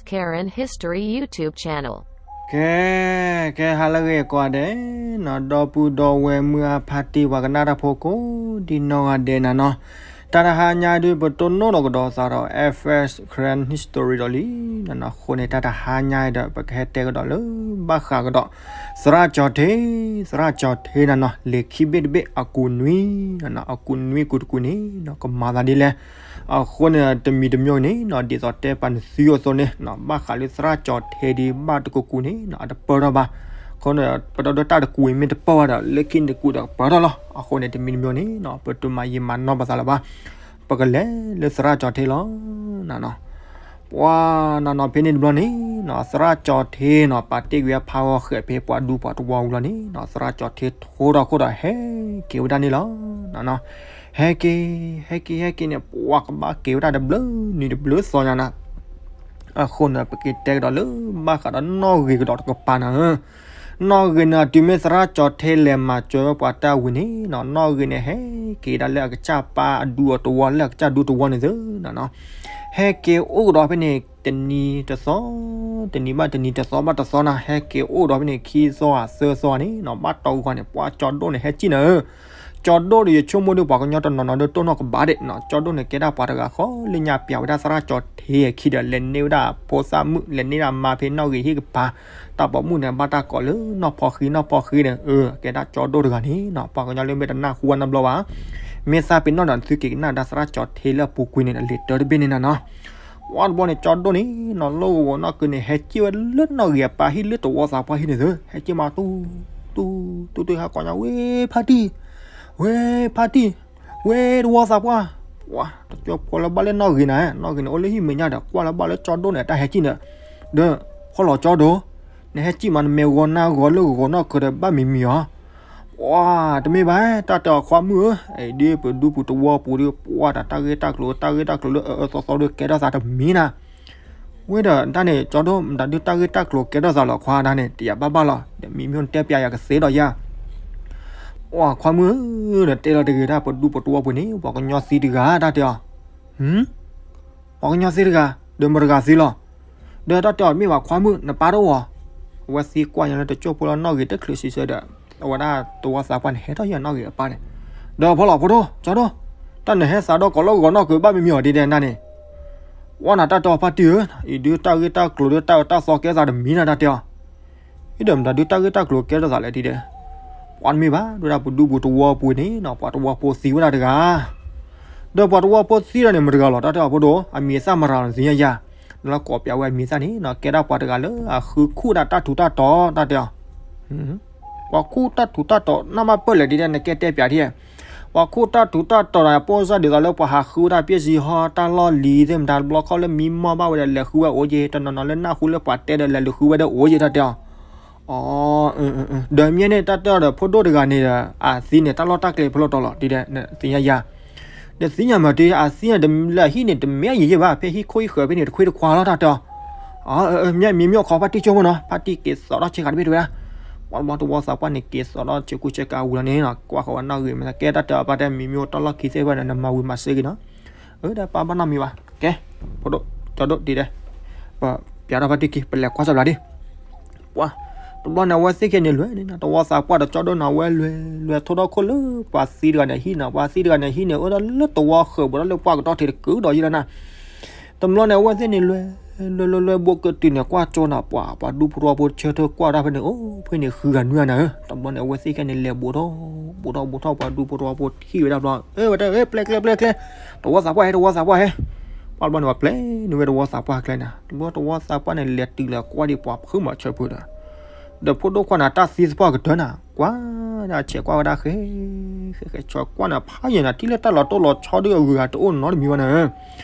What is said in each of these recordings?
Karen History YouTube channel. ကဲ, ကဲ ဟါလၢအဂ့ၤကိးဂၤဒဲးနီၤ, ဒီပုၢ်ဒီဝဲၢ်မုၢ်အဖါတံၢ်ပှၤကနၣ်တၢ်ဖိကိးဒံနီၢ်ဂၤဒဲးနၤနီၤ, တၢ်တဟါညါဒုး ပတိၢ်နီၣ်ဒီးကဒီးသးဒီး F S Karen History ဒီးလံနၤနီၤ, အဃိန့ၣ် တၢ်တဟါညါဒီး ပကဟဲတဲကဒီးလၢဘၣ်ဃးကဒီး သရၣ်ကၠီၤထ့, သရၣ်ကၠီၤထ့နၤနီၤ, လံာ်ခံဘ့ၣ်တဘ့ၣ်အကူးနွံနၤနီၤ, အကူးနွံကူးတကူးန့ၣ်နီၤ ကမၤသးဒ်လဲၣ်. အဃိန့ၣ် တမံၤတမံၤန့ၣ်နီၤ ဒ်သိးတဲပာ်နသုအသိးန့ၣ်နီၤ, ဘၣ်ဃးလၢသရၣ်ကၠီၤထ့ဒ်ဘၣ်တကူးကူးန့ၣ်နီၤ အတပၢၢ်ထီၣ်ဘၣ်. အဃိန့ၣ် ပဒီဒိတၢ်တကူးအံၤမ့ၢ်တပၢၢ်ဝဲဒီး လၢခံတကူးဒီးကပၢၢ်ထီၣ်လီၤ. အဃိန့ၣ် တမံၤတမံၤန့ၣ်နီၤ ပတမၤယံာ်မၤနီၢ်ပသးလၢၤဘၣ်. ပကလဲၤလၢသရၣ်ကၠီၤထ့လီၤနၤနီၤ. ပှၤနၤနီၤ ဖဲန့ၣ်တဘျီန့ၣ်နီၤ သရၣ်ကၠီၤထ့နီၤ ပာ်တ့ၢ်ကွံာ်အဖါဂီၤဃဲးဖဲပှၤဒူပှၤတဝီအူလီၤန့ၣ်နီၤ, သရၣ်ကၠီၤထ့ထိဒီးခိၣ်ဒီးဟဲက့ၤဝဲဒၣ်န့ၣ်လီၤနၤနီၤ. ဟဲက့ၤ, ဟဲက့ၤ ဟဲက့ၤန့ၣ် ပှၤကဘၣ်က့ၤဝဲဒၣ်တဘျုးနံၤတဘျုးသီညါနၤ. အဃိန့ၣ် ပက့ၤတဲကဒီးလၢဘၣ်ဃးဒီးနီၣ်ဂ့ၤကဒီးတကပၤနၤဧၢ. နီၣ်ဂ့ၤန့ၣ် တုၤမ့ၢ်သရၣ်ကၠီၤထ့လဲၤမၤစၢၤဝဲပှၤတၢ်ဝံၤန့ၣ်နီၤ, နီၣ်ဂ့ၤန့ၣ် ဟဲက့ၤဒၣ်လၢအကစၢ်ပၢ်အဒူအတဝီ လၢအကစၢ်ဒူတဝီန့ၣ်သ့နၤနီၤ. ဟဲက့ၤအိၣ်ကဒီးဖဲန့ၣ် တနံၤတသီ, တနံၤဘၣ်တနံၤ တသီဘၣ်တသီနၤ, ဟဲက့ၤအိၣ်ဒီးဖဲန့ၣ် ခံသီဧါသၢသီန့ၣ်နီၤ, ဘၣ်တီဂီၤန့ၣ် ပှၤကၠီၤဒိၣ်န့ၣ် ဟဲစံၣ်နၤဧၢ. ကၠီၤဒိၣ်ဒီး ယဆိကမိၣ်ဒီး ပှၤကညီတနီၤနီၤဒီး တိၢ်နီၣ်ကဘၣ်ဒဲးနီၤ, ကၠီၤဒိၣ်န့ၣ် ကဲဒၣ်ပှၤတဂၤဃီလၢညါပျးဝဲဒၣ်သရၣ်ကၠီၤထ့အခံဒီး လဲၤန့ၢ်ဝဲဒၣ်ဖိသၣ်မုၣ် လဲၤန့ၢ်ဒၣ်မါဖဲနီၣ်ဂံၢ်ဟံၣ်ကပၤ, တၢ်ပိာ်မုၣ်န့ၣ် ဘၣ်တၢ်ကိးလၢနီၢ်ဖီဃံ နီၢ်ဖီဃံဒီး အၢ ကဲဒၣ်ကၠီၤဒိၣ်တဂၤန့ၣ်နီၤ, ပှၤကညီလၢမ့ၢ်တနၢ်ဟူဝဲနီတဘျီဘၣ်, မ့ၢ်သးပ့ၤနီၣ်ဒီး နသုက့ၤကနၣ်ဒၣ်သရၣ်ကၠီၤထ့လၢအပူၤကွံာ်န့ၣ် အလံာ်တၢတဘ့ၣ်န့ၣ်နၤနီၤ. ပှၤတဘျီန့ၣ် ကၠီၤဒိၣ်န့ၣ်နီၤ လီၢ်ကဝီၤနီၢ်ကုန့ၣ် ဟဲစံၣ်ဝဲလၢနီၣ်ဂံၢ်အပၢ်ဟံၣ်လၢတဝီသးပှၢ်ဟံၣ်န့ၣ်သ့, ဟဲစံၣ်မးတူၢ် တူၢ် တူၢ် တူၢ် ဟဲကိးညါ ဝ့ဖါတံၢ်, ဝ့ဖါတံၢ်, ဝ့တဝီသးပှၢ်, ပှၤတကၠိဖိလၢဘၣ်လၢနီၣ်ဂံၢ်နၤ, နီၣ်ဂံၢ်န့ၣ် အိၣ်လၢဟံၣ်မဲာ်ညါဒီး ကွၢ်လၢဘၣ်လၢကၠီၤဒိၣ်န့ၣ် တၢ်ဟဲစံၣ်န့ၣ်, ဒီး ဖီလီၤကၠီၤဒိၣ်, နဟဲစံၣ်မး နမဲာ်ဂီၤနါဂီၤလၢဂီၤနီၢ်ကုဒီး ဘၣ်မံၤမံၤအီၤ ပှၤတမ့ၢ်ဘၣ် တၢ်တဲအီၤခွါမုၣ်ဧၢ, အံၤဒ်ပဒူပူၤတဝီပူၤဒီး ပှၤတၢ်ဂ့ၢ်တၢ်ကျိၤ တၢ်ဂ့ၢ်တၢ်ကျိၤလၢအအၢသီသီဒီး ကဲထီၣ်သးတမံၤနၤ. ဝဲဒီးတၢ်န့ၣ် ကၠီဒိၣ် မတၤဒုးတၢ်ဂ့ၢ်တၢ်ကျိၤကဲထီၣ်သးလီၤခွါတၢ်န့ၣ် တယာ်ဘၣ်ဘၣ်လီၤ. ဒီးမံမံၤနတဲပျးယၤကသ့ဒီးယၤ, ပှၤခွါမုၣ်ဧၢ, နတဲလီၤတဂ့ၤတၢ် ပဒူပူၤတဝီပူၤန့ၣ် ပှၤကညီသံတဂၤ တၢ်တဲအီၤ ပှၤကညီသံတဂၤ ဒီးမတဂၤသံလီၤ. ဒီးတၢ်တဲအီၤမ့ၢ်ဘၣ်ခွါမုၣ် နပၢ်တအိၣ်ဧါ. အဝဲသံကွၢ်ညါလၢတကၠိဖိလၢနီၣ်ဂံၢ်တချုးဆံးဆၢဒီး အဝဲဒၣ်တဝီသးပှၢ်န့ၣ် ဟဲထီၣ်ယဲၢ်နီၣ်ဂံၢ်အပၢ်န့ၣ်, ဒီးဖီလီၤဖိဒိၣ် ကၠီဒိၣ်, တၢ်နဟဲသးဒီးကိးလၢဂီၤနီၢ်ကုဘၣ်မံမံၤအီၤဒ်ဒဲးနၤန့ၣ်, ဝဲနၤတၢ်တဲအီၤဖါတံၢ်ဧၢ, အံၤဒုးတၢ်ဂ့ၢ်တၢ်ကျိၤဒီးတၢ်အၢတၢ်သီကဲသးတမံၤနၤတၢ်တဲအီၤ အံၤဒီးမတၤဒုးတၢ်ဂ့ၢ်တၢ်ကျိၤကဲထီၣ်သးလဲၣ်ဒ်ဒဲး, ပှၤတမ့ၢ်ဘၣ် ဒိၣ်ဒၣ်ပဒူပူၤတဝီပူၤန့ၣ်နီၤ ပှၤတဝီဖိသံဝဲဒၣ်တဂၤ, ဒီးပှၤတဝီဖိသံဒီးန့ၣ် မတဂၤလီၤ တၢ်တဲအီၤဖိဒိၣ် အမံၤအသၣ်မရၤလီၤန့ၣ်သ့ၣ်ညါယၤ, နလၢကိးပျးဝဲအမံၤအသၣ်န့ၣ်နီၤ ကဲဒၣ်ပှၤတဂၤလၢအဃုခူၣ်ဒၣ်တၢ်ထူးတၢ်တီၤ တၢ်တဲအီၤ ပှၤခူၣ်တၢ်ထူးတၢ်တီၤ နၢ်မးပၢၢ်လဲၣ်ဒ်ဒဲး နကဲတဲပျးထံၣ်, ပှၤခူၣ်တၢ်ထူးတၢ်တီၤဒီး ပိၢ်စၢ်ဒ်သိးလၢပှၤဟးဃုဝဲဒၣ်ပျဲၢ်စံဟီ တၢ်လီၢ်လံၤသ့ၣ်မတၤတဘျီခီလၢမံမီၢ်ဘၣ်ဝဲဒီး လဲၤဃုဝဲအိၣ်က့ၤ တနီၤနီၤလၢနၢ်ဟူလၢပှၤတဲဒီး လဲၤလူၤဃုဝဲဒီးအိၣ်က့ၤ တၢ်တဲအီၤ, ဒီးမ့ၢ်န့ၣ် တၢ်တဲအီၤဒီး ဖိဒိၣ်တဂၤန့ၣ်ဒီး အသံန့ၣ် တၢ်လီၢ်တၢ်ကျဲဖဲလဲၣ်တီၤလီၤ ဒ်ဒဲး သ့ၣ်ညါယၤ ဒီးသ့ၣ်ညါမးတ့ၢ် အသံန့ၣ် တမံၤလၢအဟံၣ်န့ၣ် တမ့ၢ်အယံာ်ယံာ်ဘၣ် ဖဲဟံၣ်ခိၣ်ဟံၣ်ဃၢၤဖဲန့ၣ် တခွ့တခွါလီၤ တၢ်တဲအီၤ, မ့ၢ်မံမံၤအိၣ်ခိးဖါတံၢ်ကၠိဖိနီၤ ဖါတံၢ်က့ၤသိးထီၣ်ဆ့ကၤတဘ့ၣ်တဝဲဒၣ်, ပှၤတဝီသးပှၢ်န့ၣ် က့ၤသိးထီၣ်ဆ့ကူဆ့ကၤဝံၤလီၤန့ၣ်နီၤ ကွၢ်ဃီၤဝဲနီၣ်ဂံၢ်မ့ၢ်သးကဲ တၢ်တဲအီၤ ပှၤတဲမံမံၤအိၣ်တၢ်လီၢ်ခံသ့ၣ်တဖၣ်န့ၣ် နမၤဝံၤမၤစ့ၢ်ကီးနီၤ, အၢ တၢ်ပာ်ဘၣ်နီတမံၤဘၣ် ကဲ ဖိဒိၣ် ကၠီဒိၣ်ဒ်ဒဲး, ပပျးထီၣ်ဖါတံၢ်ခံ ပလဲၤကွၢ်စီပျးဒ် ပှၤ တဘျီန့ၣ် အဝဲသ့ၣ်ခဲန့ၣ်လွဲၢ်န့ၣ်နီၤ တဝီသးပှၢ်ဒီးကၠီဒိၣ်န့ၣ် အဝဲလွဲၢ် လွဲၢ်ထိၣ်ထီၣ်ခိၣ်လၢပှၤသံတဂၤန့ၣ်ဟံၣ်နီၤ ပှၤသံတဂၤန့ၣ်ဟံၣ်န့ၣ် အိၣ်ဒၣ်လၢတဝီဃၢၤ ဘူးဒီးလၢပှၢ်ကတီၢ်ထံးတကုာ်ဒီးယံၤလီၤနၤ, တဘျီန့ၣ် အဝဲသ့ၣ်န့ၣ်လွဲၢ် လွဲၢ် လွဲၢ် လွဲၢ် ဘူးကတုၤန့ၣ် ကွၢ်ကၠိနီၤ ပှၤ ပှၤဒူဖိတဝီဖိဆၢထၢၣ်ကွၢ်တၢ်ဖဲန့ၣ် အိၣ်ဖဲန့ၣ်ဃုဂၤနွံဂၤနၤဧၢ, တဘျီန့ၣ် အဝဲသ့ၣ်ခဲန့ၣ်လဲၤဘူးထီၣ် ဘူးထီၣ်ဘူးထီၣ် ပှၤဒူဖိတဝီဖိထံၣ်ဝဲဒၣ်ဘျီ အၢ ဝဲတဲ အၢ ပျဲကျဲ ပျဲကျဲ တဝီသးပှၢ်ဟဲ တဝီသးပှၢ်ဟဲ ပှၤတဘျီန့ၣ် ပှၤပျဲန့ၢ်ဝဲတဝီသးပှၢ်ကျဲနၤ တဘျီတဝီသးပှၢ်န့ၣ် လဲၤတုၤလၢကွၢ်ဒံးပှၤဖုမၤဆၢဖုဒီး ဒီးဖိဒိၣ်ခွါန့ၣ် တၢ်သံသပှၢ်ကတၢၢ်နၤ ကွၢ်ဒၣ်ဆဲးကွၢ်ဝဲဒၣ်ဃဲ ဃဲ ဃဲ ဆဲးကွၢ်နၤ ဖးယံာ်နၤ ထံၣ်လၢတၢ်လီၤတိၢ်လီၤဆီဒုးအဂုၤအဂၤတအိၣ်နီတမံၤဘၣ်နၤ,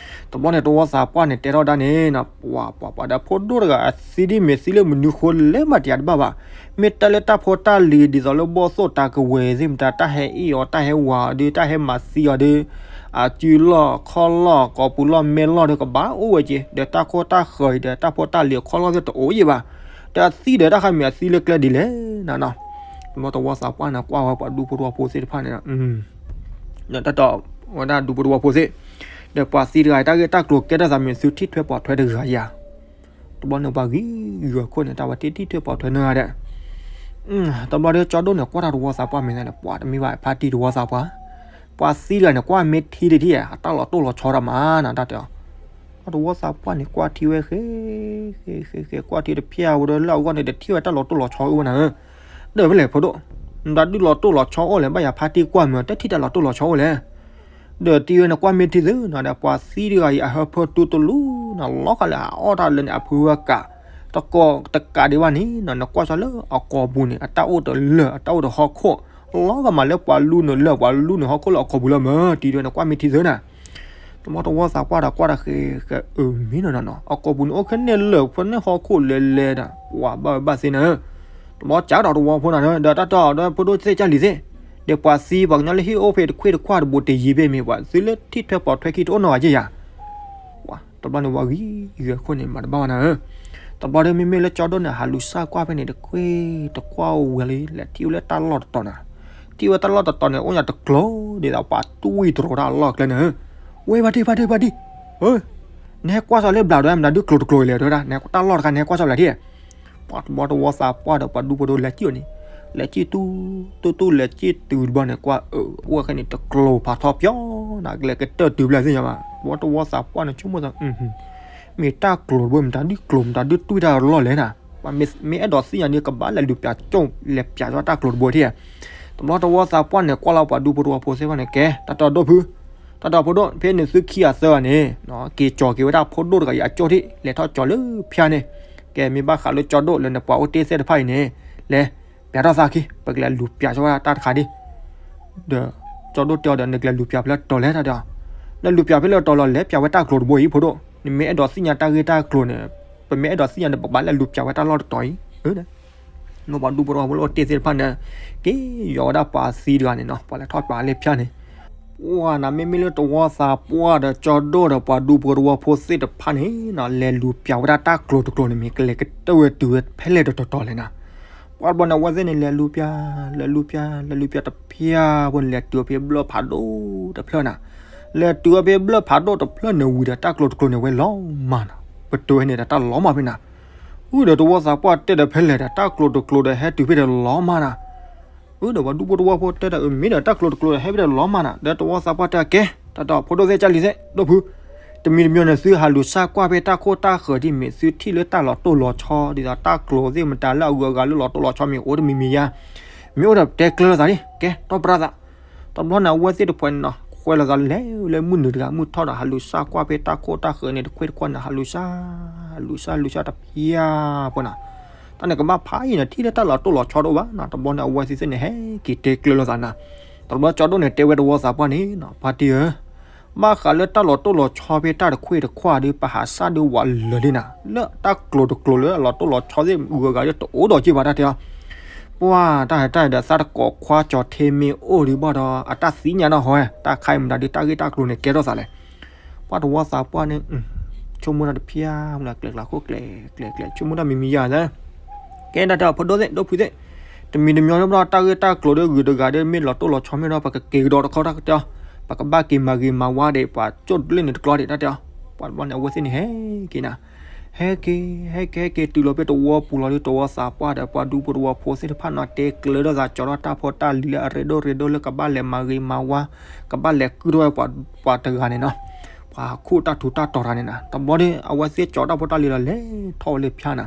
တဘျီန့ၣ် တဝီသးပှၢ်န့ၣ် တဲထီၣ်ဒၣ်န့ၣ်နီၤ ပှၤ ပှၤ ပှၤဒီးဖိဒိၣ်တဂၤ အသံဒ်မ့ၢ်သံလၢမနုၤဃိလဲၣ်မး တယၤတဘၣ်ဘၣ်, မ့ၢ်တၢ်လၢတၢ်ဖိတၢ်လံၤ ဒ်သိးလၢဘီၣ်သိၣ်တၢ်ကဝဲၤသ့ၣ်မတၤ တၢ်ဟဲအ့ၣ်အီၤ တၢ်ဟဲဝၤအီၤဒုး တၢ်ဟဲမၤသံအီၤဒုး အစုလီၢ်ခီၣ်လီၢ် ကိးပူၤလီၢ်မဲၢ်လီၢ်ဒီး ကဘၣ်အိၣ်ဝဲက့ၤ ဒီးတၢ်ခိၣ်တၢ်ဃၢၤအံၤဒီး တၢ်ဖိတၢ်လံၤအခီၣ်လီၢ်သ့ၣ်တအိၣ်ယံၤဘၣ်, ဒီးအသံဒီးတၢ်ခါမ့ၢ်အသံလၢကျဲဒ်လဲၣ်နၤနီၤ, တဘျီတဝီသးပှၢ်န့ၣ် ကွၢ်ဝဲပှၤဒူဖိတဝီဖိသ့ၣ်တဖၣ်န့ၣ်ဒီး တၢ်တဝီဒၣ်ဒူဖိတဝီဖိသ့ၣ်, ဒီးပှၤသံတဂၤအံၤ တၢ်ဂ့ၢ်တၢ်ကျိၤကဲထီၣ်သးမ့ၢ်သုထံၣ်ထွဲပှၤထွဲတဂၤယၤ, တဘျီန့ၣ်ပှၤဂံၢ်ဂီၤခိၣ်န့ၣ် တၢ်ဝဲတ့ထံၣ်ထွဲပိာ်ထွဲန့ၣ်ဂၤဒဲး, တဘျီဒီးကၠီဒိၣ်န့ၣ် ကွၢ်တၢ်တဝီသးပှၢ်မ့ၢ်လဲၣ်, ပှၤတမ့ၢ်ဘၣ်ဖါတံၢ်တဝီသးပှၢ်, ပှၤသံတဂၤန့ၣ် ကွၢ်မ့ၢ်ထံတထံၣ် အတၢ်လီၤတိၢ်လီၤဆီတၢ်မးနၤ တၢ်တဲအီၤ, တဝီသးပှၢ်န့ၣ် ကွၢ်ထံဝဲဃဲ ဃဲဃဲဃဲ ကွၢ်ထံတဖျၢၣ်ဝဲဒီးလၢအဂီၢ်န့ၣ် တထံၣ်ဝဲတၢ်လီၤတိၢ်လီၤဆီအိၣ်ဝဲနၤဧၢ, ဒီးဖဲလဲၣ်ဖိဒိၣ်, နတၢ်ဒုးလီၤတိၢ်လီၤဆီအိၣ်လဲၣ် ဘၣ်ယၤဖါတံၢ်ကွၢ်မ့ၢ် တထံၣ်တၢ်လီၤတိၢ်လီၤဆီအိၣ်လဲၣ် ဒီးတံၢ်ဝဲန့ၣ် ကွၢ်မ့ၢ်ထံသ့နၤဒီး ပှၤသံတဂၤအံၤ အဟၢဖၢတူတလူနၤ လီၤဂာ်လၢအအီၣ်တၢ်လၢန့ၣ် အဖုဝဲကး, တကိးတကးဒံးဘၣ်န့ၣ်နၤ နကွၢ်ဆီလၢအကိာ်ပူၤန့ၣ် အတၢ်အိၣ်တလၢာ် အတၢ်အိၣ်တဟီၣ်ခိၣ်, လီၤဂာ်မးလၢပှၤလူနုာ်လၢာ် ပှၤလူနုာ်ဟီၣ်ခိၣ်လၢအကိာ်ပူၤလၢမ့ၢ် တံၢ်ဝဲန့ၣ် ကွၢ်မ့ၢ်ထံသ့နၤ တဘျီတဝီသးပှၢ်ဒီးကွၢ်တၢ်ဃဲဃဲ အၢ မ့ၢ်နီၤနီၤနီၤ အကိာ်ပူၤန့ၣ် အိၣ်ခဲန့ၣ်လၢာ် ဖဲန့ၣ်ဟီၣ်ခိၣ်လဲၤလဲၤဒီး ပှၤဘၣ်ဝဲဘၣ်သ့နၤဧၢ, တဘျီကးဒီးတဝီဖိနၤ ဒီးတၢ်တီဒီးဖိဒိၣ်သ့ၣ်ကၢ်လံၤသ့ၣ်, ဒီးပှၤသံပှၤကညီလၢဟံၣ်အိၣ်ဖဲတခွ့ၣ်တခွါတဘိးတယံၤဘ့ၣ်မ့ၢ် ပှၤသုလၢထံၣ်ထွဲပိာ်ထွဲခံတအိၣ်နီတဂၤယဲယၤ တဘျီန့ၣ် ပှၤဂံၢ်ဂီၤခိၣ်န့ၣ် မၤတဘၣ်ဘၣ်နၤဧၢ, တဘျီဒီးမ့မ့ၢ်လၢကၠီဒိၣ်န့ၣ် ဟးလူၤစၢ်ကွၢ်ဖဲန့ၣ် တခွ့ၣ်တခွါအိၣ်ဝဲလံ လဲၤထံၣ်ဝဲလၢတၢ်လီၢ်တတီၤနၤ, ထံၣ်ဝဲတၢ်လီၢ်တတီၤန့ၣ် အိၣ်ညါတကျိၤ ဒ်သိးပှၤတူၢ်ဝံၤတရိးတၢ်အလီၢ်ကျဲန့ၣ်, ဝဲဖါတံၢ် ဖါတံၢ် ဖါတံၢ်, နဟဲကွၢ်စီၤလၢဘျးဒီး မတၤဒုးကျိၤတကျိၤအံၤလဲၣ် တဲဝဲဒၣ် နဟဲတၢ်လီၢ်တခါ နဟဲကွၢ်စီၤဘျးထံၣ် ပှၤတဘျီတဝီသးပှၢ်ဒီးပှၤဒူဖိတဝီလဲၤကံၣ်အီၤန့ၣ်, လဲၤကံၣ်တူၢ်တူၢ်တူၢ် လဲၤကံၣ်တုၤတဘျီန့ၣ် ကွၢ်အၢ အိၣ်ဝဲခဲန့ၣ် တကျိၤဖးထီပၠီနၤ ကလဲၤကတၢၢ်တုၤဘျဲၣ်သ့ၣ်ညါဘၣ် တဘျီတဝီသးပှၢ်န့ၣ် ဆိကမိၣ်သး မ့ၢ်တၢ်ကျိၤတဘိ မတၤဒုးကျိၤ မတၤဒုးတူၢ်တၢ်အလီၢ်လဲၣ်နၤ, ပှၤမ့ၢ်အဲၣ်ဒိးသ့ၣ်ညါဒီး ကဘၣ်လဲၤလူၤပၠးကၠိၣ် လဲၤပၠးကၠီတၢ်ကျိၤတဘိထံၣ်, တဘျီတဝီသးပှၢ်န့ၣ် ကွၢ်လီၤပှၤဒူဖိတဝီဖိသ့ၣ်တဖၣ်န့ၣ် ကဲ တၢ်တီဒိၣ်ဖု တၢ်တီဖိဒိၣ် ဖဲန့ၣ်သုခံဂၤသၢဂၤန့ၣ် က့ၤကၠီၤက့ၤဝဲဒၣ်ဖိဒိၣ်တဂၤအံၤအကၠိၣ်ထံၣ် လဲၤထီၣ်ကၠီၤလၢဖၠါန့ၣ်, ကဲ မ့ၢ်ဘၣ်ဃးလၢကၠီဒိၣ်လၢနပှၤအိၣ်တ့ၢ်သ့ၣ်တဖၣ်အံၤန့ၣ် လဲၤ ပၠးထီၣ်သးခံ ပကလဲၤလူၤပၠးကၠီဝဲဒၣ်တၢ်တခါဒံး, ဒီးကၠီဒိၣ်တဲအီၤဒီး နကလဲၤလူၤပၠးဖဲလဲၣ်တတီၤလဲၣ် တၢ်တဲအီၤ, နလူၤပၠးဖဲလဲၣ်တတီၤလီၤ လဲၤပၠးဝဲတၢ်ကျိၤတဘိအံၤဖိဒိၣ်, နမ့ၢ်အဲၣ်ဒိးသ့ၣ်ညါတၢ်ဂ့ၢ်တၢ်ကျိၤန့ၣ်, ပမ့ၢ်အဲၣ်ဒိးသ့ၣ်ညါန့ၣ် ပကဘၣ်လဲၤလူၤပၠးဝဲတၢ်လီၢ်တတီၤအံၤ, နီၢ်ပှၤဒူဖိတဝီဖိလၢအိၣ်တ့ၢ်သ့ၣ်တဖၣ်န့ၣ် က့ၤယီၤဝဲဒၣ်ပှၤသံတဂၤန့ၣ်နီၤ ပှၤလဲၤထီၣ်ပှၤလၢဖၠါန့ၣ်, ပှၤနၤ မ့မ့ၢ်လၢတဝီသးပှၢ်ဒီးကၠီဒိၣ်ဒီးပှၤဒူဖိတဝီဖိသ့ၣ်တဖၣ်န့ၣ်နီၤ လဲၤလူၤပၠးဝဲဒၣ်တၢ်ကျိၤတကျိၤန့ၣ် မ့ၢ်ကလဲၤကတၢၢ်ဝဲတုၤဝဲဖဲလဲၣ်တတီၤလဲၣ်နၤ, ပှၤတဘျီန့ၣ် အဝဲသ့ၣ်န့ၣ် လဲၤလူၤပၠး လဲၤလူၤပၠး လဲၤလူၤပၠးတဖၠါဖိန့ၣ် လဲၤတုၤဝဲဖဲဘျၢၣ်ဖးဒိၣ်တဖျၢၣ်နၤ, လဲၤတုၤဝဲဖဲဘျၢၣ်ဖးဒိၣ်တဖျၢၣ်န့ၣ်ဝံၤဒီး တၢ်ကျိၤတကျိၤန့ၣ် ဝဲလီၤမၢ်နၤ, ပတုၤဝဲန့ၣ်ဒီးတၢ်လီၤမၢ်ဖဲနၤ, အုဒီးတဝီသးပှၢ်တဲဒီးဖဲလဲၣ်ဒီး တၢ်ကျိၤတကျိၤဒီးဟဲတုၤဖဲဒီးလီၤမၢ်နၤ အုဒီးပှၤဒူဖိတဝီဖိတဲဒီး အမ့ၢ်ဒီးတၢ်ကျိၤတကျိၤဒီးဟဲဖဲဒီးလီၤမၢ်နၤ ဒီးတဝီသးပှၢ်တဲကဲ, တၢ်တီဖိဒိၣ်သ့ၣ်ကၢ်လံၤသ့ၣ် ဒိၣ်ဖု တမံၤတမံၤန့ၣ် သုဟးလူၤစၢ်ကွၢ်ဖဲတၢ်ခိၣ်တၢ်ဃၢၤဒ်မ့ၢ်သုထံၣ်လၢတၢ်လီၤတိၢ်လီၤဆီ ဒ်သိးတၢ်ကျိၤသ့ၣ်မတၤလၢအဂုၤအဂၤလၢလီၤတိၢ်လီၤဆီမ့ၢ်အိၣ်တမံၤမံၤယါ, မ့ၢ်အိၣ်ဒီးပတဲကျၢၤလိာ်သးဒ် ကဲ တီၢ်ပြၢ်သး, တဘျီန့ၣ် အဝဲသ့ၣ်တဖၣ်န့ၣ်နီၤ ခွဲးလိာ်သးလဲၤလၢမုၢ်နုာ်တဂၤ မုၢ်ထီၣ်ဒီး ဟးလူၤစၢ်ကွၢ်ဖဲတၢ်ခိၣ်တၢ်ဃၢၤန့ၣ် တခွ့ၣ်တခွါန့ၣ် ဟးလူၤစၢ် လူၤစၢ်လူၤစၢ်တဖၠါဖိနၤ, တၢ်န့ၣ်ကဘၣ်ဖးယံာ်န့ၣ် ထံၣ်လၢတၢ်လီၤတိၢ်လီၤဆီတအိၣ်ဘၣ်နီၤ တဘျီန့ၣ် အဝဲသ့ၣ်သ့ၣ်န့ၣ် ဟဲက့ၤတဲကျၢၤလိာ်သးနၤ, တဘျီကၠီဒိၣ်န့ၣ် တဲဝဲတဝီသးပှၢ်န့ၣ်နီၤ ဖါတံၢ်ဧၢ ဘၣ်ဃးလၢတၢ်လီၤတိၢ်လီၤဆီဖဲတၢ်တခွ့ၣ်တခွါဒီး ပဟးစၢ်ဒုးဝးလၢာ်လံနၤ လၢတၢ်ကျိၤတကျိၤလၢအလီၤတိၢ်လီၤဆီသ့ၣ် ဂုၤဂၤဒီးတအိၣ်ဒီးက့ၤဘၣ်တၢ်တဲအီၤ, ပှၤတၢ်ဟဲတၢ်ဒီးသးတကိးခွါကၠီၤထ့မ့ၢ်အိၣ်ဒံးဘၣ်ဒီး အတၢ်သ့ၣ်ညါနီၢ်ဟီဝဲ တၢ်ခါအံၤမတၤဒုးတၢ်ဂ့ၢ်တၢ်ကျိၤန့ၣ် ကဲထီၣ်သးလဲၣ်, ပှၤတဝီသးပှၢ်န့ၣ် ဆိကမိၣ်တၢ်တဖၠါမနၤ ကျဲၤကျဲၤခိၣ်ကျဲၤကျဲၤကျဲၤ ဆိကမိၣ်တၢ်မံၤမံၤယါသၢ ကဲတၢ်တဲအီၤ ဖိဒိၣ်သ့ၣ် ဒိၣ်ဖုသ့ၣ်, တမံၤတမံၤဒီး တၢ်ဂ့ၢ်တၢ်ကျိၤဒီးဂုၤတဂၤဒီး မ့ၢ်လီၤတိၢ်လီၤဆီမ့ၢ်ဒီး ပကက့ၤကဒီးတခီတၢ်တဲအီၤ, ပကဘၣ်က့ၤမၤဂ့ၤမၤဝါဒီး ပှၤကၠိၣ်တလ့ၣ်န့ၣ်တကျီဒံးတၢ်တဲအီၤ, ပှၤတဘျီန့ၣ် အဝဲသ့ၣ်န့ၣ် ဟဲက့ၤနၤ, ဟဲက့ၤ ဟဲက့ၤ ဟဲက့ၤ ဟဲက့ၤတုၤလီၤဖဲတဝီပူၤလီၤဒီး တဝီသးပှၢ်ဒီး ပှၤဒူဖိတဝီဖိသ့ၣ်တဖၣ်နီၤ တဲကျၢၤဒီးသး ကၠီၤထီၣ်တၢ်ဖိတၢ်လံၤလၢအရ့ဒိၣ်ရ့ဒိၣ်လၢကဘၣ်လဲၤမၤဂ့ၤမၤဝါ, ကဘၣ်လဲၤကုၢ်ထီၣ်ဝဲပှၤတဂၤန့ၣ်နီၤ ပှၤဟးခူၣ်တၢ်ထူးတၢ်တီၤတဂၤန့ၣ်နၤ, တဘျီဒီး အဝဲသ့ၣ်ကၠီၤတၢ်ဖိတၢ်လံၤဒီး လဲၤထီၣ်ဝဲလၢဖၠါနၤ,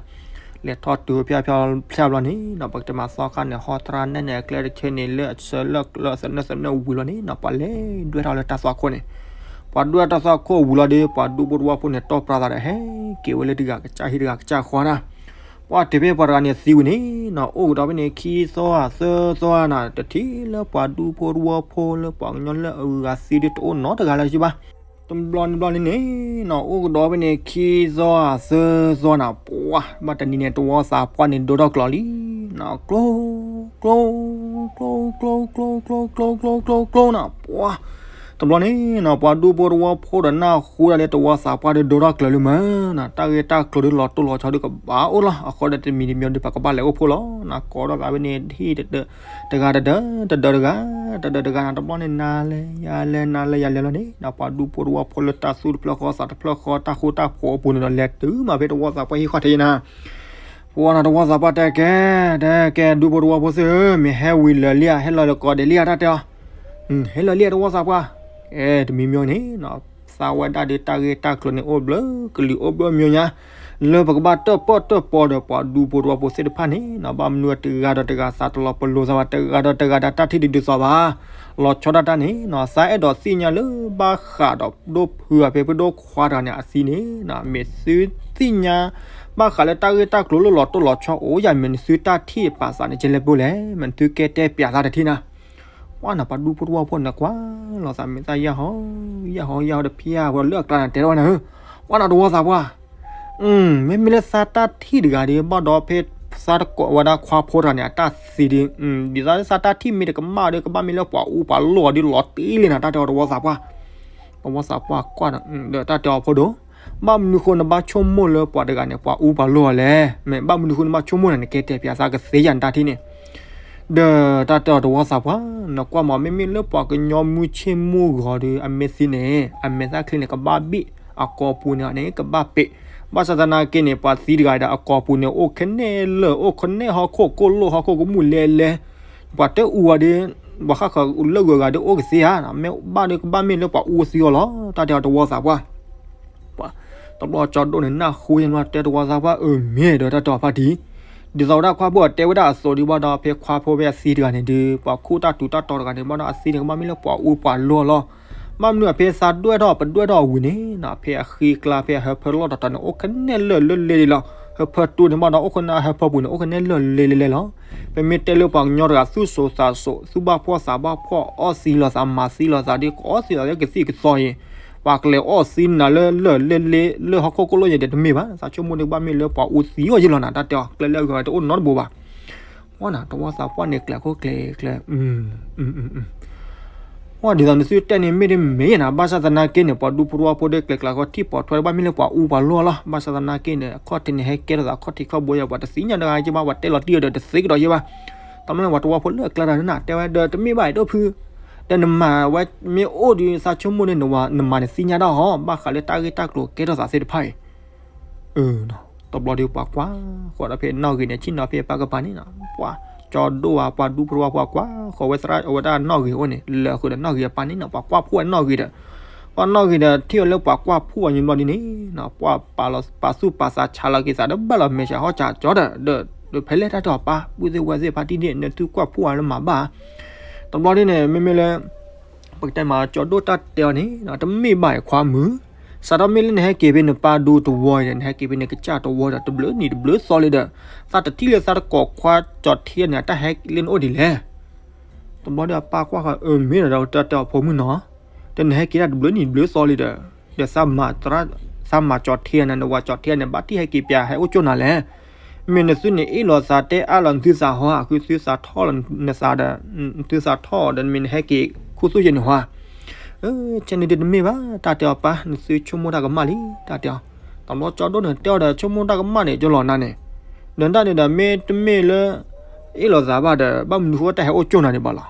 လဲၤထီၣ်တုၤဖၠါဖၠါဖၠါဘျီန့ၣ်နီၤ ပကတဲမၤသီခါန့ၣ် ဟီသရၣ်နဲၣ်န့ၣ် အကျဲတဆၢန့ၣ် လၢအဆၢလၢကျၢၤသနၢၣ်သနၢၣ်ဝံၤလီၤန့ၣ်နီၤ ပှၤလဲၤဒွဲၣ်ထီၣ်လၢတၢ်သွၣ်ခိၣ်န့ၣ်, ပှၤဒွဲၣ်တၢ်သွၣ်ခိၣ်ဝံၤလီၤဒီး ပှၤဒူဖိတဝီဖိန့ၣ် တီၢ်ပြၢသးဒီး ဟဲက့ၤဝဲလၢတဂၤကစၢ်ဟံၣ်တဂၤကစၢ်ဃီနၤ ပှၤတုၤဖဲပှၤတဂၤန့ၣ်သံဝံၤန့ၣ်နီၤ အိၣ်ကဒီးဖဲန့ၣ် ခံသီဧါသၢသီဧါနၤ တထံၣ်လၢပှၤဒူဖိတဝီဖိလၢပှၤကညီလၢအဂုၤအဂၤသံဒုးတအိၣ်နီတဂၤလၢၤဘၣ်. တဘျီန့ၣ်ဘျီန့ၣ်န့ၣ်နီၤ အိၣ်ကဒီးဖဲန့ၣ် ခံသီဧါသၢသီနၤ ပှၤ ဘၣ်တနံၤန့ၣ် တဝီသးပှၢ်န့ၣ်ဒိထီၣ်ကျိးလံနီၤ ကျိ ကျိ ကျိ ကျိ ကျိ ကျိ ကျိ ကျိ ကျိ ကျိ ကျိ ကျိ ကျိ နၤ ပှၤ ဘျီန့ၣ်နီၤ ပှၤဒူဖိတဝီဖိဒီးနၢ်ဟူဒၣ်လၢတဝီသးပှၢ်ဒီးဒိထီၣ်ကျၢၤလံမ့ၢ်နီၤ, တၢ်ဂ့ၢ်တၢ်ကျိၤဒီးလီၤတိၢ်လီၤဆီဒီးကဘၣ်အိၣ်လီၤ. အဃိဒီးတမံၤတမံၤဒီးပကဘၣ်လဲၤအိၣ်ဖှိၣ်လီၤနီၤ, ကိးထီၣ်သးဖဲန့ၣ် ဟံၣ်တဒၢတဂၤတဒၢ, တဒၢတဂၤ, တဒၢတဂၤနီၤ, တဘျီန့ၣ်နၤလဲၤယၤလဲၤ နၤလဲၤယၤလဲၤလီၤန့ၣ်နီၤ, ပှၤဒူဖိတဝီဖိလၢတၢ်သူၣ်တဖျၢၣ်ဃီသးတဖျၢၣ်ဃီ တၢ်ဃူတၢ်ဖိးအပူၤန့ၣ်ဒီး လဲၤတုၤမးဖဲတဝီသးပှၢ်ဟံၣ်ဃီထံးနၤ ပှၤနီၤ တဝီသးပှၢ်တဲကဲ, တဲကဲ ဒူဖိတဝီဖိသ့ၣ်ဧၢ, မ့ၢ်ဟဲဝံၤလၢာ်လံဧါ, ဟဲလီၤလၢကိးဒဲးလံဧါ တၢ်တဲအီၤ. ဟဲလီၤလံဧါတဝီသးပှၢ်. အဲ တမံၤမံၤန့ၣ်နီၤ, သးဝဲဒၣ်ဒီးတၢ်ဂ့ၢ်တၢ်ကျိၤန့ၣ် အိၣ်ဘျၢကလံၤအိၣ်ဘျၢမံၤညါ, လၢပကဘၣ်တၢၣ်ပီၣ်တၢၣ်ပီဒီးပှၤဒူဖိတဝီဖိသ့ၣ်တဖၣ်န့ၣ်နီၤ, ဘၣ်မနုၤတဂၤဒီးတဂၤသးတလီၤပလိာ်သးဘၣ်, တဂၤဒီးတဂၤဒီးတၢ်ထံၣ်တဒ်သိးဘၣ်. လီၤဆီဒၣ်တၢ်န့ၣ်နီၤ, သးအဲၣ်ဒိးသ့ၣ်ညါလၢဘၣ်ဃးဒီးဒိၣ်ဖုအဖဲဖုဒိၣ်ခွါတဂၤန့ၣ်အသံန့ၣ်နီၤ, မ့ၢ်သုသ့ၣ်ညါ ဘၣ်ဃးလၢတၢ်ဂ့ၢ်တၢ်ကျိၤလၢလီၤတိၢ်လီၤဆီအိၣ်ယၤ မ့ၢ်နသုတၢ်ထံၣ်ပာ်သးန့ၣ် ကဲလဲၣ်ပိၢ်လဲၣ်, မ့ၢ်နသုကဲတဲပၠးသးတထံၣ်နၤ. ပှၤနီၤ ပှၤဒူဖိတဝီဖိန့ၣ် ကွၢ်လီၤသးမ့ၢ်သးယၢ်ဟီ, ယၢ်ဟီယၢ်ဟီတဖျၢၣ် ပှၤလၢအကျါန့ၣ် တဲထီၣ်ဝဲနၤဧၢ, ပှၤနီၤ တဝီသးပှၢ်. မ့မ့ၢ်လၢသးတၢ်ထံၣ်တဂၤဒီး ဘၣ်ဒီးဖဲသးတကိးဝဲဒၣ်ခွါဖိတဂၤန့ၣ် အတၢ်သံဒီး, ဒ်သိးသးတၢ်ထံၣ်မ့ၢ်တကမၣ်ဒီး ကဘၣ်မ့ၢ်လၢပှၤအူပှၤလီၢ်အီၤဒီးလီၤတံၢ်လံနီၤ, တၢ်တဲအီၤတဝီသးပှၢ်. တဝီသးပှၢ်ကွၢ်ဒီး, ဒီးတၢ်တဲအီၤဖိဒိၣ်, ဘၣ်မနုၤဃိနဘၣ်ဆိကမိၣ်လၢပှၤတဂၤန့ၣ် ပှၤအူပှၤလီၢ်အီၤလဲၣ်, မ့ၢ်ဘၣ်မနုၤဃိနဘၣ်ဆိကမိၣ်န့ၣ် နကဲတဲပၠးသးကသ့ယၤနတၢ်ထံၣ်န့ၣ် ဒီးတၢ်တဲအီၤတဝီသးပှၢ်, နကွၢ်မး မ့မ့ၢ်လၢပှၤကညီမုၢ်ဆ့ၣ်မုၢ်ဂီၤဒီး အမဲာ်သံန့ၣ် အမဲာ်သၣ်ချံန့ၣ် ကဘၣ်ဘ့ၣ်, အကိာ်ပူၤန့ၣ်န့ၣ် ကဘၣ်ပ့း, ဘၣ်ဆၣ်သနာ်က့န့ၣ် ပှၤသံတဂၤဒီး အကိာ်ပူၤန့ၣ် အိၣ်ခဲနဲၣ်လၢာ် အိၣ်ခဲနဲၣ်ဟီၣ်ခိၣ်ကိၣ်လိၣ် ဟီၣ်ခိၣ်ကမူၣ်လဲၤလဲၤ, ပှၤတအူအီၤဒီး ပှၤဃၣ်ဃၢၤလၢဂုၤဂၤဒီးအိၣ်ကသ့ဧါ, မ့ၢ်ဘၣ်ဒီးကဘၣ်မ့ၢ်လၢပှၤအူသံအီၤလီၤ, တၢ်တဲအီၤတဝီသးပှၢ်. တဘျီကၠီဒိၣ်န့ၣ် နၢ်ဟူယါတဲတဝီသးပှၢ် အၢ မ့ၢ်ဒီးတၢ်တဲအီၤဖါတံၢ်, ဒ်သိးဝဲဒၣ်ခွါဖိအတဲဝဲဒၣ်အသိးဒီး ဘၣ်ဒီးဖဲခွါဖိဖဲအသံတဂၤန့ၣ်ဒီး ပှၤခူၣ်တၢ်တူၤတၢ်တီၤတဂၤန့ၣ် ဘၣ်ဒီးအသံန့ၣ် ကဘၣ်မ့ၢ်လၢပှၤအူပှၤလီၢ်လီၤ. ဘၣ်မနုၤအဖဲသးဒွဲၣ်ထီၣ် ပဒွဲၣ်ထီၣ်အဝံၤန့ၣ်နီၤ ဖဲအဃ့ကျါ ဖဲအဟၢဖၢလီၢ်တတီၤန့ၣ် အိၣ်ခဲနဲၣ်လၢာ်လၢလဲၤလံလီၤ. ဟၢဖၢတူန့ၣ် ဘၣ်ဒီးအိၣ်ခဲနဲၣ် ဟၢဖၢပူၤန့ၣ် အိၣ်ခဲနဲၣ်လၢာ်လဲၤလဲၤလဲၤလီၤ. ပမ့ၢ်တဲလၢပှၤကညီတဂၤ သူၣ်စိၤသးစိၤ သူၣ်ဘၣ်ဖှီၣ်သးဘၣ်ဖှီၣ် အီၣ်သံလိာ်သး မၤသံလိာ်သးဒီး ကအီၣ်သံလိာ်သးလၢကသံၣ်ကသီအံၤ ပှၤကလဲၤအီၣ်သံနၤလၢလၢာ်လဲၤလဲၤ လၢဟီၣ်ခိၣ်ကိၣ်လိၣ်ယဲၢ်ဒီးတမ့ၢ်ဘၣ်. သးဆိကမိၣ်ဒီး ကဘၣ်မ့ၢ်လၢပှၤအူသံအီၤယဲၢ်လီၤနၤ တၢ်တဲအီၤ ကျဲလၢအဂၤတအိၣ်နီတဘိဘၣ်. ဝဲနၤ တဝီသးပှၢ်န့ၣ် ကျဲၤခိၣ်ကျဲၤကျဲၤ ဝဲဒ်သိးနသုတဲန့ၣ်မ့ၢ်တမ့ၢ်နၤ ဘၣ်ဆၣ်သနာ်က့န့ၣ် ပှၤဒူဖိတဝီဖိဒီး ကျဲၤကျဲၤဃီထံၣ်ပိာ်ထွဲ ဘၣ်မ့ၢ်လၢပှၤအူပှၤလီၢ်လီၤ. ဘၣ်ဆၣ်သနာ်က့န့ၣ် အခီၣ်ထံးန့ၣ် ဟဲကဲထီၣ်သးခီၣ်ထံးခီၣ်ဘိယဲၢ် ပှၤတသ့ၣ်ညါတဂၤက့ဘၣ် ပှၤတဲလီၤတံၢ်အီၤဒီးတသ့ကဒီးယဲၢ်ဘၣ်. တမ့ၢ်လၢပှၤတဝီဖိလၢအကျါတဂၤန့ၣ်နၤ တဲဝဲဒီးတမ့ၢ်ဘၣ်အံၤဒိၣ်ဖု ဒီးနမၤဝဲမ့ၢ်အိၣ်ဒီးသးဆိကမိၣ်န့ၣ် နမၤနသ့ၣ်ညါတၢ်ဟီ ဘၣ်ဃးလၢတၢ်ဂ့ၢ်တၢ်ကျိၤကဲထီၣ်သးသ့ၣ်တဖၣ်အံၤ တဘျီဒီးပှၤကွၢ်ဃီၤဒီးဖဲနီၣ်ဂံၢ်န့ၣ် ဆ့ၣ်နီၤဖဲပၢ်ကပၤန့ၣ်နီၤ ပှၤကၠီဒိၣ်ဧါ ပှၤဒူဖိတဝီဖိကွၢ်ဃီၤဝဲသရၣ် အဝဲဒၣ်နီၣ်ဂံၢ်အိၣ်န့ၣ် လၢာ်ဃုာ်ဒီးနီၣ်ဂံၢ်အပၢ်န့ၣ်နီၤ ပှၤကွၢ်ဖှိၣ်ဝဲနီၣ်ဂံၢ်ဒီး ပှၤနီၣ်ဂံၢ်ဒီးထံၣ်အီၤလၢပှၤကွၢ်ဖှိၣ်အီၤညီဘျီဒ်န့ၣ်နီၤ ပှၤပာ်လီၤပာ်သူၣ်ပာ်သးဆးလီၤက့ၤသးဒီးဘၣ်လီၤမဲာ်ဆှးဟီၣ်ဆှးကၠီဒီး ဒီးဖဲလဲၣ်တၢ်တဲအီၤပၢ် ပုၢ်သ့ၣ်ဝဲၢ်သ့ၣ်ဖါတံၢ်န့ၣ် နသုကွၢ်ဖှိၣ်အီၤလၢမၤဘၣ် တဘျီဒ်န့ၣ် မ့မ့ၢ်လၢ ပကတဲမး ကၠီဒိၣ်တၢ်တဲအီၤန့ၣ် တမ့ၢ်ဘၣ်အံၤခွါမုၣ်, စးထီၣ်မ့ၢ်လၢနဟဲက့ၤဖဲနပၢ်ဒူတဝီအံၤဒီး နဟဲက့ၤဖဲန့ၣ်ကစၢ်တဝီဒီး တဘျုးနံၣ်တဘျုးသီလံဒီး သးတထံၣ်လၢသးတကိးခွါကၠီထံန့ၣ် အတၢ်ဟဲလၢနအိၣ်ဒ်လဲၣ်. တဘျီဒီးအပၢ်ကွၢ်ဃီၤ အၢ မ့ၢ်ဒီးတၢ်တဲအီၤဖိမုၣ်နီၤ, ဒီးနဟဲက့ၤဒၣ်တဘျုးနံၣ်တဘျုးသီလံဒီး ဒီးသးမၤကၠီထံန့ၣ် နဝၤကၠီထံန့ၣ် ဘၣ်တံၢ်ဟဲက့ၤပၠးဟဲအိၣ်ကၠိၣ်နၤလဲၣ်. မ့ၢ်နသုန့ၣ်အ့ၣ်လိာ်သးတဲအါလီၤနသုသးဟီဧါ ဃုသုသးထီၣ်လီၤနသးဒီး နသုသးထီၣ်ဒီးမ့ၢ်နဟဲက့ၤခူသူၣ်ယဲၢ်န့ၣ်ဟီဧါ. ဆဲန့ၣ်ဒ်တမ့ၢ်ဘၣ် တၢ်တဲအီၤပၢ် နသုဆိကမိၣ်တၢ်ကမၣ်လံ တၢ်တဲအီၤ. တဘျီကၠီဒိၣ်န့ၣ်တဲအီၤဒီး ဆိကမိၣ်တၢ်ကမၣ်န့ၣ် ကၠီလီၤနၤန့ၣ်, ဒီးတၢ်န့ၣ်ဒီး မ့တမ့ၢ်လၢ အ့ၣ်လိာ်သးဘၣ်ဒီး ဘၣ်မနုၤဃိတၢ်ဟဲအိၣ်ကၠိၣ်နၤဒံးဘၣ်လီၤ.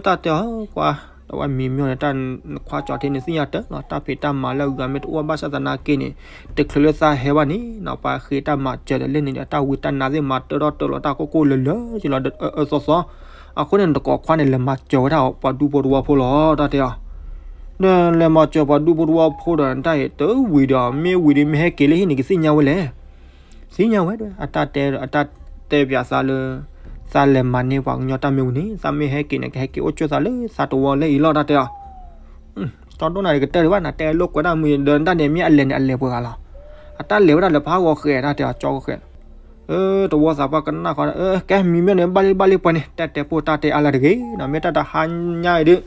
တၢ်တဲအီၤကွၢ် ဒီးဝဲမံၤမီၢ်န့ၣ် တၢ်နခွါကၠီထံန့ၣ်သ့ၣ်ညါတၢ်လီၤ တၢ်ဖံးတၢ်မၤလၢအဂၤမ့ၢ်တအိၣ်ဘၣ်ဆၣ်သနာ်က့န့ၣ် တချုးလၢသးဟဲဘၣ်န့ၣ်နီၤ ပှၤဃ့တၢ်မၤစၢၤဒီးလဲၣ်န့ၣ်ဒီး တၢ်ဝံတၢ်နါသ့ၣ်မၤတၢထီၣ်တၢလီၤ တၢ်ကိၢ်ကိၢ်လၢၤလၢၤကလီၤ အၢသီသီ. အဃိန့ၣ် နတကိးခွါန့ၣ် လဲၤမၤစၢၤဝဲဒၣ်ပှၤဒူဖိတဝီဖိလီၤ တၢ်တဲအီၤ. ဒီးလဲၤမၤစၢၤပှၤဒူဖိတဝီဖိဒီး တၢ်အံၤတဝံၤဒီး မ့ၢ်ဝံၤဒီး မ့ၢ်ဟဲက့ၤလၢဟံၣ်န့ၣ် ကသ့ၣ်ညါဝဲလဲၣ် သ့ၣ်ညါဝဲဒီး အတၢ်တဲ အတၢ်တဲပၠးသးလၢ သးလဲၤမၤန့ၢ်ပှၤကညီတၢ်မ့ၢ်ဝံၤန့ၣ် သးမ့ၢ်ဟဲက့ၤန့ၣ် ကဟဲက့ၤအိၣ်ကၠိၣ်သးလၢသးတဝီလၢအံၤလီၤ တၢ်တဲအီၤ. ကၠီဒိၣ်နၤကတၢၢ်ဒံးဘၣ် နတဲလိာ်ကွဲးတၢ်မုၢ်ဒီးတၢ်န့ၣ် မ့ၢ်အလဲၤန့ၣ် အလဲၤပှဲၤဂၤလီၤ. အတၢ်လဲၤဝဲဒၣ်လၢဖးဂီၤဃဲၤ တၢ်တဲအီၤ ကၠီဂီၤဃဲၤ တဝီသးပှၢ်ကနၣ်ဃီ ကဲမံၤမ့ၢ်န့ၣ် ဘၣ်လံဘၣ်လံပှဲၤန့ၣ် တၢ်တဲပိၢ်တၢ်တဲအါလၢတဂ့ၤနီၤ မ့ၢ်တၢ်တဟါညါအံၤဒီး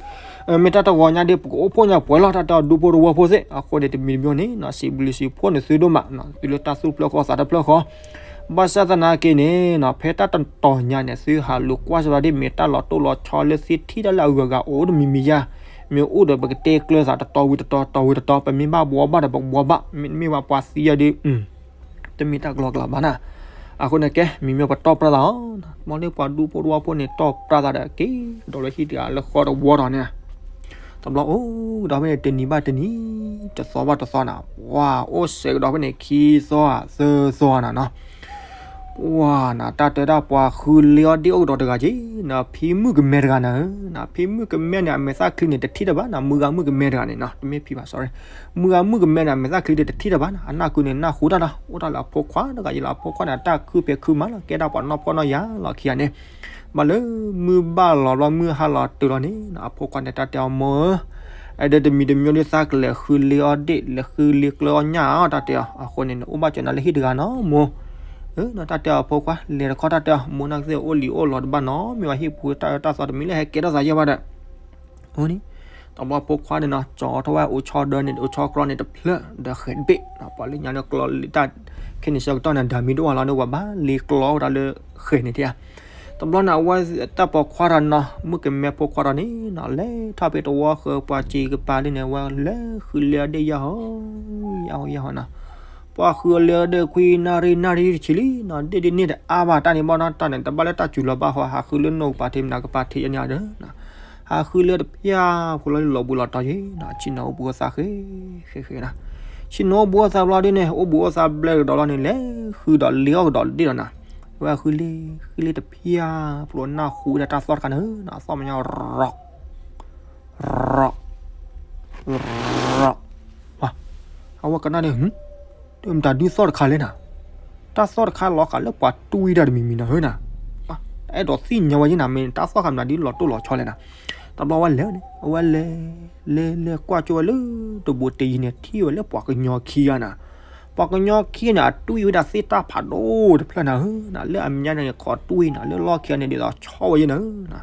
မ့ၢ်တၢ်တဂီၤညါဒီး ပကအိၣ်ဖှိၣ်ညါပှဲၤလီၤ တၢ်တဲအီၤဒူဖိတဝီဖိသ့ၣ် အဃိန့ၣ် တမံၤတမံၤန့ၣ်နီၤ စံးဘျုးစံးဖှိၣ်န့ၣ်သုဒိၣ်မးနီၤ သုလၢတၢ်သူၣ်တဖျၢၣ်ဃီသးတဖျၢၣ်ဃီ ဘၣ်ဆၣ်သနာ်က့န့ၣ်နီၤ ဖဲတၢ်တတီၤညါန့ၣ် သုဟးလူၤကွၢ်စ့ၢ်ကီးဒ်မ့ၢ်တၢ်လီၤတိၢ်လီၤဆီလၢသုထံၣ်တၢ်လၢအဂုၤအဂၤအိၣ်တမံၤမံၤယါ မ့ၢ်အိၣ်ဒီးပကတဲကျၢၤသးတတီၤဝံၤတတီၤ တီၤဝံၤတတီၤ ပမ့ၢ်ဘၣ်ဘှီဘၣ်ဒီးပဘှီဘၣ် မ့တမ့ၢ်ဘၣ်ပှၤသံယၤဒီး တမ့ၢ်တၢ်ကလီကလးဘၣ်နၤ. အဃိန့ၣ်ကဲ မ့မ့ၢ်ပတီၢ်ပြၢသးအီၤ မ်လၢပှၤဒူဖိတဝီဖိန့ၣ် တီၢ်ပြၢသးဒီးက့ၤ ဒီးလၢဟံၣ်တဂၤလၢဃီတဝီထီၣ်န့ၣ် တဘျီအိၣ်ကဒီးဖဲန့ၣ် တနံၤဘၣ်တနံၤ တသီဘၣ်တသီနၤ ပှၤအိၣ်စဲးကဒီးဖဲန့ၣ် ခံသီသၢသီနၤနီၤ. ပှၤနၤ တၢ်တဲဒၣ်ပှၤဃုလ့အီၣ်ဒ့ၣ်အိၣ်ကဒီးတဂၤက့ၤ နဖံမုၣ်ကမဲတဂၤနၤဧၢ, နဖံမုၣ်ကမဲန့ၣ် အမဲာ်သၣ်ချံန့ၣ် တထံၣ်တဘၣ်နၤ, မုၢ်ဂၤမုၣ်ကမဲတဂၤန့ၣ်နီၤ တမ့ၢ်ဖံဘၣ် sorry, မုၢ်ဂၤမုၣ်ကမဲန့ၣ် အမဲာ်သၣ်ချံဒၣ်တထံၣ်တဘၣ်နၤ, အနၢ်ကုန့ၣ်နၢ်ဟူတၢ်ဒီး အိၣ်တၢ်လၢအဖိခွါတဂၤယံၤလီၤ, အဖိခွါန့ၣ် တၢ်ခုဖံးခုမၤလီၤ ကဲဒၣ်ပှၤနီၢ်ဖှီၣ်နီၢ်ယာ်လီၤခံဂၤန့ၣ်, ဘၣ်လၢမုၢ်ဘၣ်လီၤဘျီ မုၢ်ဟါလီၤတုၤလီၤန့ၣ် အဖိခွါန့ၣ် တၢ်တဲအီၤ မိᢢ်ဧၢ အဲၣ်ဒိးတမံၤတမံၤဒီး သးကလဲၤဃုလ့အီၣ်ဒ့ၣ် လဲၤဃုလ့ကျၢအီၣ်ညၣ်အီၤ တၢ်တဲအီၤ, အဃိန့ၣ် နအိၣ်ဘၣ်စၢၤနၤလၢဟံၣ်တဂၤနီၤ မိၢ်ဧၢ, တၢ်တဲအီၤအဖိခွါ လဲၤတခီ တၢ်တဲအီၤ မိၢ်နီၢ်ကသ့ၣ်အိၣ်လံအိၣ်လီၤတဘၣ်နီတမံၤဘၣ်, ဟံၣ်ပူၤတၢ်အၢတၢ်သီတမံၤလၢဟဲကဲထီၣ်သးယဲၢ်ဘၣ်ဒီး အဃိန့ၣ် တဘျီဖိခွါန့ၣ်နီၤ ကၠီထီၣ်ဝဲအိၣ်ဆီဒၢန့ၣ် အိၣ်ဆီကျီန့ၣ်တဖျၢၣ်ဒီးဃဲၤတဘ့ၣ်, ပှၤလၢညါလၢကျီလံတၢ် ခဲန့ၣ်ဆၢကတီၢ်န့ၣ် ဒၣ်မံၤတအိၣ်လီၤန့ၣ် ပှၤဘၣ်လ့ကျီဝဲဒၣ်လၢဃဲၤန့ၣ်ထံဧါ. တဘျီန့ၣ် အဝဲတၢ်ပိာ်ခွါထီၣ်နီၤ မုၣ်ကမဲဖိခွါထီၣ်န့ၣ်နီၤ လဲၤထီၣ်ဖဲတဝီဃၢၤပှၤစံးကပၤလံန့ၣ် အဝဲလဲၤဃုလ့အီၣ်ဒ့ၣ်ယဲၢ်ဟီ ယဲၢ်ဟီ ယဲၢ်ဟီနီၤ ပှၤဃုအီၣ်လ့အီၣ်ဒ့ၣ်ခွံနၣ်ရံၣ် နၣ်ရံၣ်တဆံလံနီၤ, ဒ့ၣ်ဒ်န့ၣ်တအါဘၣ်တၢ်န့ၣ်ဘၣ်နီၤ, တၢ်န့ၣ် တဘၣ်လၢတၢ်စူၤလီၤဘၣ်ဟီ ဟးဃုလၢနိၣ်ကပၤထံး မနၤကပၤထံးယဲၢ်န့ၣ်ဒီး ဟးဃုလၢတဖၣ်ဖိလီၤလၢလီၤဘူးလီၤတီၤယဲၢ်နီၤ, ဆ့ၣ်နီၤအိၣ်ဘူးအိၣ်သးဃဲ ဃဲဃဲနီၤ, ဆ့ၣ်နီၤအိၣ်ဘူးအိၣ်သးဘျီဒ်န့ၣ် အိၣ်ဘူးအိၣ်သးဘျဲကဒီးလီၤန့ၣ် လဲၤဃုဒီးလ့အီၣ်ကဒီးဒ့ၣ်ဒီးနၤ, ဝဲဃုလ့ ဃုလ့တဖၣ်ဖိလီၤနၢ်ဟူဝဲဒၣ်တၢ်သီၣ်တခါန့ၣ်နီၤ, အသီၣ်မညီ ရီၣ် ရီၣ် ရီၣ် ပှၤ အဝဲကနၣ်န့ၣ် တမတၤဒုးသီၣ်တခါလဲၣ်နၤ, တၢ်သီၣ်တခါလီၤဃာ်လၢပှၤတွံၢ်တၢ်တမံၤမံၤနၤဧၢနၤ, အဲၣ်ဒိးသ့ၣ်ညါဝဲယဲၢ်နၤ မ့ၢ်တၢ်သီၣ်ဃာ်မနုၤဒ်လီၤတိၢ်လီၤဆီလဲၣ်နၤ, တဘျီဝဲလဲၤန့ၣ် အဝဲလဲၤ လဲၤလဲၤကွၢ်ကၠိဝဲလၢတဘိးတယံၤန့ၣ် ထံၣ်ဝဲလၢပှၤကညီခံဂၤနၤ, ပှၤကညီခံဂၤန့ၣ် အတွံၢ်ဝဲဒၣ်သ့ၣ်တၢ်ဖးဒိၣ်တဖျၢၣ်နၤဧၢနၤ, လၢအမဲာ်ညါန့ၣ် ခိးတွံၢ်နၤ လၢလီၢ်ခံဂၤန့ၣ် ဒ်သိးဆီဝဲယဲၢ်နၤဧၢနၤ,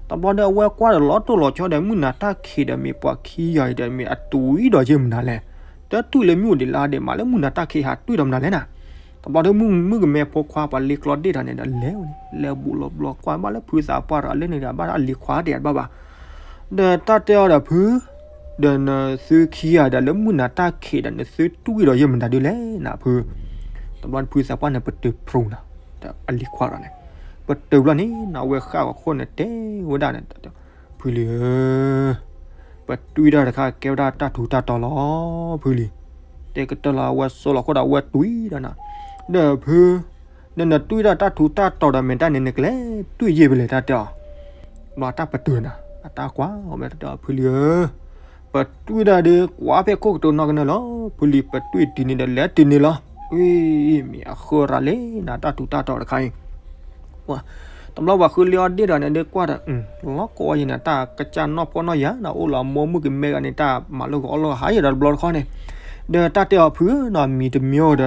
တဘျီဒီးအဝဲကွၢ်ဒီးလီၤတိၢ်လီၤဆီဒီး မုၢ်နၤတၢ်ခံးဒီးမ့ၢ်ပှၤခံဂၤအံၤဒီး မ့ၢ်အတွံၢ်ဒီးယဲၢ်မနုၤလဲၣ်, တၢ်တွံၢ်လၢမ့ၣ်အူဒံးလါဒီး မ့ၢ်လၢမုၢ်နၤတၢ်ခံးဟးတွံၢ်ဒီးမနုၤလဲၣ်နၤ, တဘျီဒီးမုၢ်ကမဲဖိခွါပှၤလ့ကျီဒ့ၣ်တၢ်န့ၣ်ဒီးလဲၤဝဲန့ၣ် လဲၤဘူးလီၤဘျီကွၢ်ဘၣ်လၢဖုသးပှၢ်ဒီးအလၢန့ၣ်ဒီး ဘၣ်လၢအလံၤခွါတဘၣ်ဘၣ် ဒီးတၢ်တဲအီၤဒီးဖု ဒီးနသုခံဂၤဒီးလၢမုၢ်နၤတၢ်ခံးဒီး နသုတွံၢ်ဒီးယဲၢ်မနုၤဒ်လဲၣ်နၤဖု, တဘျီဖုသးပှၢ်န့ၣ် ပတုာ်ဖျိနၤ, ဒီးအလံၤခွါဒီးန့ၣ် ပတုာ်ဘျီန့ၣ် နဝဲဃၣ်ဂီၤခိၣ်န့ၣ်တဲဝဲဒၣ်န့ၣ်, ဖုလံၤဧၢ, ပတွံၢ်တၢ်တခါကဲဝဲဒၣ်တၢ်ထူးတၢ်တီၤလီၤ, ဖုလံၤ, တဲကတၢၢ်လီၤ အဝဲစိလီၤခိၣ်ဒီးအဝဲတွံၢ်ဒီးနၤ, ဒီးဖု နနတွံၢ်တၢ်တၢ်ထူးတၢ်တီၤဒီးမ့ၢ်တၢ်န့ၣ် နကလဲၤတွံၢ်ယဲၢ်ဖဲလဲၣ် တၢ်တဲအီၤ, ဘျီတၢ်ပတုာ်နၤ, အတၢ်ကွၢ်အီၤဝဲတၢ်တဲအီၤ ဖုလံၤဧၢ, ပတွံၢ်တၢ်ဒီးကွၢ်ဖဲခိၣ်ကတိၤနီၢ်ကနၢလီၤ, ဖုလံၤ ပတွံၢ်တုၤန့ၣ်ဒီးလဲၤတုၤန့ၣ်လီၤ, အံၤ မ့ၢ်အဃၢရၤလဲၣ်နၤ တၢ်ထူးတၢ်တီၤတခါအံၤ တဘျီပှၤဃုလ့အီၣ်ဒ့ၣ်ဒီးန့ၣ် ဒ်ကွၢ်ဒီး လီၤကိးဝဲယဲၢ်န့ၣ် တၢ်ကစၢ်နီၢ်ဖှီၣ်နီၢ်ယာ်န့ၣ် အိၣ်လီၤမိၢ်မုၣ်ကမဲဂၤန့ၣ် တၢ်မၤလၢဂီၤအီၣ်လၢဟါယဲၢ်ဒီးတဘျီတခီန့ၣ်, ဒီးတၢ်တဲအီၤဖုနီၤ မံၤတမံၤဒီး တဆိကမိၣ်ဆိ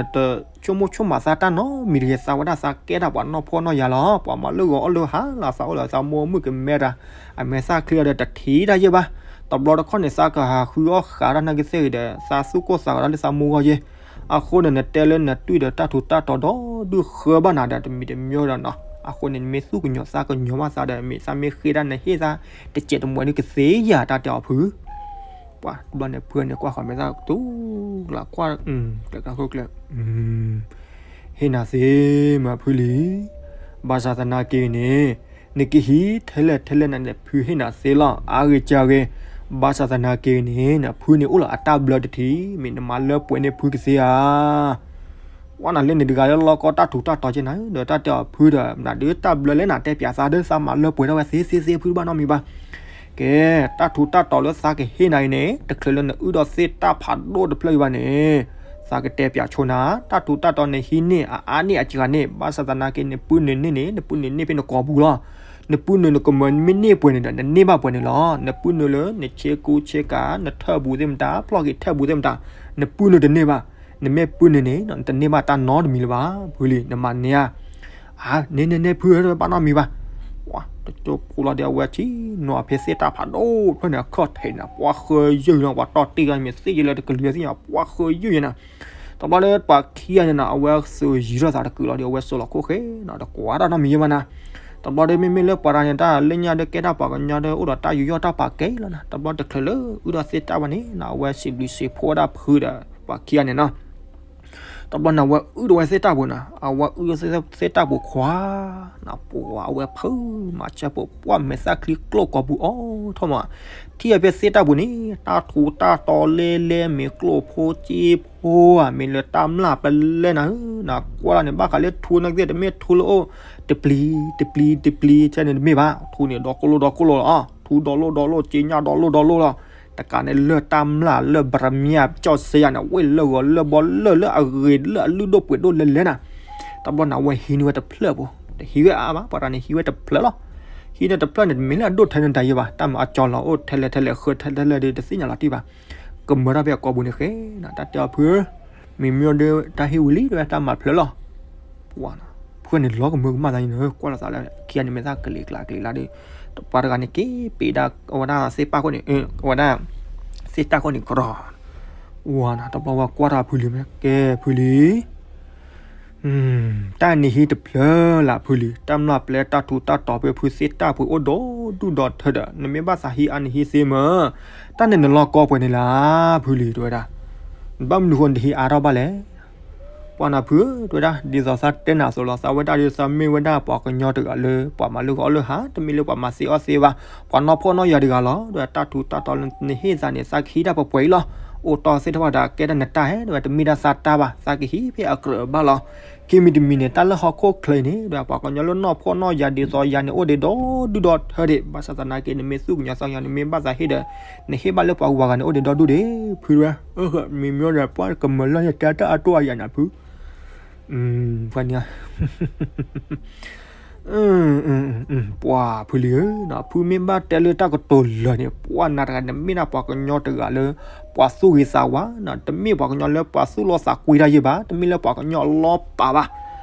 ကမးသးတၢ်နီတမံၤတဂ့ၤ, သးဝဲဒၣ်သးကဲတၢ်ပှၤနီၢ်ဖှီၣ်နီၢ်ယာ်လီၤ, ပှၤမၤလၢဂီၤအီၣ်လၢဟါလီၤ သးအိၣ်လၢသးမိၢ်မုၣ်ကမဲတၢ်, အမဲာ်သၣ်ချံအီၤဒီးတထံၣ်တၢ်ယဲၢ်ဘၣ်, တဘျီတခီန့ၣ် သးကဟးဃုအီၣ်ဃာ်တၢ်နာ်က့သ့ၣ်ဂ့ၤဒီး သးသူၣ်ကိၢ်သးဂီၤတၢ်လၢသးမိၢ်ဂီၢ်ယဲၢ် အဃိန့ၣ် နတဲလၢနတွံၢ်ဒီးတၢ်ထူးတၢ်တီၤဒီးဒုးဃၢဘၣ်နၤဒီး တမံၤတမံၤဒီးနီၤ, အဃိန့ၣ် နမ့ၢ်သူၣ်ကညီၤသးကညီၤဘၣ်သးဒီး မ့ၢ်သးမ့ၢ်ဃ့တၢ်နဟ့ၣ်သးတစဲးတမှဲးဒုးကသ့ယၤ တၢ်တဲအီၤဖု, ပှၤတဘျီန့ၣ် ဖုန့ၣ်ကွၢ်ဃီၤမဲာ်သၣ်တူၢ်လၢကွၢ် ကျဲးကျဲးကျဲး ဟ့ၣ်နၤသ့မးဖုလံၤ, ဘၣ်ဆၣ်သနာ်က့န့ၣ် နကဟံးထဲလဲၣ်ထဲလဲၣ်နၤန့ၣ် ဖုဟ့ၣ်နၤသ့လီၤ အါဂ့ၤကဂ့ၤ, ဘၣ်ဆၣ်သနာ်က့န့ၣ် ဖုန့ၣ်အိၣ်လီၤအတၢ်ဘျၢတထံၣ် မ့ၢ်နမၤလၢပှဲၤန့ၢ်ဖုကသ့ဧါ. ဝဲနၤလၢန့ၣ်တဂၤလၢလီၢ်ကီတၢ်ထူးတၢ်တီၤက့ၤနၤ ဒီးတၢ်တဲအီၤဖုဒီး မနုၤဒုးတၢ်ဘျၢလဲၣ်နၤ တဲပၠးသးဒီး သးမၤလၢပှဲၤထီၣ်ဝဲသ့သ့သ့ ဖုတဘၣ်နီတမံၤဘၣ်. ကဲ တၢ်ထူးတၢ်တီၤလၢသးကဟ့ၣ်နၤအံၤန့ၣ် တချုးလၢနအုၣ်ဒီးသ့ၣ်တၢ်ဖးဒိၣ်တဖျၢၣ်အံၤဘၣ်န့ၣ် သးကတဲပၠးဆိနၤ တၢ်ထူးတၢ်တီၤနဟံးန့ၢ်အအါန့ၢ်အစှၤန့ၢ် ဘၣ်ဆၣ်သနာ်က့ နပုၢ်နုာ်န့ၢ်န့ၣ် နပုၢ်နုာ်န့ၢ်ဖဲနကိာ်ပူၤလီၤ. နပုၢ်နုာ်နကမၢမ့ၢ်န့ၢ်ပှဲၤန့ၣ်ဒီး နန့ၢ်ဘၣ်ပှဲၤန့ၣ်လီၤ. နပုၢ်နုာ်လၢနဆ့ကူဆ့ကၤ နထၢၣ်ဘူးသ့ၣ်မတၤ ဖျီၣ်က့ၤထၢၣ်ဘူးသ့ၣ်မတၤ နပုၢ်နုာ်တန့ၢ်ဘၣ်. နမ့ၢ်ပုၢ်နုာ်န့ၣ် နတန့ၢ်ဘၣ်တၢ်နီတမံၤလၢၤဘၣ် ဖုလံၤ နမၤန့ၢ်ဧါ. အါ န့ၣ်န့ၣ်န့ၣ် ဖုဧၢ တဘၣ်နီတမံၤဘၣ်. တကၠိဖိလီၤဒီးအဝဲဆံနီၤဖဲသ့ၣ်တၢ်ဖးဒိၣ်ဖျၢၣ်န့ၣ် အခီၣ်ထံးန့ၣ် ပှၤဃၢယုၢ်နီၤ ပှၤတီၢ်တ့ၢ်ဂၤမ့ၢ်သ့ၣ်ယဲၢ်လၢတကလုာ်သ့ၣ်ညါ ပှၤဃၢယုၢ်ယဲၢ်နၤ. တဘျီလၢပှၤခံဂၤန့ၣ်နီၤ အဝဲသုးယံၤထီၣ်သးတကုာ်လီၤဒီး အဝဲစိာ်လီၤခိၣ်ဃဲနီၤ တကွၢ်တၢ်နီတမံၤယဲၢ်ဘၣ်နၤ. တဘျီဒီးမ့မ့ၢ်လၢပှၤတဂၤန့ၣ် တၢ်လၢညါဒီးကဲတၢ်ပှၤကညီဒီး အိၣ်ဒီးတၢ်ယူးယီၣ်တၢ်ပာ်ကဲလီၤနီၤ. တဘျီတချုးလၢအုၣ်ဒီးသ့ၣ်တၢ်ဘၣ်န့ၣ်နီၤ အဝဲစံးဘျုးစံးဖှိၣ်ဝဲဒၣ်ဖုဒီး ပှၤခံဂၤန့ၣ်နီၤ. တဘျီန့ၣ် အဝဲအုၣ်ဒီးဝဲသ့ၣ်တၢ်ပူၤနီၤ, အဝဲအုၣ်သ့ၣ်တၢ်ပူၤခွါနီၤ, ပှၤအဝဲဖုမၤဆၢဖိ ပှၤမဲာ်သၣ်ချံကျိၣ်ကိာ်ပူၤအိၣ်ထီၣ်မး, ထံၣ်အဖဲသ့ၣ်တၢ်ပူၤန့ၣ် တၢ်ထူးတၢ်တီၤလဲလဲ မ့ၢ်ကျိၣ်ဖိစ့ဖိဧါ, မ့ၢ်လၢတၢ်မျၢ်ပလဲၢ်နၤဧၢနီၤ, ကွၢ်လီၤန့ၣ် ဘၣ်ဃးလၢထူနီၢ်ကသ့ၣ် တမ့ၢ်ထူလၢအိၣ် တပျံၤ တပျံၤ တပျံၤ ထဲန့ၣ်တမ့ၢ်ဘၣ်, ထူန့ၣ်ဒီကိၣ်လိၣ်ဒီကိၣ်လိၣ်လီၤ, ထူဒီလိၣ်ဒီလိၣ် စ့ညၣ်ဒီလိၣ်ဒီလိၣ်လီၤ. တကးန့ၣ်လၢတၢ်မျၢ်လၢ ဘြမံယၤ ကၠီၣ်စဲယၤန့ၣ် ဝ့ၢ်လၢဂီၤလၢဘီလၢၢ် လၢအဂ့ၤ လၢအလုၢ်ဒိၣ်ပှ့ၤဒိၣ်လဲလဲနၤ. တဘျီန့ၣ် အဝဲဟံးန့ၢ်ဝဲတဖျၢၣ်ဖိ, တဟံးဝဲအါဘၣ်, ပှၤတဂၤန့ၣ် ဟံးဝဲတဖျၢၣ်လီၤ. ဟံးန့ၢ်တဖျၢၣ်န့ၣ် တမ့ၢ်လၢအဒိၣ်ထဲန့ၣ်တၢ်ယံၤဘၣ်, တၢ်မၤအကၠီလီၤ အိၣ်ထဲလဲၣ်ထဲလဲၣ် ဃၢထဲလဲၣ်ဒီး တသ့ၣ်ညါလီၤတံၢ်ဘၣ်. ကမၢထီၣ်ဖဲအကိာ်ပူၤန့ၣ်ဃဲနီၤ, တၢ်တဲအီၤဖုဧၢ, မ့မ့ၢ်ဒီးတၢ်ဟ့ၣ်ဝံၤလံ တဲဝဲတၢ်မၤဖျၢၣ်လီၤ. ပှၤနီၤ, ဖုန့ၣ်လီၤကမၢကမၣ်သးန့ၣ် ကွၢ်လီၤသးလၢခံဂၤန့ၣ် မဲာ်သၣ်ကလံၤကျါကလံၤကျါဒီး ပှၤတဂၤန့ၣ် က့ၤပ့ၤဒၣ်ဝဲဒၣ်သ့ၣ်ပၣ်ခိၣ်န့ၣ်, ဝဲဒၣ်သ့ၣ်တၢ်ခိၣ်န့ၣ်ကရီ, ဝၤနီၤ, တဘျီဝဲကွၢ်ထီၣ်ဖုလံၤမ့ၢ် ကဲဖုလံၤ တၢ်နဟံးတဖျၢၣ်လၢဖုလံၤ, တၢ်မျၢ်ပျဲတၢ်ထူးတၢ်တီၤဖဲဖုသ့ၣ်တၢ်ပူၤအိၣ်ဒီဒူၣ်ဒီထၢဒီး နမ့ၢ်ဘၣ်သးဟံးအါနဟံးသ့မ့ၢ်, တၢ်န့ၣ်နလီၤကီပှဲၤန့ၣ်လၢ ဖုလံၤတဲဝဲဒၣ်, နဘၣ်မနုၤဃိနတဟံးအါထီၣ်ဘၣ်လဲၣ်. ပှၤနီၤဖုဧၢ တဲဝဲဒၣ်, ဒ်သိးသးတဲနၤအသိးလီၤ, သးဝဲဒၣ်ဒီး သးမ့ၢ်ဝဲဒၣ်ပှၤကညီတဂၤလၢ ပှၤမၤလၢဂီၤအီၣ်လၢဟါ, တမ့ၢ်လၢပှၤမၤသ့အီၣ်သ့ဘၣ်, ပှၤနီၢ်ဖှီၣ်နီၢ်ယာ်တဂၤလီၤ. ဒီးတၢ်ထူးတၢ်တီၤလၢနဟ့ၣ်သးန့ၣ် သးကဟံးတၢ်ပှဲၤပှဲၤအံၤလီၤ. အိၣ်တီၢ်သ့ၣ်တဖၣ်ဒီး ကဲဒၣ်နတၢ်ဧါ, ဒီးတမ့ၢ်ဒၣ်သးတၢ်ဘၣ်, သးကဟံးဖဲအကြၢးအဘၣ်လီၤ. ခံမံၤတမံၤန့ၣ် တၢ်လၢဟီၣ်ခိၣ်ချၢအံၤန့ၣ် ဒီးပှၤကညီလၢနီၢ်ဖှီၣ်နီၢ်ယာ်ဒ်သိးယၤန့ၣ် အိၣ်ဒံးဒီဒူၣ်ဒီထၢဒံး, ဘၣ်ဆၣ်သနာ်က့ နမ့ၢ်သူၣ်ကညီၤသးကညီၤ နမ့ၢ်ဘၣ်သးဟ့ၣ်ဒီး နဟ့ၣ်ဘၣ်လၢပှၤဂုၤပှၤဂၤန့ၣ် အိၣ်ဒံးဒီဒူၣ်ဒံး, ဖုဝဲ, မ့မ့ၢ်ဒီး ပှၤကမၢလၢယတဲတၢ်အတိၢ်အယၤန့ၣ်ဖု ပှၤန့ၣ် ပှၤဖုလံၤဧၢ, ဖုမ့ၢ်ဘၣ်တဲလၢတၢ်ကတိၤလၢာ်န့ၣ် ပှၤနၤတဂၤန့ၣ် မ့ၢ်ဒၣ်ပှၤကညီတဂၤလၢ ပှၤသူၣ်ဂ့ၤသးဝါ, တမ့ၢ်ပှၤကညီလၢပှၤသူၣ်လီသးကွံတၢ်ယံၤဘၣ်, တမ့ၢ်လၢပှၤကညီအလီၤပာ်ဘၣ်.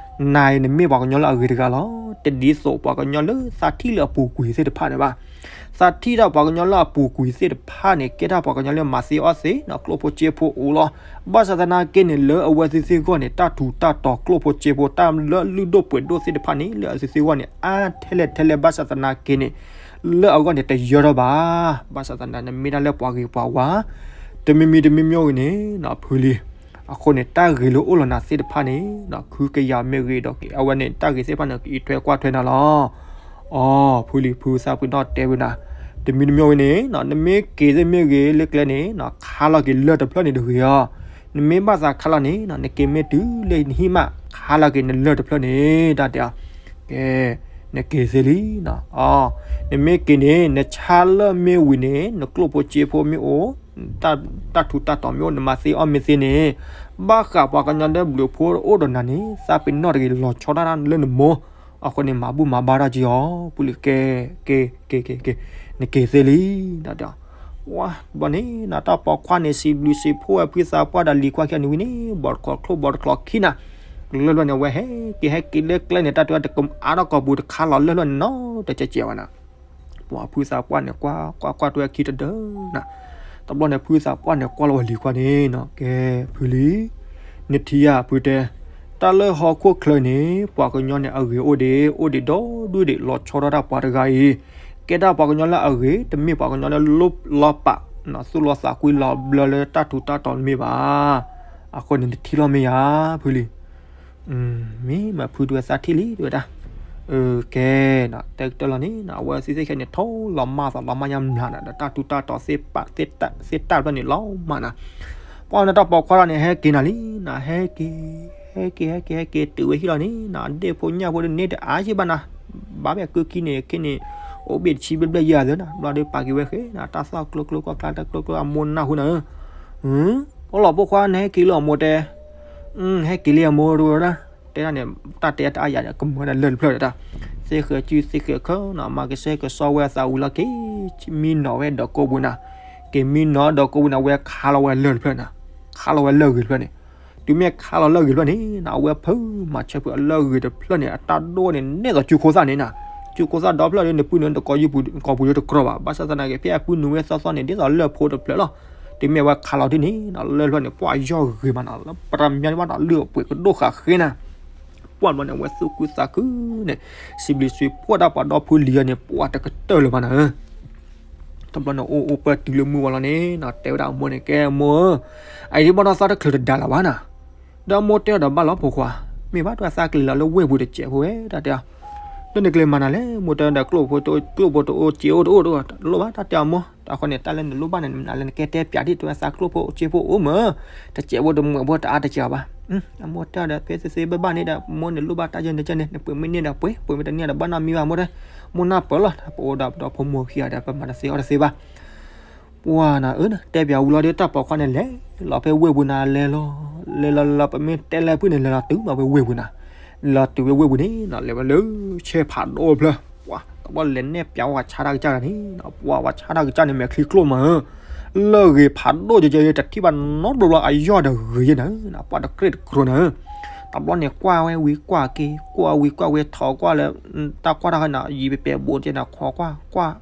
နၤအံၤနမ့ၢ်ပှၤကညီလၢအဂ့ၤတဂၤလီၤ. တဒ်သိးပှၤကညီလၢသးထံၣ်လၢအပူၤကွံာ်သ့ၣ်တဖၣ်န့ၣ်ဘၣ်. သးထံၣ်ဒၣ်ပှၤကညီလၢအပူၤကွံာ်သ့ၣ်တဖၣ်န့ၣ် ကဲဒၣ်ပှၤကညီလၢမၤသ့အီၣ်သ့နီၤ, ကျိၣ်ဖိစ့ဖိအိၣ်လီၤ. ဘၣ်ဆၣ်သနာ်က့န့ၣ် လၢအဝဲသ့ၣ်သ့ၣ်အဂီၢ်န့ၣ် တၢ်ထူးတၢ်တီၤကျိၣ်ဖိစ့ဖိ တၢ်လၢလုၢ်ဒိၣ်ပှ့ၤဒိၣ်သ့ၣ်တဖၣ်န့ၣ် လၢအဝဲသ့ၣ်သ့ၣ်အဂီၢ်န့ၣ် အါထဲလဲၣ်ထဲလဲၣ် ဘၣ်ဆၣ်သနာ်က့န့ၣ် လၢအဂီၢ်န့ၣ် တယၢထီၣ်ဘၣ်. ဘၣ်ဆၣ်သနာ်က့ နမ့ၢ်ဒၣ်လၢပှၤဂ့ၤပှၤဝါ တမံၤမံၤတမံၤမံၤဂ့ၤန့ၣ် ဖုလံၤ အဃိန့ၣ် တၢ်ဂ့ၤလၢအိၣ်လီၤနၤသ့ၣ်တဖၣ်န့ၣ် ခုကယၤမ့ၢ်ဂ့ၤဒီး အဝဲန့ၣ် တၢ်ဂ့ၤသ့ၣ်တဖၣ်န့ၣ် ကအံးထွဲကွၢ်ထွဲနၤလီၤ. အိ ဖုလံၤ ဖုသးပ့ၤနီၣ်တဲဝဲနၤ, တမံၤတမံၤဝဲန့ၣ် နမ့ၢ်က့ၤသ့ၣ်မ့ၢ်ဂ့ၤ လၢကျဲန့ၣ် ခါလီၤက့ၤလၢၢ်တဖျၢၣ်န့ၣ်တဂ့ၤအီၤ, နမ့ၢ်ဘၣ်သးခါလီၤန့ၣ် နက့ၤမ့ၢ်တုၤလၢနဟံၣ်မး ခါလီၤက့ၤနလၢၢ်တဖျၢၣ်န့ၣ် တၢ်တဲအီၤ, ကဲ နက့ၤသ့လံ. အိ နမ့ၢ်က့ၤန့ၣ် နဆါလၢၢ်မ့ၢ်ဝံၤန့ၣ် နကျိၣ်ဖိစ့ဖိမ့ၢ်အိၣ် တၢ်ထူးတၢ်တီၤမ့ၢ်အိၣ် နမၤသ့အီၣ်မ့ၢ်သ့န့ၣ် ဘၣ်ဃးပှၤကညီလၢဘျုးဖှိၣ်အိၣ်ဒီးနၤန့ၣ် သးပ့ၤနီၣ်တဂ့ၤ လီၤဆီဒၣ်တၢ်လၢနမိၢ်, အဃိန့ၣ် မၤဘူၣ်မၤဘါတၢ်က့ၤအီၤ ဖုလံၤ ကဲ က့ၤ က့ၤ က့ၤ က့ၤ နက့ၤသ့လံ. တၢ်တဲအီၤ, ဝါ ဘျီန့ၣ် နတၢ်ပိာ်ခွါန့ၣ် စံးဘျုးစံးဖှိၣ်ဝဲဖုသးပှၢ်ဒီးလံၤခွါခံဂၤန့ၣ်ဝံၤန့ၣ် ဘီၣ်တကျိၤချိၣ်ဘီၣ်တကျိၤခံနၤ, လၢၢ်ဖျၢၣ်န့ၣ် အဝဲဟဲက့ၤဟဲက့ၤလၢကျဲန့ၣ် တၢ်တဲဝဲတကအါထီၣ်ကိာ်ပူၤ တခါလီၤလၢၢ်ဖျၢၣ်န့ၣ်နီၤ တကဲးကဲးဝဲနၤ ပှၤဖုသးပှၢ်န့ၣ် ကွၢ်ကွၢ်ကွၢ်တွဲခံတဒၢနၤ, တဘျီန့ၣ် ဖုသးပှၢ်န့ၣ် ကွၢ်လီၤဝဲလံၤခွါန့ၣ်နီၤ ကဲ ဖုလံၤ နထံၣ်ဧါ ဖုတဲ, တၢ်လၢဟီၣ်ခိၣ်ချၢန့ၣ် ပှၤကညီန့ၣ် အဂ့ၤအိၣ်ဒံး အိၣ်ဒံးဒီဒူၣ်ဒံး လီၤဆီဒၣ်တၢ်ပှၤတဂၤအံၤ, ကဲဒၣ်ပှၤကညီလၢအဂ့ၤ တမ့ၢ်ပှၤကညီလၢလီၤပာ် သူၣ်လီၤသးကွံလီၤဘျၢလၢတၢ်ထူးတၢ်တီၤတမ့ၢ်ဘၣ်. အဃိန့ၣ် နထံၣ်လီၤမ့ၢ်ဧါ ဖုလံၤ မ့ၢ်မး ဖုတဲဝဲသးထံၣ်လံ တဲဝဲဒၣ်, ကဲ တဲကတၢၢ်လီၤန့ၣ် အဝဲသ့ၣ်သ့ၣ်ခဲန့ၣ် ထိၣ်လီၤမၢ်သးလီၤမၢ်ညါမျးနၤ ဒီးတၢ်ထူးတၢ်တီၤသ့ၣ်တဖၣ်န့ၣ် လီၤမၢ်နၤ, ပှၤန့ၣ်တၢ်ပိာ်ခွါလီၤန့ၣ် ဟဲက့ၤနၤလံနၤ ဟဲက့ၤ ဟဲက့ၤ ဟဲက့ၤ ဟဲက့ၤ တုၤဝဲဟံၣ်လီၤန့ၣ်နၤ ဒ့ၣ်ဖိညၣ်ဖိဒ်န့ၣ်တအါယံၢ်ဘၣ်နၤ, ဘၣ်မ့ၢ်ကုခံန့ၣ် ခဲန့ၣ် အိၣ်ဘ့ၣ်တဆံဘျဲၣ်ဘျဲၣ်ယဲၢ်သၢနၤ ဘျီဒီးပာ်က့ၤဝဲဃဲနၤ တၢ်သၣ်ကျိကျိကွၢ်ကျါတၢ်ကျိကျိအမိၢ်နၢ်ဟူနၤဧၢ ဖိလီၤဖိခွါ နဟဲက့ၤလၢအမိၢ်တဲ, ဟဲက့ၤလၢအမိၢ်တဲဝဲဒၣ်, တဲဒၣ်န့ၣ် တၢ်တဲတအါယၤန့ၣ် ကမၢဒၣ်လၢၢ်တဖျၢၣ်ဒီးတၢ်, သ့ၣ်ဃဲၤစုသ့ၣ်ဃဲၤခၢနီၤ မၤကဆှဲကဆှီဝဲအသးဝံၤလီၤ က့ၤမံနီၤဝဲဒီးကိးပူၤနၤ, က့ၤမံနီၤဒီးကိးပူၤန့ၣ် အဝဲခးလီၤဝဲလၢၢ်တဖျၢၣ်နၤ, ခးလီၤဝဲလၢၢ်ဂ့ၤတဖျၢၣ်န့ၣ်, တုၤမ့ၢ်ခးလီၤလၢၢ်ဂ့ၤတဖျၢၣ်န့ၣ်နၤ အဝဲဖုမၤဆၢဖုအလၢၢ်ဂ့ၤတဖျၢၣ်န့ၣ် အတၢ်ဒိၣ်န့ၣ် နဲၣ်သိးစုခိၣ်သၣ်န့ၣ်နၤ, စုခိၣ်သၣ်ဒီဖျၢၣ်ဒီး နပုၢ်နုာ်တကိးယုၢ်ပူၤ ကိးပူၤဒီးတကြီဘၣ် ဘၣ်ဆၣ်သနာ်က့ ဖဲအပုၢ်နုာ်ဝဲသီသီန့ၣ် ဒ်သိးလၢၢ်ဖိတဖျၢၣ်လီၤ, တုၤမ့ၢ်အဝဲခးလီၤဒ်န့ၣ်နၤ လၢၢ်တဖျၢၣ်န့ၣ် ပှၢ်ယီၢ်ဂ့ၤမးနၤ လၢပတမၤန့ၢ်ဘၣ်နၤ လုၢ်အပှ့ၤကဒိၣ်ဃာ်ဃ့နၤ, ပ ပှၢ်ဘျီန့ၣ် အဝဲသူၣ်ခုသးခုန့ၣ် စံးဘျုးစံးဖှိၣ်တၢ်ပှၤဒီဖုလံၤအီၤန့ၣ် ပှၢ်တကတၢၢ်လၢၤဘၣ်နၤဧၢ. တဘျီန့ၣ် အိၣ်အိၣ်ပၢၢ်တုၤလၢမုၢ်ဝါလီၤန့ၣ် တဲဝဲဒၣ်အမိၢ်န့ၣ် ကဲအမိၢ်ဧၢ, အအံၤဒ်ဘၣ်ဒီးသးတချုးတဒါလၢၤဘၣ်နၤ. ဒီးအမိၢ်တဲအီၤဒီး ဘၣ်လီၤဖိခွါ, မ့ၢ်ဘၣ်တဲသးကလဲၤလီၤလၢဝ့ၢ်ပူၤတစဲးဖိဝဲဒၣ်တဲအီၤ, လၢနကလဲၤမၤနၤလဲၣ်, မိၢ်တဲဒီး ကျိၣ်ဖိတအိၣ် စ့အိၣ်တအိၣ်တအိၣ် တလိၣ်ဘၣ်တၢ်တဲအီၤမိၢ်, တၢ်ဃီန့ၣ် တၢ်လၢနလိၣ်ဘၣ်န့ၣ် နမၤလၢနကဲတဲပၠးဒ်တဲဝဲသးကျိၣ်ဖိစ့ဖိအိၣ်မၢ်, တစဲးဖိတမှဲးဖိတအါတစှၤဘၣ်. အမိၢ်တဲအီၤဒီး ဖဲသ့သ့ဘၣ်ဘၣ်န့ၣ်ဒီး မိၢ်နလိၣ်ဘၣ်တၢ်ယဲၢ်န့ၣ်ယဲၢ်န့ၣ် နပှ့ၤမ့ၢ်န့ၢ်ဒီးပှ့ၤ, ပှ့ၤမ့ၢ်တန့ၢ်ဒီးဘၣ်နီတမံၤဘၣ်မိၢ်တဲ, မိၢ်နၢ်ပၢၢ်လီၤ, ပအိၣ်ဒီးပဒီဖိမိၢ်ခံဂၤဒီး ပမၤတသ့အီၣ်တသ့ဘၣ်. ပှၢ်နၤဧၢ, တဲပၠးဝံၤလီၤဒီး တၢ်ပိာ်ခွါန့ၣ်လဲၤလီၤဖဲဝ့ၢ်ပူၤနၤ လဲၤလီၤ လဲၤလီၤလီၤ ပမ့ၢ်တဲလၢဖုၣ်န့ၣ် လဲၤလီၤတုၤမးဖဲဝ့ၢ်ပူၤနၤ, လဲၤလီၤတုၤဖဲဝ့ၢ်ပူၤန့ၣ်နီၤ လဲၤဝဲလၢဆဲဖးဒိၣ်ဖျၢၣ်, ပှၢ် တဘျီလဲၤနဲၣ်ပၠးဝဲဆါတၢ်ကစၢ်တဂၤန့ၣ်နီၤ, ပှၢ်ဝဲဆါတၢ်ကစၢ်န့ၣ် မဲာ်ချံကျိၣ်မးဧၢ, လၢၢ်ဂ့ၤဖးဒိၣ်ကဲကဲ တထံၣ်ဘၣ်နီတဘျီဘျီ အယီၢ်ဒီးဂ့ၤယဲၢ်နၤဧၢ, ပှၢ်တကြ့ၢ်တကြိၤနၤဧၢ. တဘျီန့ၣ် ကွၢ်ဝဲဝံၤကွၢ်က့ၤ ကွၢ်ဝံၤကွၢ်ဝဲ ထိးကွၢ်လၢ တၢ်ကွၢ်တၢ်ဃီနီၤ ယံၤပပဲာ်ဘိးကဲနီၤ ခိးကွၢ်ကွၢ်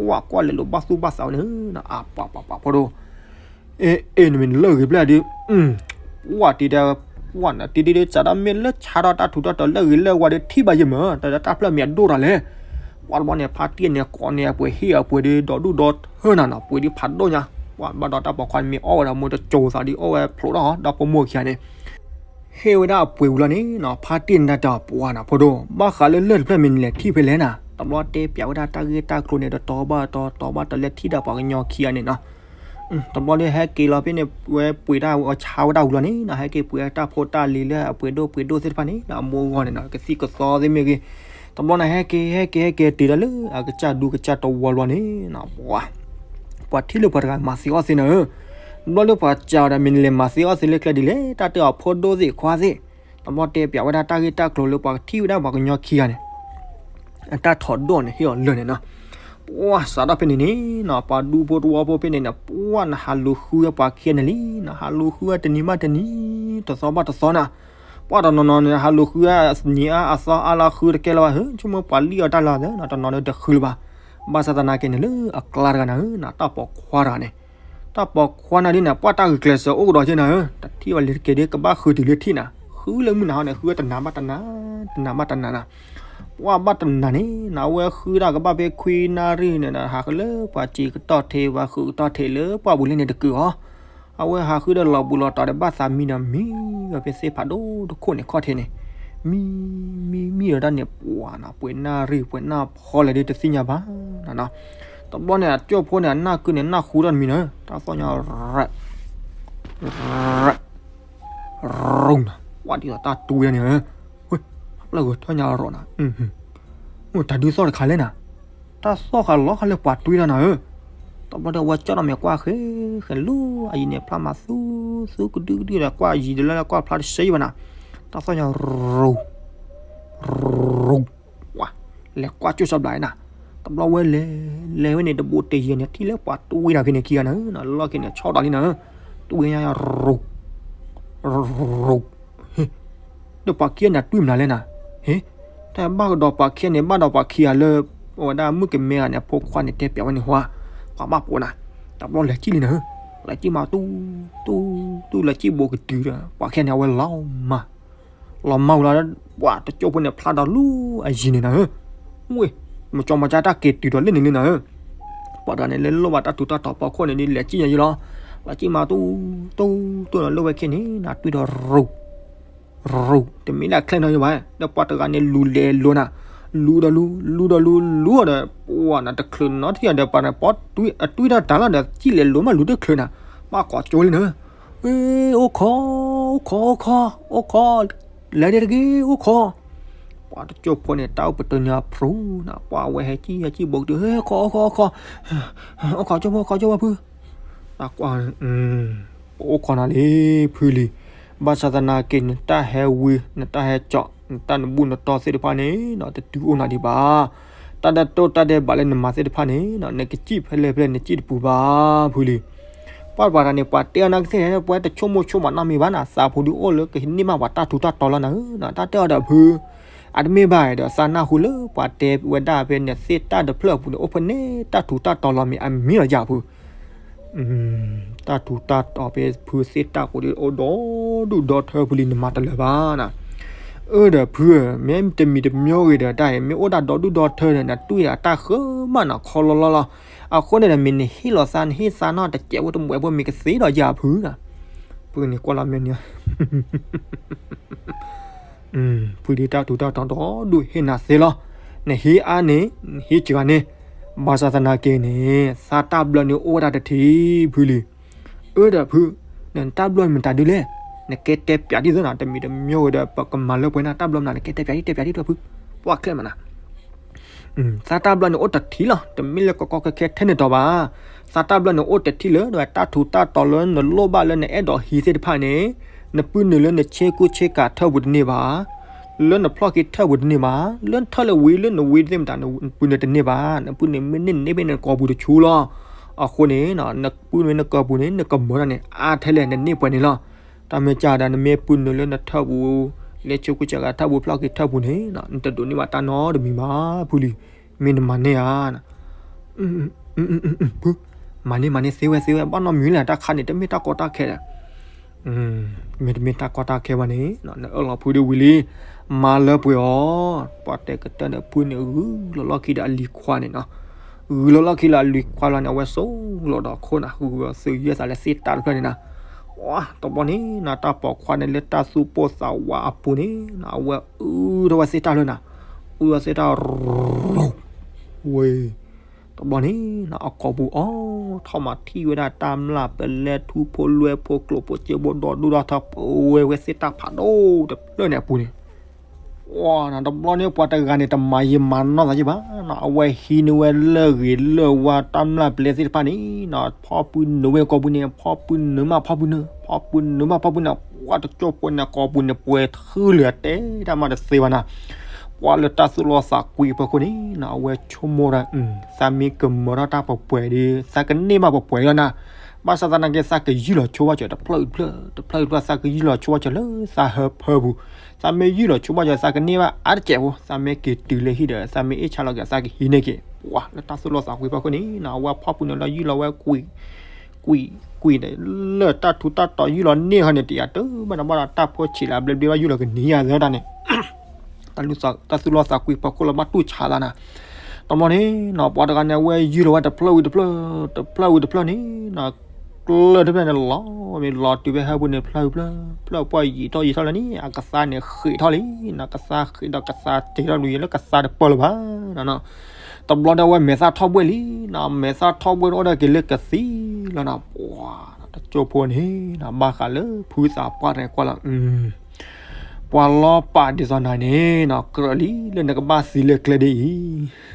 ဝဲကွၢ်လဲၤလိာ်ဘၣ်သူၣ်ဘၣ်သးဝဲန့ၣ်ဧၢ, အပှၤပှၤပှၤဖိဒိၣ်, အ့ အ့ နမ့ၢ်လၢၢ်ဂ့ၤဖျၢၣ်ဒုး, ပှၢ်တံၤဒီး ပှၢ်နၤတံၤဒုး စးထီၣ်မ့ၢ်လၢဆါထီၣ်တၢ်ထူးတၢ်တီၤလၢၢ်ဂ့ၤလၢၢ်ဝါဒီး ထံၣ်ဘၣ်ယဲၢ်မး တၢ်တၢ်ဖျၢၣ်မ့ၢ်အဒိၣ်တၢ်လဲၣ်. ပှၢ်တဘျီန့ၣ် ဖါတံၢ်န့ၣ်ကိးန့ၢ်အပှ့ၤ ဟ့ၣ်အပှ့ၤဒုး ဒီဒူၣ်ဒီထၢနၤနီၤ ပှ့ၤဒုးဖးဒိၣ်ညါ, ပှၢ်ဘၣ်ဒီးတၢ်ပိာ်ခွါမ့ၢ်အီၣ်ဝဲဒီး မိၢ်တကၠိၤသးဒုး အီၣ်ဝဲဖျိးထီၣ်ဒီးဖိမိၢ်ခံဂၤန့ၣ် ဟ့ၣ်ဝဲဒၣ်အပှ့ၤဝံၤလီၤန့ၣ်နီၤ ဖါတံၢ်န့ၣ်တၢ်ပှၢ်နၤဖိဒိၣ် ဘၣ်ဃးလၢလၢၢ်တဖျၢၣ်မ့ၢ်နလဲၤထံၣ်ဖဲလဲၣ်နၤ တဘျီတဲပၠးဝဲဒၣ်တၢ်ဂ့ၢ်တၢ်ကျိၤန့ၣ် တတီၤဘၣ်တတီၤ တတီၤဘၣ်တတီၤလၢထံၣ်ဒီးပှၤကညီခံဂၤန့ၣ်နီၤ. တဘျီလၢဟဲက့ၤလီၤဖဲန့ၣ် ဝဲပှ့ၤတၢ်ဝဲဆါဝဲဒၣ်ဝံၤလီၤန့ၣ်နီၤ ဟဲက့ၤပှ့ၤတၢ်ဖိတၢ်လံၤလၢအပှ့ၤဒိၣ်ပှ့ၤဒိၣ်သ့ၣ်တဖၣ်န့ၣ်နီၤ အမိၢ်အဂီၢ်န့ၣ်နီၤ ကသံၣ်ကသီသ့ၣ်မ့ၢ်ဂ့ၤ, တဘျီန့ၣ် ဟဲက့ၤ ဟဲက့ၤ ဟဲက့ၤတုၤဒၣ်လၢ အကစၢ်ဒူကစၢ်တဝီလီၤန့ၣ်နီၤ ပှၤ ပှၤထံၣ်လၢပှၤတဂၤမၤသ့အီၣ်သ့နၤဧၢ, တဘျီလၢပှၤစံးအီၤဒီး မ့ၢ်နလဲၤမၤသ့အီၣ်သ့လၢကျဲဒ်လဲၣ် တၢ်တဲအီၤဖိဒိၣ်သ့ၣ်ခွါသ့ၣ်, တဘျီတဲပၠးဝဲဒၣ်တၢ်ဂ့ၢ်တၢ်ကျိၤလၢပှၤကထံၣ်ဝဲဒၣ်ပှၤကညီခံဂၤန့ၣ် အတၢ်ထီၣ်ဒိၣ်န့ၣ် ဟ့ၣ်အီၤလၢာ်န့ၣ်နီၤ. ပှၢ်စးထီၣ်ဖဲန့ၣ်န့ၣ်နီၤ ပှၤဒူဖိတဝီဖိဖဲန့ၣ်န့ၣ် ပှၢ်နဟးလူၤဃုဝဲပှၤခံဂၤန့ၣ်လံနီၤ ဟးလူၤဃုဝဲတနံၤဘၣ်တနံၤ တသီဘၣ်တသီနီၤ. ပှၢ်တနီၤနီၤန့ၣ် ဟးလူၤဃုဝဲအနံၤအါအသီအါလီၤဃုတကဲလၢၤဘၣ်ဧၢ, ဆိကမိၣ်ပှၤလံၣ်အီၤတၢ်လီၤသၢနီၤ တနီၤန့ၣ်တဃုလၢၤဘၣ်. ဘၣ်ဆၣ်သနာ်က့န့ၣ်လၢအကျါတဂၤနၤဧၢနီၤ တၢ်ပိာ်ခွါတဂၤန့ၣ် တၢ်ပိာ်ခွါနၤဒ်န့ၣ် ပှၢ်တၢ်ဂုာ်ကျဲးစၢးအိၣ်ကဒီးက့နၤဧၢ, တထံၣ်ဘၣ်လံၤတက့ၢ်ဒ်ကဘၣ်ဃုတုၤလၢထံၣ်နၤ, ဃုလၢမုၢ်နၤဟီန့ၣ် ဃုဝဲတနၤဘၣ်တနၤ, တနၤဘၣ်တနၤနၤ. ပှၢ်ဘၣ်တနၤန့ၣ်နီၤ အဝဲဃုဒၣ်ကဘၣ်ဖဲခွံနၣ်ရံၣ်န့ၣ်ဒီး ဟးဃုလၢပှၤစံးကတီၢ်ထံး ပှၤဃုးကတီၢ်ထံးလၢပှၢ်ပူၤလံန့ၣ်တကုာ်အီၤ အဝဲဟးဃုဒီးလီၤဘူးလီၤတီၤဒီးဘၣ်သးမံဒီးမံဝဲဖဲသ့ၣ်ဖးဒိၣ်တခိၣ်န့ၣ်ခီၣ်ထံးန့ၣ်, မံ မံ မံဒီးတၢ်န့ၣ် ပှၢ်နီၤ ပှဲၤနၣ်ရံၣ်ပှဲၤနၣ်ဖီလဲၣ်ဒ်တသ့ၣ်ညါဘၣ် နီၤ. တဘျီန့ၣ် အကၠိၣ်ဖိန့ၣ် အနၢ်ကုန့ၣ် နၢ်ဃူတၢ်တမံၤန့ၣ် တၢ်သီၣ်ညါ ရၢၣ် ရၢၣ် ရူၣ်နီၤ ပှၢ်ဒ်သိးတၢ်တွံတၢ်န့ၣ် ဝဲ ပျၢ်ဂီၤထီၣ်ညါရီၤနၤ, တၢ်ဒုးသီၣ်တခါလဲၣ်နၤ, တၢ်သီၣ်ဃးလီၤဃးလၢပှၤတွံတၢ်နၤဧၢ. တဘျီဒီးဝဲကၠီၣ်နီၤမဲာ်ကွၢ်ဃဲ ဃဲလူၤ အယံၤန့ၣ် ဖျါမၤသူ သူကဒုကဒုဒီး ကွၢ်ယံၤဒီးလၢကွၢ်ဖျါတဆၢယံၤဘၣ်နၤ, တၢ်သီၣ်ညါ ရူၣ် ရူၣ် ပှၢ် လဲၤကွၢ်ကၠိၣ်စၢဘျးနၤ, တဘျီဝဲလဲၤ လဲၤဝဲန့ၣ် တဘိးတယံၤန့ၣ် ထံၣ်လၢပှၤတွံတၢ်ဖဲန့ၣ်ခံဂၤနၤဧၢ, လီၢ်ခံန့ၣ် ဆီတၢ်လံနၤဧၢ, တွံညါ ရူၣ် ရူၣ် ဟ့ ဒီးပှၤခံဂၤန့ၣ်အတွံၢ်မနုၤလဲၣ်နၤ, ဟ့ တၢ်ဘၣ်ကဒီးပှၤခံဂၤန့ၣ် ဘၣ်ဒီးပှၤခံဂၤလၢ အဝဲဒၣ်မုၣ်ကမဲဂၤန့ၣ် အဖိခွါန့ၣ် တဲပျးဝဲန့ၣ်ဟါ, ပှၤဘၣ်ပိာ်နၤ, တဘျီလဲၤကံၣ်လံနၤဧၢ, လဲၤကံၣ်မးတူ တူ တူ လဲၤကံၣ်ဘိးကတုၤဒီး ပှၤခံဂၤန့ၣ် အဝဲလီၤမၢ်, လီၤမၢ်ဝံၤလီၤ, ပှၤတကၠိၣ်ဖိန့ၣ် ဖျါဒီးလူၤအယံၤန့ၣ်နၤဧၢ, ဝ့ၢ် မကၠီမကၠါတၢ်က့ၤတုၤဒီးလၢန့ၣ်လံနၤဧၢ, ပှၤတဂၤန့ၣ် လၢလိၣ်ဘၣ်တၢ်ထူးတၢ်တီၤဖီခိၣ်န့ၣ် ဒ်လဲၤကံၣ်ညါယံၤလီၤ, လဲၤကံၣ်မးတူ တူ တူ လၢဝဲခံန့ၣ် နတွံၢ်ဒီးရူၣ် ရူၣ် တမ့ၢ်လၢအချဲနီၤယဘၣ်, ဒီးပှၤတဂၤန့ၣ်လူၤလဲၤလိၤနၤ, လူၤဒီးလူၤ လူၤဒီးလူၤ လူၤဒီး ပှၢ်နၤတချုးနီထံၣ်ဒီး ပှၤန့ၣ် ပှၤတွံၢ်တၢ်တၢ်လီၤဒီး ကံၣ်လဲၤလိၤမးလူၤတချုးနၤ, ဘၣ်ကိးကၠိလံနၤ, အိၣ်ခိး အိၣ်ခိး အိၣ်ခိး အိၣ်ခိး, လဲၤဒ်တဂ့ၤ အိၣ်ခိး, ပှၤတကၠိၣ်ဖိန့ၣ် တၢ်အိၣ်ပတုာ်ညါဖရူနၤ, ပှၢ်ဝဲဟဲကံၣ် ဟဲကံၣ်ဘိးကတုၤ ဟဲခိး အိၣ်ခိး အိၣ်ခိး, အိၣ်ခိးကၠိၣ်ဖိ ခိးကၠိၣ်ဖိဖု တၢ်ကွၢ် ပအိၣ်ခိးနၤလံ ဖုလံၤ, ဘၣ်ဆၣ်သနာ်က့ နတၢ်ဟဲဝံ နတၢ်ဟဲကၠီး နတၢ်နဘူၣ်နတီသ့ၣ်တဖၣ်န့ၣ် တတုၤအိၣ်နၤဒံးဘၣ်, တၢ်ဒဲးတိၢ်တၢ်ဒဲးဘးလၢနမၤသ့ၣ်တဖၣ်န့ၣ် နကစံၣ်ဖဲလဲၣ်ဖဲလဲၣ် နစံၣ်တပူၤဘၣ် ဖုလံၤ, ပှၤတဂၤန့ၣ် ပှၤတဲအီၤနၤကသ့ၣ် ပှၤတဆိကမိၣ်ဆိကမးနီတမံၤဘၣ်နၤ, သးဖိဒုးအိၣ်လၢကဟ့ၣ်န့ၢ်မးပှၤတၢ်ထူးတၢ်တီၤလီၤနၤဧၢ, တၢ်တဲအီၤဒီးဖု အတမ့ၢ်ဘၣ်ဒီး သးနၢ်ဟူလၢပှၤတဲဝဲဒၣ်ဖဲန့ၣ် သ့ၣ်တၢ်တဖျၢၣ်အပူၤန့ၣ် အိၣ်ဖဲန့ၣ် တၢ်ထူးတၢ်တီၤလီၤမ့ၢ်အမံၤလီၤယၤဖု, တၢ်ထူးတၢ်တီၤဖဲဖုသ့ၣ်တၢ်ကိးဒ်အိၣ်ဒီဒူၣ်ဒီထၢဖုလံၤ နမၤတလၢၤဘၣ်နၤ, အၢ ဒီးဖုဧၢ, မ့ၢ်တမံၤတမံၤဂ့ၤဒီးတၢ်အံၤ မ့ၢ်အိၣ်ဒၣ်ဒီဒူၣ်ဒီထၢဒီး နတူၢ်ယၤတၢ်ဃၢမးနီၤ ခီလီလီလီၤ. အဃိန့ၣ်ဒီး မ့ၢ်နဟ့ၣ်လီၤသး နဟ့ၣ်သးနီၢ်တစဲးဖိတမှဲးဖိ မ့ၢ်ကသ့ဒီးယၤဖုနီၤ. ဖုန့ၣ်ကွၢ်လီၤမ့ၢ်န့ၣ် ဖုဒုးတၢ်ထူးတၢ်တီၤဒီဒူၣ်ဟ့ၣ်နၤသ့လီၤ. နဟ့ၣ်အါန့ၣ် နဟ့ၣ်စှၤန့ၣ်, ဘၣ်ဆၣ်သနာ်က့န့ၣ် သးတၢ်ဘျၢန့ၣ်အိၣ်ဝဲဒၣ်တထံၣ်ဖုလံ. အၢ ဒီးဖု, နတၢ်ဘျၢမ့ၢ်တၢ်ဒုလဲၣ်, နကဲတဲပၠးဒ်သိးနီၤ တမံၤတမံၤဂ့ၤဒီး ပကမၤလၢပှဲၤနၤတၢ်ဘျၢမနုၤ နကဲတဲပၠးဒ် တဲပၠးဒ်ဒီးဖု, ပှၢ်ချဲမနၤ သးတၢ်ဘျၢန့ၣ်အိၣ်တထံၣ်လီၤ. တမ့ၢ်လၢကကီကခဲထဲန့ၣ်တီးဘၣ်. သးတၢ်ဘျၢန့ၣ်အိၣ်တထံၣ်လၢ တၢ်ထူးတၢ်တီၤလၢနလိၣ်ဘၣ်လၢနအဲၣ်ဒိးဟံးသ့ၣ်တဖၣ်န့ၣ်, နပုၢ်နုာ်လၢနဆ့ကူဆ့ကၤထၢၣ်ပူၤတန့ၢ်ဘၣ်, လၢနဖျီၣ်ခံထၢၣ်ပူၤတန့ၢ်ဘၣ်, လၢနထၢၣ်လၢဝံၤလၢနဝံၤသ့ၣ်မတၤ နပုၢ်နုာ်တန့ၢ်ဘၣ်. နပုၢ်နုာ်မ့ၢ်န့ၢ်န့ၢ်ဘၣ်န့ၣ် နကိာ်ပူၤတဆူလီၤ. အဃိန့ၣ် နပုၢ်နုာ်နကိာ်ပူၤန့ၣ် နကမၢထီၣ်န့ၣ် အါထဲလဲၣ် နန့ၢ်ပှဲၤန့ၣ်လီၤ. တၢ်မ့ၢ်ကဒီး နမ့ၢ်ပုၢ်နုာ်လၢနထၢၣ်ပူၤ လၢဆ့ကူဆ့ကၤထၢၣ်ပူၤ ဖျီၣ်ခံထၢၣ်ပူၤန့ၣ် နတဒိးန့ၢ်ဘၣ်တၢ်နီတမံၤဘၣ်ဖုလံ. မ့ၢ်နမၤန့ၢ်ဧါ ဖု, မၤန့ၢ်မၤန့ၢ်သ့ဝဲသ့ဝဲ ဘၣ်နီတမံၤလဲၣ် တၢ်ခါန့ၣ် တမ့ၢ်တၢ်ကီတၢ်ခဲဒီး မ့တမ့ၢ်တၢ်ကီတၢ်ခဲဘၣ်န့ၣ် နအၢၣ်လီၤဖုဒ်ဝံၤလံ, မၤလၢပှဲၤအီၤ. ပှၤတဲကတၢၢ်န့ၣ် ဖုန့ၣ် ဂုာ်လီၤလီၢ်ခံဒီးအလံၤခွါန့ၣ်နီၤ, ဂုာ်လီၤလီၢ်ခံလၢအလံၤခွါလီၤန့ၣ် အဝဲစိာ်လီၤဒီးခိၣ်နၤ ဂုာ်အီၤသုးယဲၢ်သးလၢသ့ၣ်တၢ်တဖျၢၣ်န့ၣ်နီၤ. တဘျီန့ၣ်နီၤ တၢ်ပိာ်ခွါန့ၣ်လၢတၢ်သူၣ်ပိၢ်သးဝးအပူၤန့ၣ် အဝဲအုၣ်ထီၣ်ဝဲသ့ၣ်တၢ်ဖျၢၣ်နီၤ, အုၣ်ထီၣ်သ့ၣ်တၢ် ဝဲ တဘျီန့ၣ်နီၤ အကိာ်ပူၤအိၣ်ထီၣ်မး ထံၣ်ဝဲဒၣ်တၢ်မျၢ်ပလဲထူဖိလွဲဖိကျိၣ်ဖိစ့ဖိဒီဒူၣ်ဒီထၢ ပဝဲဝဲသ့ၣ်တၢ်ဖးဒိၣ်တဖျၢၣ်န့ၣ်အပူၤန့ၣ်, ဝဲနီၤ တဘျီန့ၣ် ပှၤတဂၤန့ၣ် တမၤယံာ်မၤနီၢ်သးယံာ်ဘၣ်နီၤ, အဝဲဟံးန့ၢ်ဝဲလၢၢ်ဂ့ၤလၢၢ်ဝါတၢ်မျၢ်ပလဲသ့ၣ်တဖၣ်န့ၣ်နီၤ ဖီၣ်ပုၢ်နုာ်ဝဲကိာ်ပူၤန့ၣ် ဖီၣ်ပုၢ်နုာ်မးဖီၣ်ပုၢ်နုာ် ဖီၣ်ပုၢ်နုာ်မးဖီၣ်ပုၢ်နုာ် ပှၤတကၠိၢ်ဖိန့ၣ် ကိာ်ပူၤန့ၣ် ပှဲၤထူလၢာ်တဲတၢ်မးတသ့ဘၣ်နီၤ. ပှၤလၢတၢ်သူၣ်လီသးကွံအဖီခိၣ်န့ၣ်နီၤ အဝဲဆိကမိၣ်ဒီး သးမ့ၢ်ကမၤထီၣ်တၢ်ပှဲၤပှဲၤဒီး သးကန့ၢ်ဘၣ်ပှဲၤပှဲၤလီၤနီၤ. ဘၣ်ဆၣ်သနာ်က့ သးကယုၢ်လီၤဆိဘၣ်စၢၤတဖျၢၣ်အံၤတဖျၢၣ် တဖျၢၣ်အံၤတဖျၢၣ် သးကယုၢ်လီၤဆိဘၣ်စၢၤလၢသးဟၢဖၢပူၤ, သးမ့ၢ်ယုၢ်လီၤဆိဘၣ်စၢၤ သးကန့ၢ်ဘၣ်အါတစဲးဖိ, သးမ့ၢ်က့ၤတုၤလၢဟံၣ်ဒီး သးမ့ၢ်အ့ၣ်ဆါလီၤက့ၤ သးကဟံးန့ၢ်က့ၤ ပှၤလၢတၢ်သူၣ်လီသးကွံအဖီခိၣ်န့ၣ်နီၤ အဝဲဖီၣ်ပုၢ်နုာ်လီၤယုၢ်လီၤဝဲကွံာ် ကွံာ် ကွံာ်ဒီး လၢတၢ်ထူးတၢ်တီၤယုၢ်လီၤန့ၢ်ဟီန့ၣ် တယၤတဘၣ်ဒီးတၢ်ဖိဆံးလၢအဘျ့ဘျ့ဘၣ် ယုၢ်လီၤကနံၤယၤသၢတၢ်န့ၣ် တၢ်သူၣ်လီသးကွံအဖီခိၣ်လီၤ ဘၣ်တူၢ်ဆါသးနီၤ. တဘျီန့ၣ်နီၤ ပှၤတဂၤန့ၣ် အဝဲယုၢ်လီၤဝဲတဖျၢၣ်ဝံၤတဖျၢၣ် တဖျၢၣ်ဝံၤတဖျၢၣ်န့ၣ်နီၤ ကျၢၢ်တဖျၢၣ်န့ၣ်လီၤ မ့ၢ်လီၤတုၤဖဲဟၢပူၤန့ၣ် ဖျၢၣ်ဝံၤတဖျၢၣ် ဖျၢၣ်ပှၢ်ယံာ်ထီၣ်ယံာ်ထီၣ်လၢန့ၣ် အကသါန့ၣ်ဃ့းထီၣ်လံနီၤ ကသါဃ့းဒီးကသါတ့ထီၣ်လူၤယံာ်လၢကသါတပၢၢ်လၢၤဘၣ်နီၤ တဘျီဒီးအဝဲမဲာ်သၣ်ထီၣ်ဘှဲၣ်လံနီၤ မဲာ်သၣ်ထီၣ်ဘှဲၣ်ဒီးအိၣ်ဒီးက့ၤလၢကသံလီၤနီၤ ပှၤတကၠိၢ်ဖိန့ၣ်နီၤ ဘၣ်ဃးလၢဖုသးပှၢ်တဂၤကွၢ်လီၤ ပှၤလီပာ်ဒ်သိးနၤန့ၣ်နီၤ ကြၢးလံလၢနကဘၣ်သံလၢကျဲဒ်အံၤ ခီ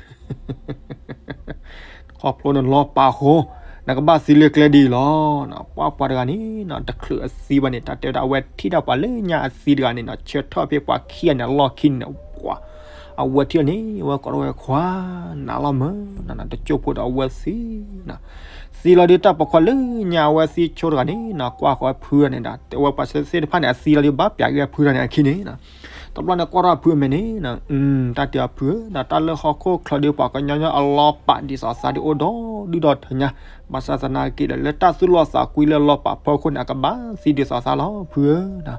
ဖျိနလီပာ်အဃိ နကဘၣ်သံလၢကျဲဒ်အံၤလီၤ. ပှၤပှၤတဂၤန့ၣ်နီၤ တချုးအသံဘၣ်န့ၣ် တၢ်တဲဝဲဒၣ် အဝဲထံၣ်ဒၣ်ပှၤလၢညါအသံတဂၤန့ၣ်နီၤ ဆၢထၢၣ်ဖဲပှၤခံဂၤန့ၣ် အလီၢ်ခံန့ၣ် ပှၤ အဝဲထံၣ်လီၤန့ၣ် အဝဲကိးထီၣ်ဝဲခွါ နၤလီၤမၢ်နီၤ တကၠိၢ်ဖိဒီးအဝဲသံနီၤ သံလီၤဒုးတၢ်ပိာ်ခွါလၢညါအဝဲသံဆိတဂၤန့ၣ်နီၤ ကွၢ်ဃီဖုဂၤန့ၣ်ဒီး အဝဲပှၤသ့ၣ်တဖၣ်န့ၣ် အသံလီၤဒုးဘၣ်ပျးက့ၤဖုဂၤန့ၣ်အခံန့ၣ်နီၤ တဘျီန့ၣ်ကွၢ်ထီၣ်ဖုအမဲာ်န့ၣ်, တၢ်တဲအီၤဖုဧၢ, တၢ်လၢဟီၣ်ခိၣ်ချၢဒီးပှၤကညီညီအလီၤပာ်ဒ်သိးသးဒ်အိၣ်ဒီဒူၣ်ဒီထၢညါ, ဘၣ်ဆၣ်သနာ်က့ဒီး လၢတၢ်သူၣ်လီသးကွံလၢလီၤပာ်ဖီခိၣ်န့ၣ် အကဘၣ်သံဒ်သိးသးလီၤဖုဧၢ.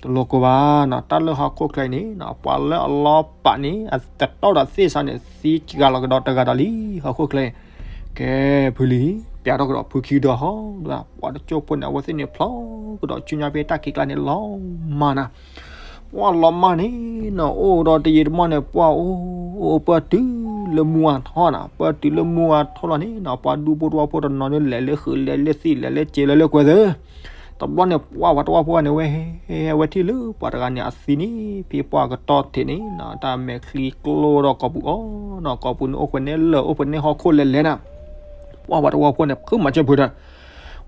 တလိၣ်ကိၢ်ဘၣ်နီၤ, တၢ်လၢဟီၣ်ခိၣ်ချၢအံၤန့ၣ် ပှၤလၢအလီၤပာ်န့ၣ် အတတီဒီးသ့ၣ်စးန့ၣ် သံကဂၤလီၤကဒီးတဂၤဒီးလံ ဟီၣ်ခိၣ်ချၢအံၤ, ကဲဖုလံ, ပျးထီၣ်ကဒီးဖုခံဒီးဟီၣ်ဒၣ်, ပှၤတကၠိၢ်ဖိန့ၣ် အဝဲသ့ၣ်န့ၣ်ဖျီကဒီးဆူညါဖဲတၢ်ခံးကျါန့ၣ်လီၤမၢ်နီၤ, ပှၤလီၤမၢ်န့ၣ်နီၤ အိၣ်ဒီးတယံာ်တမီၢ်န့ၣ် ပှၤအိၣ်အိၣ်ပၢၢ်တုၤလၢမုၢ်အါထီၣ်နီၤ, ပၢၢ်တုၤလၢမုၢ်အါထီၣ်လီၤန့ၣ်နီၤ ပှၤဒူဖိတဝီဖိတနီၤန့ၣ် လဲၤလၢဃုာ်လဲၤလၢသံၣ်လဲၤလၢစ့လဲၤလၢကွဲၤသၢ တဘျီန့ၣ် ပှၤပှၤတဝီဖိန့ၣ် ဝဲဟဲဝဲထံၣ်လၢပှၤတဂၤန့ၣ် အသံန့ၣ် ဖဲပှၢ်ကတီၢ်ထံးန့ၣ်နီၤ တၢ်မဲာ်ချံကျိဒီးကိာ်ပူၤအီၤနီၤ, ကိာ်ပူၤန့ၣ်အိၣ်ဃုာ်န့ၣ်လၢၢ် အိၣ်ဃုာ်န့ၣ်ဟီၣ်ခိၣ်လဲၤလဲၤနီၤ, ပှၤပှၤတဝီဖိန့ၣ် ဖုမၤစၢၤဖုဒီး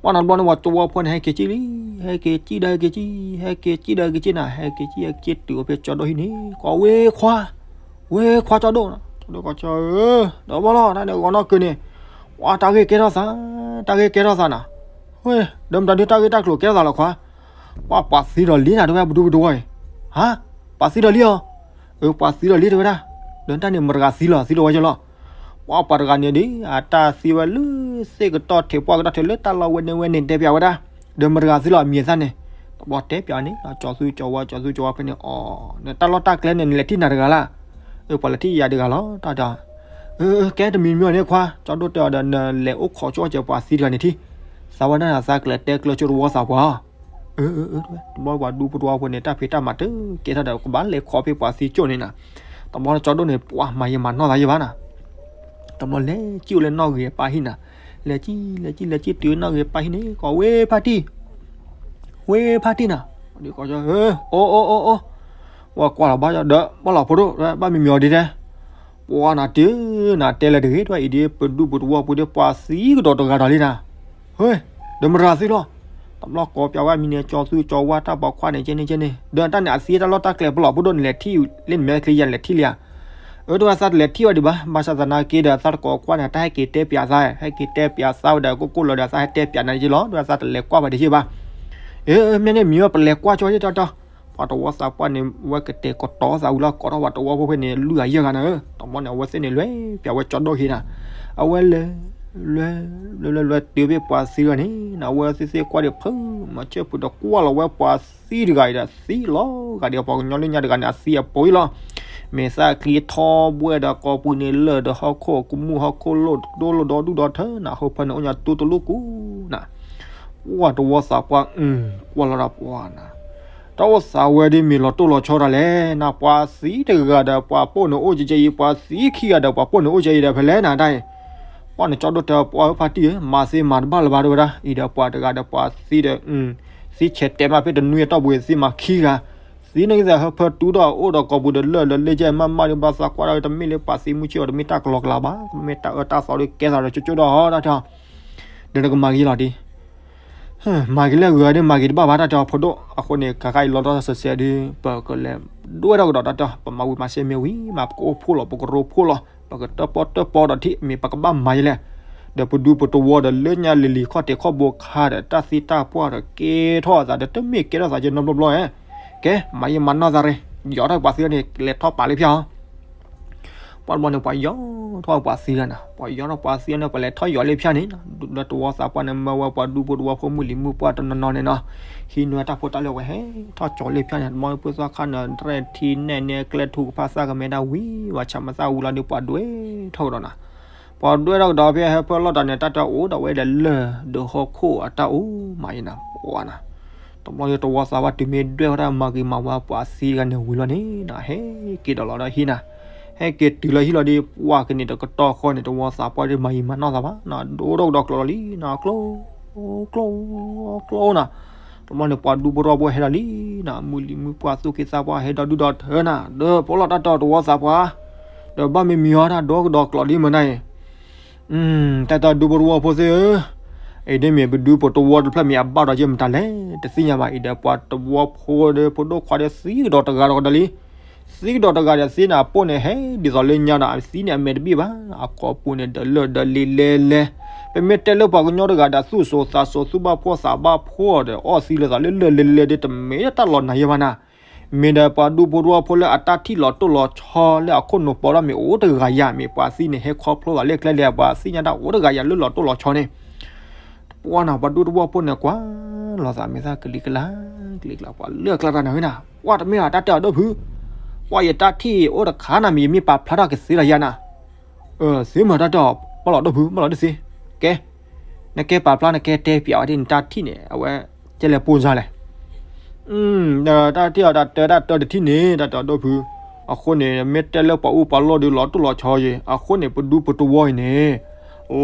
ပှၤနီၤတဘျီန့ၣ် ပှၤတဝီဖိန့ၣ် ဟဲက့ၤကံၣ်လံ, ဟဲက့ၤကံၣ်ဒီးဟဲက့ၤကံၣ်, ဟဲက့ၤကံၣ်ဒီးဟဲက့ၤကံၣ်နီၤ, ဟဲက့ၤကံၣ်ဟဲက့ၤတုၤအိၣ်ဖဲကၠီဒိၣ်ဟံၣ်န့ၣ် ကိးဝဲခွါ, ဝဲခွါကၠီဒိၣ်နီၤ, ကၠီဒိၣ်ကီးကၠီဧၢ, ဒီးဘၣ်လီၤ တၢ်န့ၣ်ဂီၤနီၢ်ကၢန့ၣ်, ပှၤတၢ်ဂ့ၢ်ကဲထီၣ်သး, တၢ်ဂ့ၢ်ကဲထီၣ်သးနီၤ, ဝဲ, ဒီးမတၤဒုးတၢ်ဂ့ၢ်တၢ်ကျိၤကဲထီၣ်သးလီၤခွါ, ပှၤပှၤသံဒီးလံနၤ တဲဝဲပဒူပဒူဝဲအံၤ, ဟါ, ပှၤသံဒီးလံအီၤ, အၢ ပှၤသံဒီးလံတဲဝဲဒၣ်, ဒီးတၢ်န့ၣ်မတၤတဂၤသံလီၤ သံလီၤဝဲကၠီလီၤ, ပှၤပှၤတဂၤန့ၣ်ဒီး အတၢ်သံဝဲလၢသ့ၣ်ကတီၢ်ထံး ပှၢ်ကတီၢ်ထံးလၢတၢ်လီၢ်ဝဲန့ၣ်ဝဲန့ၣ် တဲပျးဝဲဒၣ်, ဒီးမတၤတဂၤသံလီၤ အမံၤအသၣ်န့ၣ်, တ ဘီတဲပၠးန့ၣ် ကၠီၤသူကၠီၤဝါ ကၠီၤသူကၠီၤဝါဖဲန့ၣ်အီၤ နတၢ်လီၢ်တၢ်ကျဲန့ၣ် နလဲၤထံၣ်နၤတဂၤလၢ်. အၢ ပှၤလဲၤထံၣ်ယၤတဂၤလီၤ တၢ်တဲ. အၢ ကဲတမံၤမံၤန့ၣ်ခွါ ကၠီဒိၣ်တဲအီၤဒီး နလဲၤအိၣ်ခိးကၠိကဲပှၤသံတဂၤန့ၣ်ထံၣ်, သးဝဲဒၣ်နသးကလဲၤတဲကျၢၤကၠိတဝီသးပှၢ်. အၢ အၢ အၢ တဘျီပှၤဒူဖိတဝီဖိန့ၣ် တၢ်ဖံးတၢ်မၤတကဲထီၣ်ဒီး ကဘၣ်လဲၤခိးဖဲပှၤသံကၠိန့ၣ်နၤ. တဘျီန့ၣ်ကၠီဒိၣ်န့ၣ် ပှၤမၤယံာ်မၤနီၢ်သးယံာ်ဘၣ်နၤ. တဘျီလဲၤကံၣ်အိၣ်လၢနီၣ်ဂံၢ်အပၢ်ဟံၣ်နၤ, လဲၤကံၣ် လဲၤကံၣ် လဲၤကံၣ်တုၤဝဲနီၣ်ဂံၢ်အပၢ်ဟံၣ်န့ၣ် ကိးဝဲဖါတံၢ်, ဝဲဖါတံၢ်နၤ, အိ အိ အိ အိ ဝဲကွၢ်လီၤဘၣ်ဒီး ဘၣ်လီၤဖိဒိၣ် ဘၣ်မံမံၤအီၤဒ်တဲ, ပှၤနၤတုၤနၤတဲလၢတဂ့ၤ တဝဲအံၤဒ် ပဒူပတဝီပူၤဒ် ပှၤသံကဒီးတဂၤဒီးလံနၤ, ဟဲ, ဒီးမရၤသံလီၤ. တဘျီကိးပၠးဝဲမံၤန့ၣ် ကၠီၤသူကၠီၤဝါတၢ်ပိာ်ခွါန့ၣ်ကဲန့ၣ်ကဲန့ၣ် ဒီးတၢ်န့ၣ်အသံတၢ်လီၢ်တၢ်ကျဲပလီၢ်ဖိဒိၣ်န့ၣ် လဲၤထံၣ်လၢနမဲာ်ချံယၤ လဲၤထံၣ်လံဧါ. အၢ တဝဲသးတလဲၤထံၣ်ဝဲဒံးဘၣ်, ဘၣ်ဆၣ်သနာ်က့ဒီး သးတကိးကွၢ်န့ၣ် တၢ်ဟဲက့ၤတဲပၠးသး, ဟဲက့ၤတဲပၠးသးဝဲဒီး ကိၢ်ကိၢ်လီၤဒီး သးဟဲတဲပၠးနၤက့လီၤ, တဝဲသးတလဲၤကွၢ်ဘၣ်ဒံးက့ဘၣ်. အၢ မ့ၢ်န့ၣ်မံၤဝဲ ပလဲၤကွၢ်ကၠီတတီတီ, ပှၤတဝီသးပှၢ်န့ၣ် ဝဲကတဲာ်ကတီၤသးဝံၤလီၤ ကိးထီၣ်ပှၤတဝီဖိဖဲန့ၣ် လွံၢ်ဂၤယဲၢ်ဂၤနၤဧၢ, တဘျီန့ၣ် အဝဲသ့ၣ်န့ၣ် လဲၤပၠးဝဲကၠီဒိၣ်ဟံၣ်နၤ, အဝဲလဲၤ လဲၤ လဲၤ လဲၤ လဲၤတုၤဖဲပှၤသံတဂၤန့ၣ်နၤ, အဝဲသ့ၣ်သ့ၣ်ကွၢ်ဒံးဖုး မၤဆၢဖုးဒီးကွၢ်လီၤဝဲပှၤသံတဂၤအံၤဒီး သံလီၤဂာ်ဒံး ပှၤကညီလၢညါတဂၤန့ၣ် အသံအပိၤအံၤလီၤ. မ့ၢ်သးခံထီဘှဲဒီး ကိာ်ပူၤန့ၣ်လၢာ်ဒီးဟီၣ်ခိၣ်ကမူၣ် ဟီၣ်ခိၣ်လိၣ်ဒိလိၣ်ဒီဒူၣ်ဒီထၢနၤ, ဟိဖၢန့ၣ်အိၣ်ညါတူတလိၣ်ကူနၤ. ပှၤတဝီသးပှၢ် ကွၢ်လီၤဒီးပှၤနၤ, တၢ်အိၣ်သးဝဲဒ်မ့ၢ်လီၤတိၢ်လီၤဆီတၢ်လဲၣ်နၤ, ပှၤသံတဂၤဒီး ပှၤပိၢ်န့ၣ်အိၣ်ကဲကဲအံၤ, ပှၤသံခံဂၤဒီး ပှၤပိၢ်န့ၣ်အိၣ်ကဲအံၤဒီး ဖဲလဲၣ်နၤတၢ်အံၤ. ပှၤန့ၣ်ကၠီဒိၣ်တဲ ပှၤဧၢဖါတံၢ်ဧၢ, မၤသ့မၤတဘၣ်လၢၤဘၣ် တဲဝဲဒၣ်, အံၤဒီးပှၤတဂၤဒီးပှၤသံဒီး သံဆဲးတဲမးဖဲတနွံအတီၢ်ပူၤ သံမၤခံဂၤ, သံန့ၣ်ကသ့ၣ်ဟၢဖၢတူဒီးအိၣ်ဒီးကိာ်ပူၤဒီးလၢာ်လၢာ်လၢကဲ မးမးဒီး ဘၣ်သးကွၢ်ဒၣ်တမ့ၢ်လၢပှၤသံမုၢ်ဆ့ၣ်အီၤ တမ့ၢ်တၢ်ကလီကလီဘၣ်, မ့ၢ်တၢ်အၢတၢ်သီဒီးကဲသးဒီးကၠိကၠိဒီးဟီတၢ်ထီၣ်, ဒီးနကမၤက့ၤလီၤဒံး မၤက့ၤလၢအဂ့ၤဒီး မၤက့ၤတဘၣ်ဘၣ်တၢ်တဲအီၤဖိဒိၣ်, အဃိန့ၣ် ခါခါအံၤလီၤတီၢ်စဲးစဲးဒီး ပကလဲၤဒွဲၣ်ထီၣ်ကဒီးတၢ်တဲအီၤ, ပမၤဝံၤမၤစဲးမ့ၢ်ဝံၤ မၤပကအိၣ်ဖှိၣ်လီၤ ပကရိဖှိၣ်လီၤ ပကတၢၣ်ပီၣ်တၢၣ်ပီဒီးထံၣ် မ့ၢ်ပကဘၣ်မၤယဲလဲၣ်, ဒီးပဒူပတဝီဒီးလၢညါလံၤလံၤခီၣ်ထံးခီၣ်ဘိခါဒီး တၢ်သံတၢ်ပှၢ်ဒီးကဲထီၣ်အသးဒီး တမ့ၢ်ကဲထီၣ်သးကဲနီတဘျီဘျီဧါ, ကဲ မၤယံာ်မၤနီၢ်သးရ့ၣ်, ယီၤထီၣ်ပှၤသံန့ၣ် လဲၤထီၣ်ပာ်လၢဖၠါအီၤ ပှၤတဘျီန့ၣ် ပှၤယီၤထီၣ်ပှၤသံလီၤနၤ, ပှၤယီၤထီၣ်ပှၤသံန့ၣ် ပှၤလဲၤထီၣ်ယီၤလၢဖၠါန့ၣ်, ဒီးတဝီသးပှၢ်န့ၣ် မၢဝဲပှၤဒူဖိတဝီဖိမုၢ်လံၤမုၢ်ပှၢ်တနီၤနီၤန့ၣ်နီၤ, ဟံးနွဲၣ်တၢ်ဖိတၢ်လံၤဝဲဟဲထီၣ်ကၠီၤလၢဖၠါန့ၣ်, တဘျီန့ၣ် ပုၢ်သီခါန့ၣ် ရဲၣ်ထံနဲၣ်န့ၣ် ကျဲထူကဖၣ်သၣ်ကမဲဒၣ်ဝံၤ ဝဲဆၣ်မသၣ်ဝံၤလီၤဒီး ပှၤဒွဲၣ်ထီၣ်ကဒီးနၤ, ပှၤဒွဲၣ်ထီၣ်ကဒီးဖဲဟၢဖၢလီၢ်တၢ်န့ၣ် တၢ်တဲအိၣ်ဒီးဝဲဒီးလၢၢ်ဒီးဟီၣ်ခိၣ်အတၢ်အိၣ်မးအံၤနၤ, ပှၤနၤ တဘျီန့ၣ် တဝီသးပှၢ်တုၤမ့ၢ်ဒွဲၣ်ထီၣ်တၢ်မၤဂ့ၤမၤဝါပှၤသံတဂၤန့ၣ်ဝံၤလီၤန့ၣ်နၤ, ဟဲက့ၤဒီးလီၤဒီးဟံးနၤ, ဟဲက့ၤတုၤလၢဟံၣ်လီၤဒီး ပှၤကန့ၣ်တကတီၢ်ဃီန့ၣ် တဝီသးပှၢ်ဒီးမၤယံာ်မၤနီၢ်သးဘၣ်နၤ, ဒိၣ်ထီၣ်ကဒီးကျိးလီၤလံနၤ, ကျိ ကျိ ကျိနၤ, တဘျီန့ၣ် ပှၤဒူဖိတဝီဖိဟဲဒီးလံနၤ, မုၢ်လံၤမုၢ်ပှၢ်သူၣ်က့သးပှၢ်ဟဲဒီးဒူၣ်ဒီးထၢနၤ, ဒီးပလီၢ်တၢ်တဲအီၤတဝီသးပှၢ်, ဒီးဘၣ်မံမံၤအီၤတၢ်ဒိၣ်ကဒီးကျိးဒ်မနၤအံၤ တၢ်တဲဒူဖိတဝီဖိသ့ၣ်ဧၢ, အံၤဒ်မ့ၢ်ပဒူပတဝီတဖျၢၣ်မ့ၢ်အဘၣ်ဒီးယဲၢ်မတၤလဲၣ် တသ့ၣ်ညါဘၣ်, အံၤဒီးပှၤတဝီဖိဒီးဖိဒိၣ်ခွါဒီးသံကဒီးတဂၤဒီးကဒီးလံ, သံကဒီးတဂၤဒီးသ့န့ၣ် အပိၢ်န့ၣ်ဟဲဒ်သိးလၢညါဒီး အသံန့ၣ်အမဲာ်တဘ့ၣ်ဘၣ်, အကိာ်ပူၤန့ၣ် ဒီးလၢၢ်ဒီးလံလဲလဲ, ပမ့ၢ်တဲလၢပှၤကညီတဂၤဒီးသူၣ်စိၤသးစိၤသူၣ်ဘၣ်ဖှီၣ်သးဘၣ်ဖှီၣ်ဒီး အီၣ်သံလၢသးလၢလၢၢ်လံလဲလဲဒီး တမ့ၢ်တၢ်လီၤနၤယဲၢ်ဘၣ်နၤ မ့ၢ်ဒီးပှၤဒူဖိတဝီဖိလၢအတၢ်ထံၣ်လီၤတိၢ်လီၤဆီလၢအခိၣ်နူာ်ပီးဒီးမ့ၢ်အိၣ်တဂၤယၤ, မ့ၢ်ပှၤသံန့ၣ် ဟဲခီဖျိသးလၢကျဲလၢ ပှၤသံညါတၢ်အိၣ်တဂၤယၤလၢလီၤတိၢ်လီၤဆီန့ၣ်, ပှၤနၤ ပှၤဒူတဝီဖိန့ၣ် ကွၢ်လီၤသးမ့ၢ်သးကလံၤကလါ, ကလံၤကလါ ပှၤလၢအကျါတၢ်နၤဝဲနၤ, ပှၤတမ့ၢ်အတၢ်တဲအီၤဒိၣ်ဖုး, ပှၤယတၢ်ထံၣ်အိၣ်တခါနၤ မ့ၢ်ယမ့ၢ်ပာ်ဖျါထီၣ်ကသ့လီၤယၤနၤ သ့မးတၢ်တဲအီၤ ဘၣ်လီၤဒိၣ်ဖုး ဘၣ်လီၤဒိၣ်သ့, ကဲ, နကဲပာ်ဖျါ နကဲတဲပၠးဝဲဒ်နတၢ်ထံၣ်န့ၣ် အဝဲကဲလဲၤပိၢ်စၢ်လဲၣ်. ဒီးတၢ်ထံၣ်အီၤတၢ်တၢတၢ်တထံၣ်န့ၣ် တၢ်တဲအီၤဒိၣ်ဖုး, အဃိန့ၣ် မ့ၢ်တဲလၢပှၤအူပှၤလီၢ်ဒီးလီၤတိၢ်လီၤဆီယဲၢ်, အဃိန့ၣ် ပဒူပတဝီအံၤန့ၣ်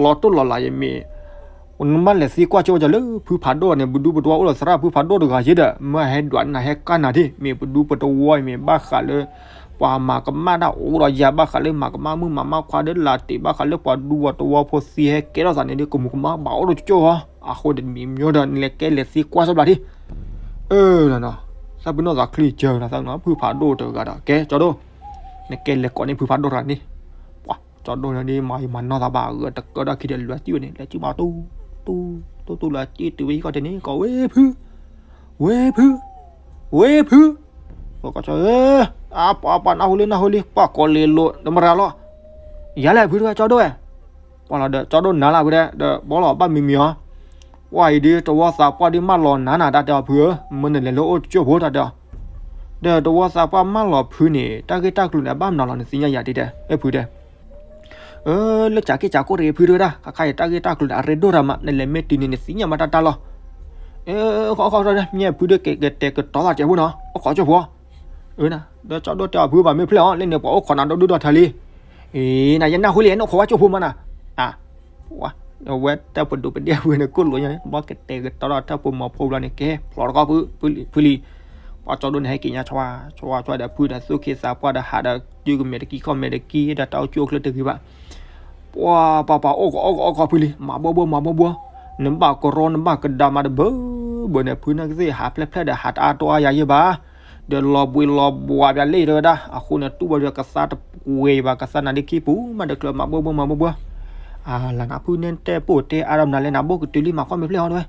လီၤတိၢ်လီၤလးယဲၢ်မ့ၢ် နဘၣ်လဲၤသံကွၢ်ကၠိကၠီလၢဖုဖးဒိၣ်န့ၣ် ပဒူပတဝီအိၣ်ဒီးသရၣ်ဖုဖးဒိၣ်တဂၤယဲၢ်ဒီး မၢဟဲဒွးနၤဟဲကၢ်နၤထံၣ် မ့ၢ်ပဒူပတဝီအံၤမ့ၢ်ဘၣ်ဃးလၢ ပှၤမၤကမၣ်တၢ်အိၣ်ဒီးယၤ ဘၣ်ဃးလၢမၤကမၣ်မုၣ်မၤမၣ်ခွါဒီးလၢတ့ၢ် ဘၣ်ဃးလၢပှၤဒူပတဝီဖိသံဟဲကဲထီၣ်သးန့ၣ်ဒီး ကမူၤကမၣ်ဘၣ်အိၣ်ဒီးကၠိကၠီ, အဃိန့ၣ်တမံၤမံၤဒီး နလဲၤကဲလဲၤသံကွၢ်စၢ်ဘျးထံၣ် သးပ့ၤနီၣ်သးချံကၢနၤ သးနီၤဖုဖးဒိၣ်တဂၤဒီး ကဲကၠီဒိၣ် နကဲလဲၤကိးန့ၢ်ဖုဖးဒိၣ်တဂၤန့ၣ်, ပှၤကၠီဒိၣ်န့ၣ်ဒ်မၤယံာ်မၤနီၢ်သးဘၣ် အဂၢၢ်တကၢဒီးခံဒီးလွဲၤစံၣ်ဝဲန့ၣ် လဲၤစံၣ်မးတူတူတူလၢစံၣ်တုၤဝဲဟံၣ်ခီၣ်ထံးန့ၣ် ကိးဝဲဖု ဝဲဖု ဝဲဖု, ပှၤကၠီ အါပှၤပှၤနၢ်ဟူလံနၢ်ဟူလံ ပှၤကိးလ့လိာ် ဒီးမရၤလီၤ, ယၤလဲၣ်ဖုတဝဲကၠီဒိၣ်ဝဲ, ပှၤလီၤဒီးကၠီဒိၣ်နၤလၢဖုတဲ ဒီးဘီလီၤဘၣ်မံၤမံၤအီၤ, ပှၤအံၤဒုး တဝီသးပှၢ်ဒုးမၢလီၤနၤနၤ တၢ်တဲအီၤဖုဧၢ, မ့ၢ်နလဲၤလၢအိၣ်ကၠိၢ်ဖိ တၢ်တဲအီၤ, ဒီးတဝီသးပှၢ်မၢလီၤဖုန့ၣ် တၢ်ဂ့ၢ်တၢ်ကျိၤန့ၣ် အဘၣ်မနုၤလီၤ နသ့ၣ်ညါယၤဒ်တဲ အဲၣ်ဖုတဲ အၢ လၢကးက့ၢ်ကးကိၢ်တဂ့ၤဖုတဲဝဲဒၣ်, ခါခါအံၤတၢ်ဂ့ၢ်တၢ်ကျိၤန့ၣ် အရ့ဒိၣ်တၢ်မး နလဲၤမ့ၢ်တုၤန့ၣ် နသ့ၣ်ညါမးတၢ်တၢ်လီၤ. အၢ ဃီဃီ မ့ၢ်ဖုဒုးကတဲာ်ကတီၤသးကဲးဖိနီၤ အိၣ်ခိးကၠိၢ်ဖိ အၢ ဒီးကၠီဒိၣ်တဲအီၤဖုဘၣ်မ့ၢ်ဖျဲၣ်အီၤ လၢန့ၣ်ပှၤအိၣ်ခိးနၤဒီဒူၣ်ဒီထၢလံ. အ့ နယနၢ်ဟူလံ နအိၣ်ခိးဝဲကၠိၢ်ဖိမးနၤ. အဝဲတၢ်ပဒိၣ်ပဒဲဝဲန့ၣ် ကိၣ်လိာ်ညါန့ၣ် ဘၣ်ကတဲာ်ကတီၤဒီးတၢ်ပိာ်မီၤဖိဘျီန့ၣ် ကဲဖျိးတကီၢ်ဖု ဖုလံ ဖုလံ. ပှၤကၠီဒိၣ်န့ၣ် ဟဲက့ၤညါ ဆွါဆွါဒီးဖုဒီးသူၣ်က့သးပှၢ်ဒီးဟးဒီး တုၤကမဲာ်တကံၢ်ခီၣ်မဲာ်တကံၢ် ဒီးတၢ်အိၣ်ကၠိအိၣ်ချၢတဂ့ၤဘၣ် ပှၤပှၤပှၤအိၣ်ကအိၣ်ကအိၣ်ကဖုလံ မၤဘီဘီမၤဘီဘီ, နဘၣ်ကရီနဘၣ်ကဒါမးတဘၢဘၢန့ၣ် ဖုနာ်က့သ့ၣ်ဟးဖျဲၣ်ဖျဲၣ်ဒီးဟးတအါတိအါယၤယဲၢ်ဘၣ်, ဒီးလီၤဘှံးလီၤဘှါပၠးလံတဲဝဲဒၣ်, အဃိန့ၣ်တူၢ်ဘၣ်ဒီးကသါတပှဲၤဘၣ် ကသါနၤဒ်ခံပူၤမးဒီးကျၢၤမၤဘီဘီမၤဘီဘီ, အလၤနၤဖုန့ၣ်တဲပိၢ်တဲအါဒီးမနုၤလဲၣ် နဘိကတုၤလံမၤခီၣ်မ့ၢ်ဖျဲၣ်အီၤတဲဝဲ,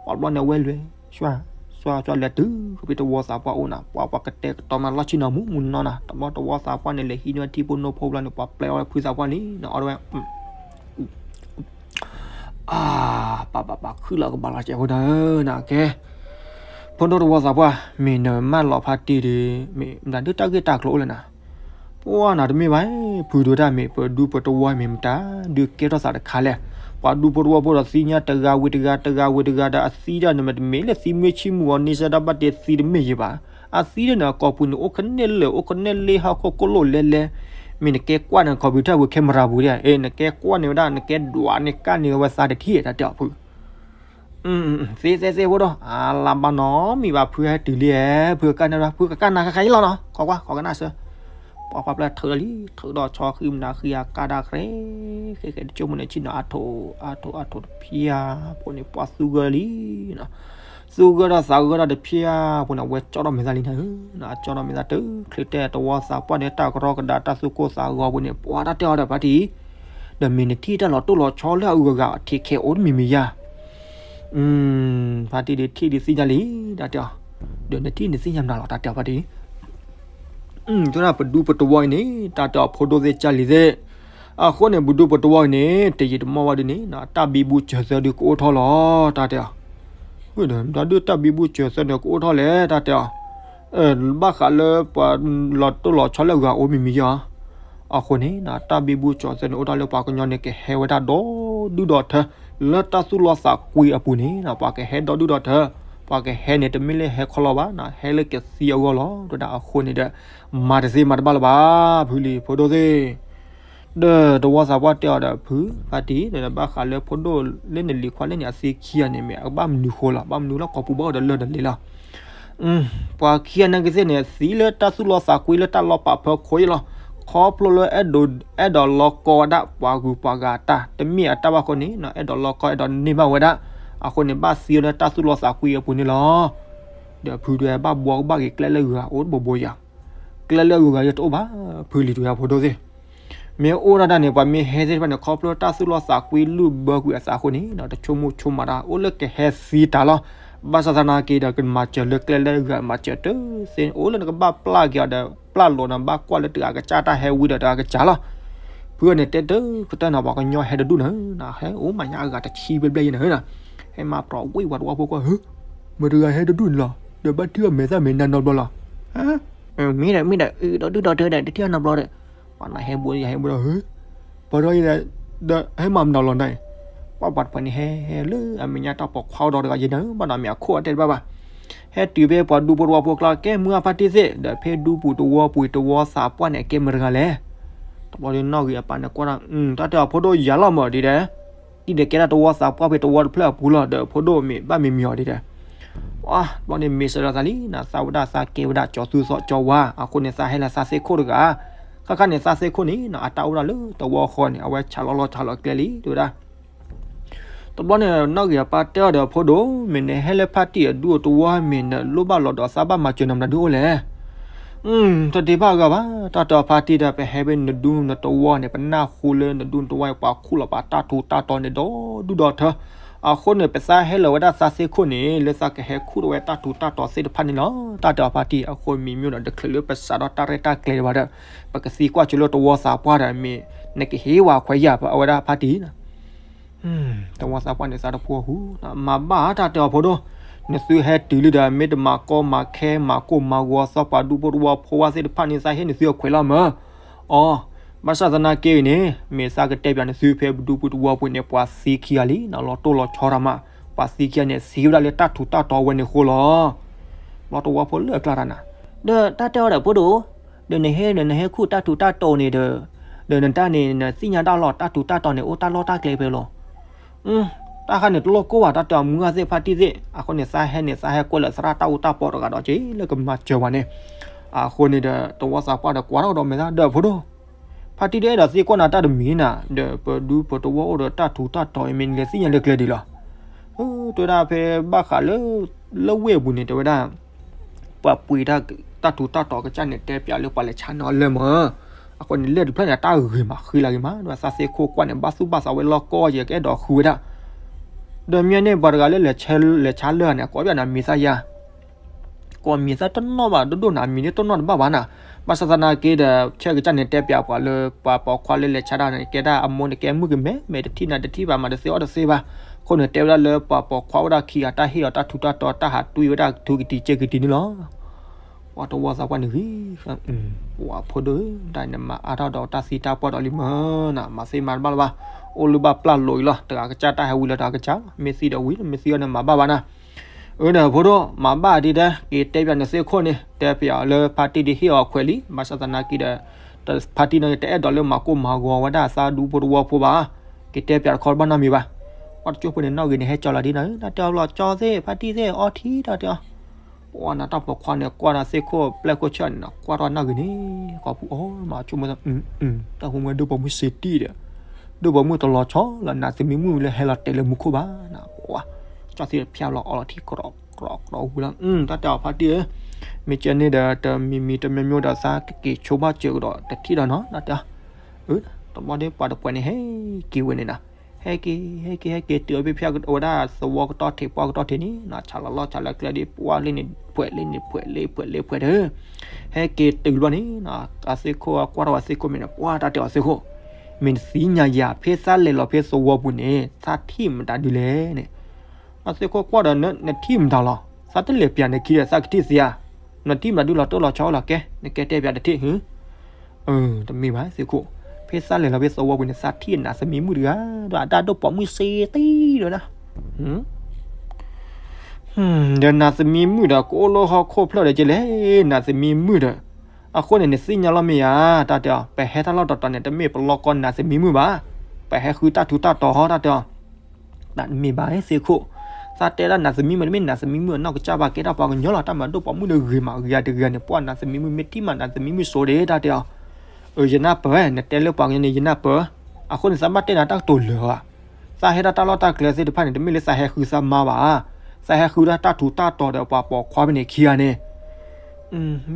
ပှၤဘျီန့ၣ်ဝဲလွဲၢ် ဆွါ ဆွါ ဆွါလဲၤတုၤဖဲတဝီသးပှၢ်အိၣ်နၤ ပှၤပှၤကတဲာ်ကတီၤမးလီၢ်ဆံနီၤမူမူနီၤနၤ တဘျီတဝီသးပှၢ်န့ၣ် လဲၤဟံးန့ၢ်ထံဖိနိဖိဘျီန့ၣ် ပှၤပျဲအီၤဖုသးပှၢ်လံနအီဝဲ, အါ ပၢ်ပၢ်ပၢ်ခုၣ်လီၤကဘၣ်လီၤစဲးဖိတၢ်ဧၢ နကဲ, ဖိဒိၣ်တဝီသးပှၢ် မ့ၢ်နမၢလီၤဖါတံၢ်ဒီး မ့ၢ်မတၤဒုးတၢ်ဂ့ၢ်တၢ်ကျိၤအိၣ်လဲၣ်နၤ ပှၤနၤတမ့ၢ်ဘၣ်, ဖုဒိၣ်တၢ်မ့ၢ်ပဒူပတဝီမ့ၢ်မတၤ ဒုးကဲထီၣ်သးတခါလဲၣ်, ပှၤဒူဖိတဝီဖိဒီးသံညါတဂၤဝံၤတဂၤ တဂၤဝံၤတဂၤဒီးအသံဒၣ်န့ၣ်မ့တမ့ၢ်လၢသံမွ့ဆံမူအီၤန့ၣ်စဲဒၣ်ဘၣ်တ့ၢ်သံတမ့ၢ်ယံၤဘၣ်, အသံဒၣ်န့ၣ်အကိာ်ပူၤန့ၣ် အိၣ်ခနဲၣ်လၢာ် အိၣ်ခနဲၣ်လ့ဟီၣ်ခိၣ်ကိၣ်လိၣ်လဲလဲ, မ့ၢ်နကဲကွၢ်န့ၣ် computer ပူၤ camera ပူၤဒၣ် အဲ နကဲကွၢ်န့ၢ်ဝဲဒၣ် နကဲဒွးန့ၢ်ကၢ်န့ၢ်ဝဲသးတထံၣ်တၢ်တဲအီၤဖု သ့သ့သ့ဖိဒိၣ် အလါဘၣ်နီတမံၤဘၣ် ဖုဟဲတုၤလံဧါ ဖုကကၢ်န့ၢ်ဝဲဒၣ် ဖုကကၢ်နၤခါခါအံၤလီၤနီၤ ခိးကွၢ် ခိးကနၣ်စၢၤ, ပှၤပှၤပျဲၢ်ထုးလီၤလံ ထုးဒီးဆီဃံမနၤဃံအကါဒၣ်ကြဲ, ဃဲဃဲတကၠိၢ်မုၢ်န့ၣ် ဆ့ၣ်နီၤအါထိး အါထိး အါထိးတဖၠါ, ဖိန့ၣ် ပှၤသူဂၢၢ်လံနီၤ, သူဂၢၢ်ဒီးသးဂၢၢ်ဒီးတဖၠါ, ဖိန့ၣ် အဝဲကၠီထီၣ်မဲာ်သၣ်လံနၤဧၢ, အကၠီထီၣ်မဲာ်သၣ်တုၤ ချ့တဲတဝီသးပှၢ်န့ၣ် တၢ်ကရီကဒါတၢ်သူၣ်ကိၢ်သးဂီၤဖိန့ၣ် ပှၤတၢ်တဲအီၤဒီးဖါတံၢ် ဒီးမ့ၢ်နထံၣ်တၢ်လီၤတိၢ်လီၤဆီလၢအဂုၤအဂၤ အထံးခဲအိၣ်တမံၤမံၤယါ, ဖါတံၢ်ဒုးထံၣ်ဒုးသ့ၣ်ညါလံ တၢ်တဲအီၤ, ဒီးနထံၣ်နသ့ၣ်ညါမနုၤလီၤ တၢ်တဲအီၤဖါတံၢ်, တဲဒၣ်ပဒူပတဝီအံၤန့ၣ် တၢ်တဲအီၤဖိဒိၣ်သ့ၣ်ကၢ်လံၤသ့ၣ်, အဃိန့ၣ် ပဒူပတဝီအံၤန့ၣ် တယံာ်တမီၢ်ဝဲဒုးန့ၣ် တၢ်ဘံဘူစၢၤသၢဒုးကအိၣ်ထီၣ်လီၤ တၢ်တဲအီၤ, ဒီးတၢ်ဘံဘူစၢၤသၢန့ၣ်ကအိၣ်ထီၣ်လဲၣ် တၢ်တဲအီၤ ဘၣ်ဃးလၢပှၤလီၤတိၢ်လီၤဆီလၢအဂၤအိၣ်မံၤမံၤယါ, အဃိန့ၣ် တၢ်ဘံဘူစၢၤသၢန့ၣ်အိၣ်တၢ်လၢပှၤကညီန့ၣ် ကဟဲဝဲဒၣ်ဒီဒူၣ်ဒီထၢ, လၢတၢ်သူၣ်လီသးကွံအပူၤန့ၣ် ပှၤကဟဲဒီဒူၣ်ဒီထၢ, ပှၤကဟဲန့ၣ် တမ့ၢ်လၢဟဲခီလီၤဘၣ်, ဟဲလၢကသံအဂီၢ်လီၤ, ဒီးအဃိန့ၣ်ဒီး မၤတသ့မၤတဘၣ်လၢၤဘၣ်, ဖုလံၤဖိဒိၣ်သ့ၣ် ဒီးတဝီသးပှၢ်တဲအီၤဒီးဖု, ဖါတံၢ် ဒီးဘၣ်ဃးလၢဖိဒိၣ်လၢနလံၤခွါလၢနအသ့ခံဂၤန့ၣ် မ့ၢ်အဘၣ်မနုၤဃိလီၤ, ဘၣ်မနုၤလၢကိာ်ပူၤဘၣ်အိၣ်ဒီးလၢၢ်ဒီးလ့လီၤ, ပှၤခံဂၤနာ်က့သ့ၣ်န့ၣ် သံလၢတၢ်သူၣ်လီသးကွံလၢတၢ်လီၤပာ်ဖၢခိၣ်အံၤလီၤ, ခီဖျိလၢ အဲၣ်ဒိးလီကီဝဲဒၣ်ပှၤဂုၤပှၤဂၤအတၢ်, တမ့ၢ်အတၢ်ဘၣ်ဃိန့ၣ် အဲၣ်ဒိးလီကီအဲၣ်ဒိးန့ၢ်ဘၣ်ဝဲဒၣ်, အဃိန့ၣ် ဘၣ်သံလၢတၢ်သူၣ်လီသးကွံအပူၤန့ၣ်လီၤ, ဒီးဖုဒုးဘၣ်ဘှီကဘၣ်က့ၤကျဲလၢဂုၤဂၤအိၣ်တဘိဘိယၤ, ကျဲလၢအဂုၤဂၤယတအိၣ်ဘၣ်, ဖုလံၤတဝဲဖိဒိၣ်သ့ၣ် မ့ၢ်အိၣ်ဒၣ်တၢ်န့ၣ် ပှၤမ့ၢ်ဟဲသ့ၣ်တဖၣ်န့ၣ် ခီဖျိတၢ်သူၣ်လီသးကွံလုၢ်ဘၢကွံာ်အသးအဃိန့ၣ် တဆိကမိၣ်ဆိကမးတၢ် အိၣ်လၢကဟဲသံတၢ်လီၤ, ဘၣ်ဆၣ်သနာ်က့ဒီး ကမၤစၢၤလၢကျဲလၢဂၤမၤစၢၤတသ့, အိၣ်လၢနကဘၣ်ပျၢ်က့ၤအီၤဒီး ပျၢ်လိာ်နၤ ဘၣ်ကွၢ်လၢတဂၤကစၢ်တၢ်ဟဲဝံဒီးတဂၤကစၢ်လီၤ, ဖုန့ၣ်တဲတကတၢၢ်န့ၣ် ပှၤကညီဟဲတဒူၣ်န့ၣ် ဟဲအိၣ်မၤညါအဂၤတဆံဘျဲၣ်ဘျဲၣ်ယဲၢ်န့ၣ်, ဟဲမၤပြီၤဝံၣ်ပှၤတဝီဖိကွၢ်, မတၤတဂၤဟဲတဒူၣ်န့ၣ်လီၤ, ဒီးဘၣ်ထံၣ်အီၤမဲာ်သၣ်မဲာ်နါနီတဘျီလီၤ, မ့ၢ်ဒီး မ့ၢ်ဒီး ဒီဒူၣ်ဒီထၢဒီး တထံၣ်အီၤနီတဘျီဒီး, ပှၤနၤဟဲဘိယၤဟဲဘိဒီး ပှၤဒီးအံၤဒီး ဟဲမၤမနုၤလီၤနၤအံၤ, ပှၤပှၤတဖၣ်န့ၣ်ဟဲလၢအမဲာ်ညါတၢ်ပိာ်ခွါအိၣ်ဒီးတဂၤယဲၢ်န့ၣ် ဘၣ်ဒီးမ့ၢ်အခိၣ်အတဲတဘၣ်ဘၣ်, ဟဲတုၤဖဲပှၤဒူဖိတဝီဖိကျါ ကဲမုၢ်အဖါတံၢ်သ့ၣ် ဒီးဖဲဒူပူၤတဝီပူၤတဝီသးပှၢ်န့ၣ် အကဲမတၤတဂၤလဲၣ်, တဘျီဒီးနီၣ်ဂံၢ်အပၢ်န့ၣ်ကွၢ်ဒီး တၢ်တဲအီၤဖိဒိၣ်ယၤလီၤမၢ်ဒ်ဒီး ဒ်ဒီးကဲဒၣ်တဝီသးပှၢ်ဖဲတဝီတဖျၢၣ်အပူၤလီၤ ဒီးဖိဒိၣ်မ့ၢ်ဘၣ်မ့ၢ်မံၤအီၤဒ်ဒီး, ပှၤဘျီန့ၣ်မ့ၢ်စၢၤဒီးသးလံနၤ သးဝဲဒၣ်သးကဲဝဲဒၣ်ကၠီၤသူစီၤကၠီၤဝါ အဃိန့ၣ် သးဟဲလၢသးသ့ၣ်ခိၣ်တဂၤ, ခါခါန့ၣ် သးသ့ၣ်ခိၣ်န့ၣ် အတၢ်အိၣ်ဒၣ်လၢတဝီဃီန့ၣ် အဝဲဆးလီၤလီၤဆးလီၤကျဲလံ တဲဝဲဒၣ် တဘျီန့ၣ် နီၣ်ဂံၢ်အပၢ်တဲအီၤဒီးဖိဒိၣ် မ့ၢ်နဟဲလၢဖါတံၢ်အဒူအတဝီ မ့ၢ်နလိၣ်ဘၣ်လီၤဒီးသးဘၣ်မၤစၢၤနၤမတၤဒုအိၣ်လဲၣ်, တဒ့ဘၣ်အဂၤဘၣ် တၢ်တဲအီၤဖါတံၢ်ဒီး ပဟဲဖဲနဒူနတဝီန့ၣ် ပနၢ်ဟူလၢနဒူနတဝီအံၤ ပှၤခူၣ်လီၤပာ်တၢ်ထူးတၢ်တီၤန့ၣ်ဒီဒူၣ်ဒီထၢ, အဃိန့ၣ် ပသးဟဲလီၤဝဲဒၣ်သးသ့ၣ်ခိၣ်န့ၣ် လၢသးကဟဲခူၣ်ထီၣ်ဝဲတၢ်ထူးတၢ်တီၤသ့ၣ်တဖၣ်န့ၣ်လီၤ တၢ်တဲအီၤဖါတံၢ်, အဃိမ့ၢ်မ့ၢ်ဒီး တချုးလၢပစးထီၣ်တၢ်ရဲၣ်တၢ်ကျဲၤဘၣ်ဒီး ပကသံကွၢ်ဆိလၢတဝီသးပှၢ်ဒီး မ့ၢ်နကဟ့ၣ်ဝဲခွဲးယာ်အဝဲဒၣ်ဖါတံၢ်နၤ တဝီသးပှၢ်န့ၣ်သးတဖှီၣ်ဟူ, မၤဘၣ်တၢ်တဲအီၤဖိဒိၣ်, နသုဟဲတုၤလံဒီး မ့ၢ်တမၤကီမၤခဲ မၤကိၢ်မၤဂီၤ သီပှၤဒူဖိတဝီဖိဝဲသ့ၣ်တဖၣ်န့ၣ် သးဟ့ၣ်နသုအခွဲးလီၤမၢ်. အီ, ဘၣ်ဆၣ်သနာ်က့န့ၣ် မ့ၢ်သးကတဲပၠးနသုဖဲပဒူဖိတဝီဖိန့ၣ် ပှၤသံခံဂၤလံ လီၤတိၢ်လီၤဆီတၢ်မး, ပှၤသံခံဂၤန့ၣ် သံဝဲဒၣ်လၢတၢ်ထူးတၢ်တီၤအဝဲန့ၣ်အဃိလီၤ. ဘျီတဝီဖိလၢအကျါတၢ်နၤ, ဒီးတၢ်တဲအီၤဒီးဖိဒိၣ်, ဒီးနဟဲဒီးနဟဲခူၣ်တၢ်ထူးတၢ်တီၤန့ၣ်ဒီး, ဒီးနတၢ်န့ၣ် နသ့ၣ်ညါဒၣ်လီၤ တၢ်ထူးတၢ်တီၤန့ၣ်အိၣ်တၢ်လီၢ်တၢ်ကျဲဖဲလီၤ. တၢ်ဃါန့ၣ်တလိၣ်ကိၢ်ဘၣ် တၢ်တဲအီၤ မုၢ်ဂၢ်သ့ၣ်ဖါတံၢ်သ့ၣ်, အဃိန့ၣ် သးဟဲန့ၣ် သးဟဲကွဲးလၢသရၣ်တၢ်အူတၢ်ပီတဂၤဒီးက့ၤလၢကမၤစၢၤပှၤန့ၣ်, အဃိန့ၣ်ဒီး တဝီသးပှၢ်ဒီးကွၢ်ထီၣ်ဒီးမဲာ်သၣ်ဒီးဖိဒိၣ်, ဖါတံၢ်ဒီးအဲၣ်ဒိးသံကွၢ်နၤတၢ်တမံၤနၤ, ဒီးပဒူပတဝီအိၣ်ဒီးတၢ်ထူးတၢ်တီၤအံၤ မ့ၢ်နလဲၤသ့ၣ်ညါလၢကျဲဒ်လီၤ. တဲဝဲဒၣ်ဖဲဘၣ်ဃးလၢ လၢဝ့ၢ်အပူၤန့ၣ် တဲဝဲဒၣ် ပှၤပှ့ၤတၢ်ထူးတၢ်တီၤကစၢ်န့ၣ် တဲပၠးလၢပှၤလဲၤဆါန့ၢ်အီၤလၢမၢ်, အဃိန့ၣ် လၢၢ်တဖျၢၣ်န့ၣ် တၢ်ဂ့ၤမး ဃံလၤဂ့ၤမး ဒီးသးသ့ၣ်ခိၣ်ကွၢ်န့ၣ် ဘၣ်သူၣ်ဘၣ်သးဝဲလီၢ်ကီၢ်ယဲၢ် ကအဲၣ်ဒိးဃုဝဲဒၣ်, ဒီးမ့ၢ်န့ၣ် ပှၤတဂၤလၢ လဲၤဆါလၢၢ်န့ၣ် ကိးပၠးနၤမံၤသၣ်ယါ ကိးမံၤသၣ်တနီၣ်ဘၣ် ဒိၣ်ဒိၣ်နၤ မံၤန့ၣ်တနီၣ်တဘၣ်ဘၣ်နၤ, ဘၣ်ဆၣ်သနာ်က့ဒီး ဆဲးကစၢ်န့ၣ် တဲပၠးပှၤလၢ ပှၤပိာ်ခွါလၢလဲၤဆါတၢ်န့ၣ် ကဲဒၣ်အမိၢ်န့ၣ် ကဲမုၣ်ကမဲ မဲာ်တထံၣ်နၤတထံၣ်ဘၣ် မၤတသ့အီၣ်တသ့ဘၣ်, အဃိန့ၣ် တဲဝဲဒၣ်လၢပှၤပိာ်ခွါဝဲဒၣ်ခံဂၤ တၢ်ဟ့ၣ်အီၤတၢ်ထူးတၢ်တီၤ တၢ်ဟးတွံၢ်ဝဲဒၣ်ထူကတံၤကဲကတံၤန့ၣ်လီၤ. ပှၤတဝီသးပှၢ်န့ၣ်ဂ့ၤ, ပှၤဖိဒိၣ်ဧၢ တၢ်အံၤနမၤအါထီၣ်ဒီးတၢ်သံတၢ်ပှၢ်ဒီးလံမၢ်နၤ, မၤသ့မၤတဘၣ်လၢၤဘၣ်, အိၣ်လၢဘၣ်ပျၢ်လိာ်အံၤလီၤ, တဂၤကစၢ်တၢ်ဟဲဝံၤလၢတဂၤကစၢ်လီၤ, မ့ၢ်သံဒီးဝံၤ မ့ၢ်သံအီၤန့ၣ်မၤဘၣ်ဘၣ်နၤ. အၢ ဒီးဖိဒိၣ် မၤဘၣ်ဒ်တဲ က့ၤတဲပၠးနသ့ၣ်ခိၣ်န့ၣ် တဲပၠးအီၤလၢဖါတံၢ်ဒ်ဟ့ၣ်အီၤခွဲးလံ, ဘၣ်ဆၣ်သနာ်က့ဒီး ဖါတံၢ်န့ၣ် တအဲၣ်ဒိးလၢမၤကိၢ်မၤဂီၤဝဲဒၣ်သးဒူဖိတဝီဖိဘၣ်, က့ၤတဲပၠးတခီဘၣ်နီတမံၤဘၣ်. ပှၤတကၠိဖိန့ၣ် နီၣ်ဂ့ၤန့ၣ် ဟဲကၠီလီၤဒ်နၤဧၢ, တၢ်တဲအီၤလီၤကၠီသ့ၣ် ဖါတံၢ်သ့ၣ် အီထံတၢ်တဲအီၤ ပှၤနၤတၢ်ပိာ်ခွါန့ၣ် ကွၢ်တၢ်သ့ၣ်ခိၣ်ပျဲၢ်ခိၣ်ဆၢၣ်န့ၣ် ကွၢ်ထီၣ်နီၣ်ဂံၢ်န့ၣ် ကီၢ်ပူၤအီၤမး ဆိကမိၣ် တၢ်ဟူမၢဒိၣ်ပိာ်မုၣ်စ့တံၢ်ဒီး ဒိၣ်ပိာ်မုၣ်တလီၤဆီလီၤ နးသမံးမုၣ်လၢဟဲလီၤတဲာ်လၢမူခိၣ်ဘၣ်နၤ ပှၤ ကၠီသ့ၣ်ဖျါလီၤအီလီၤထံကြီကြီဝံၤလီၤ တၢ်တဲအီၤဖါတံၢ်ဧၢ, မ့ၢ်ကဲန့ၣ်ဒီး တမံၤမံၤတမံၤမံၤဒီး သးကက့ၤဆိဘၣ်စၢၤကဒီးတထံၣ်ဒီးနီၤ တၢ်တဲအီၤ တဘျီဒ်ပှၤတပှဲၤန့ၣ် ဟဲက့ၤဝဲန့ၣ်နၤ ဟဲက့ၤ ဟဲက့ၤ ဟဲက့ၤ တုၤအဖံဖျါဝဲဒၣ်သဝီကတီၢ်ထံး ပှၢ်ကတီၢ်ထံးန့ၣ် ဆးလီၤလီၢ်ဆးလၢကျဲဒ် ပှၢ်လံန့ၣ် ဖှဲးလံန့ၣ် ဖှဲးလံ ဖှဲးလံ ဖှဲးဒီး ဟဲက့ၤတုၤဘျီန့ၣ် အသ့ၣ်ခိၣ်ကွၢ်ထီၣ်အသ့ၣ်ခိၣ်မ့ၢ်န့ၣ် ပှၢ်တၢ်တဲအီၤသ့ၣ်ခိၣ် မ့ၢ်နသ့ၣ်ညါယၤ ဖဲသးလဲၤလီၤဖဲသဝီပူၤန့ၣ် သးထံၣ်မတၤဒုလဲၣ်န့ၣ် အသ့ၣ်ခိၣ်ကွၢ်ဒီး နထံၣ်မတၤလီၤ သးတလဲၤပၠးနခံဒီး သးကထံၣ်သ့ဧါ နထံၣ်မတၤဒုလီၤတိၢ်လီၤဆီလီၤ ကဲ နကဲတဲပၠးတထံၣ် တမ့ၢ်ဘၣ်သ့ၣ်ခိၣ်, ဖဲသးလဲၤလီၤဖဲသဝီပူၤန့ၣ် သးထံၣ်နးသမံးမုၣ်တဂၤ ဒီးအတၢ်ဒိၣ်ပိာ်မုၣ်စ့တံၢ်ဒီးဒၣ် ဒီးနးသမံးမုၣ်ဒီး ကအိၣ်လၢဟီၣ်ခိၣ်ဖျၢၣ်ဒီးကလဲၣ် နးသမံးမုၣ်ဒီး အဃိန့ၣ် နသ့ၣ်ညါလီၤမ့ၢ်ဧါ တၢ်တဲအီၤ ပဟဲတၢ်လီၢ်တတီၤန့ၣ် တမ့ၢ်ပလီၢ်ကီနးသမံးမုၣ်ဘၣ်, ပဟဲဃုတၢ်ထူးတၢ်တီၤဟီ တၢ်တဲအီၤ တၢ်တမ့ၢ်ဘၣ်သ့ၣ်ခိၣ်, သးတဲဒၣ်နးသမံးမုၣ်တမ့ၢ်နးသမံးမုၣ်အနီၢ်ကစၢ်ဘၣ် ကဲထီၣ်ပှၤကညီလီၤ တၢ်မၤဒိၣ်ပိာ်မုၣ်ဒီးဂ့ၤမး ဂ့ၤတဂ့ၤန့ၣ် ပှၤနးသမံးမုၣ်မ့ၢ်ထံၣ်မးနးသမံးမုၣ်စိၤဒၣ် တၢ်တဲအီၤ, အၢ ယနၢ်ပၢၢ် နတဲလၢပှၤကညီန့ၣ် ယနၢ်ပၢၢ်, အဃိန့ၣ် သးဘၣ်တဲနၤတၢ်ကတိၤလၢာ်ဧါ, သးဟဲဒၣ်တၢ်လီၢ်တၢ်ကျဲသ့ၣ်တဖၣ်န့ၣ် တမ့ၢ်လၢသးဟဲဃုသးမါဘၣ်, သးဟဲဃုဒၣ်တၢ်ထူးတၢ်တီၤဒီးပှၤပိာ်ခွါဖဲန့ၣ်ခံဂၤန့ၣ်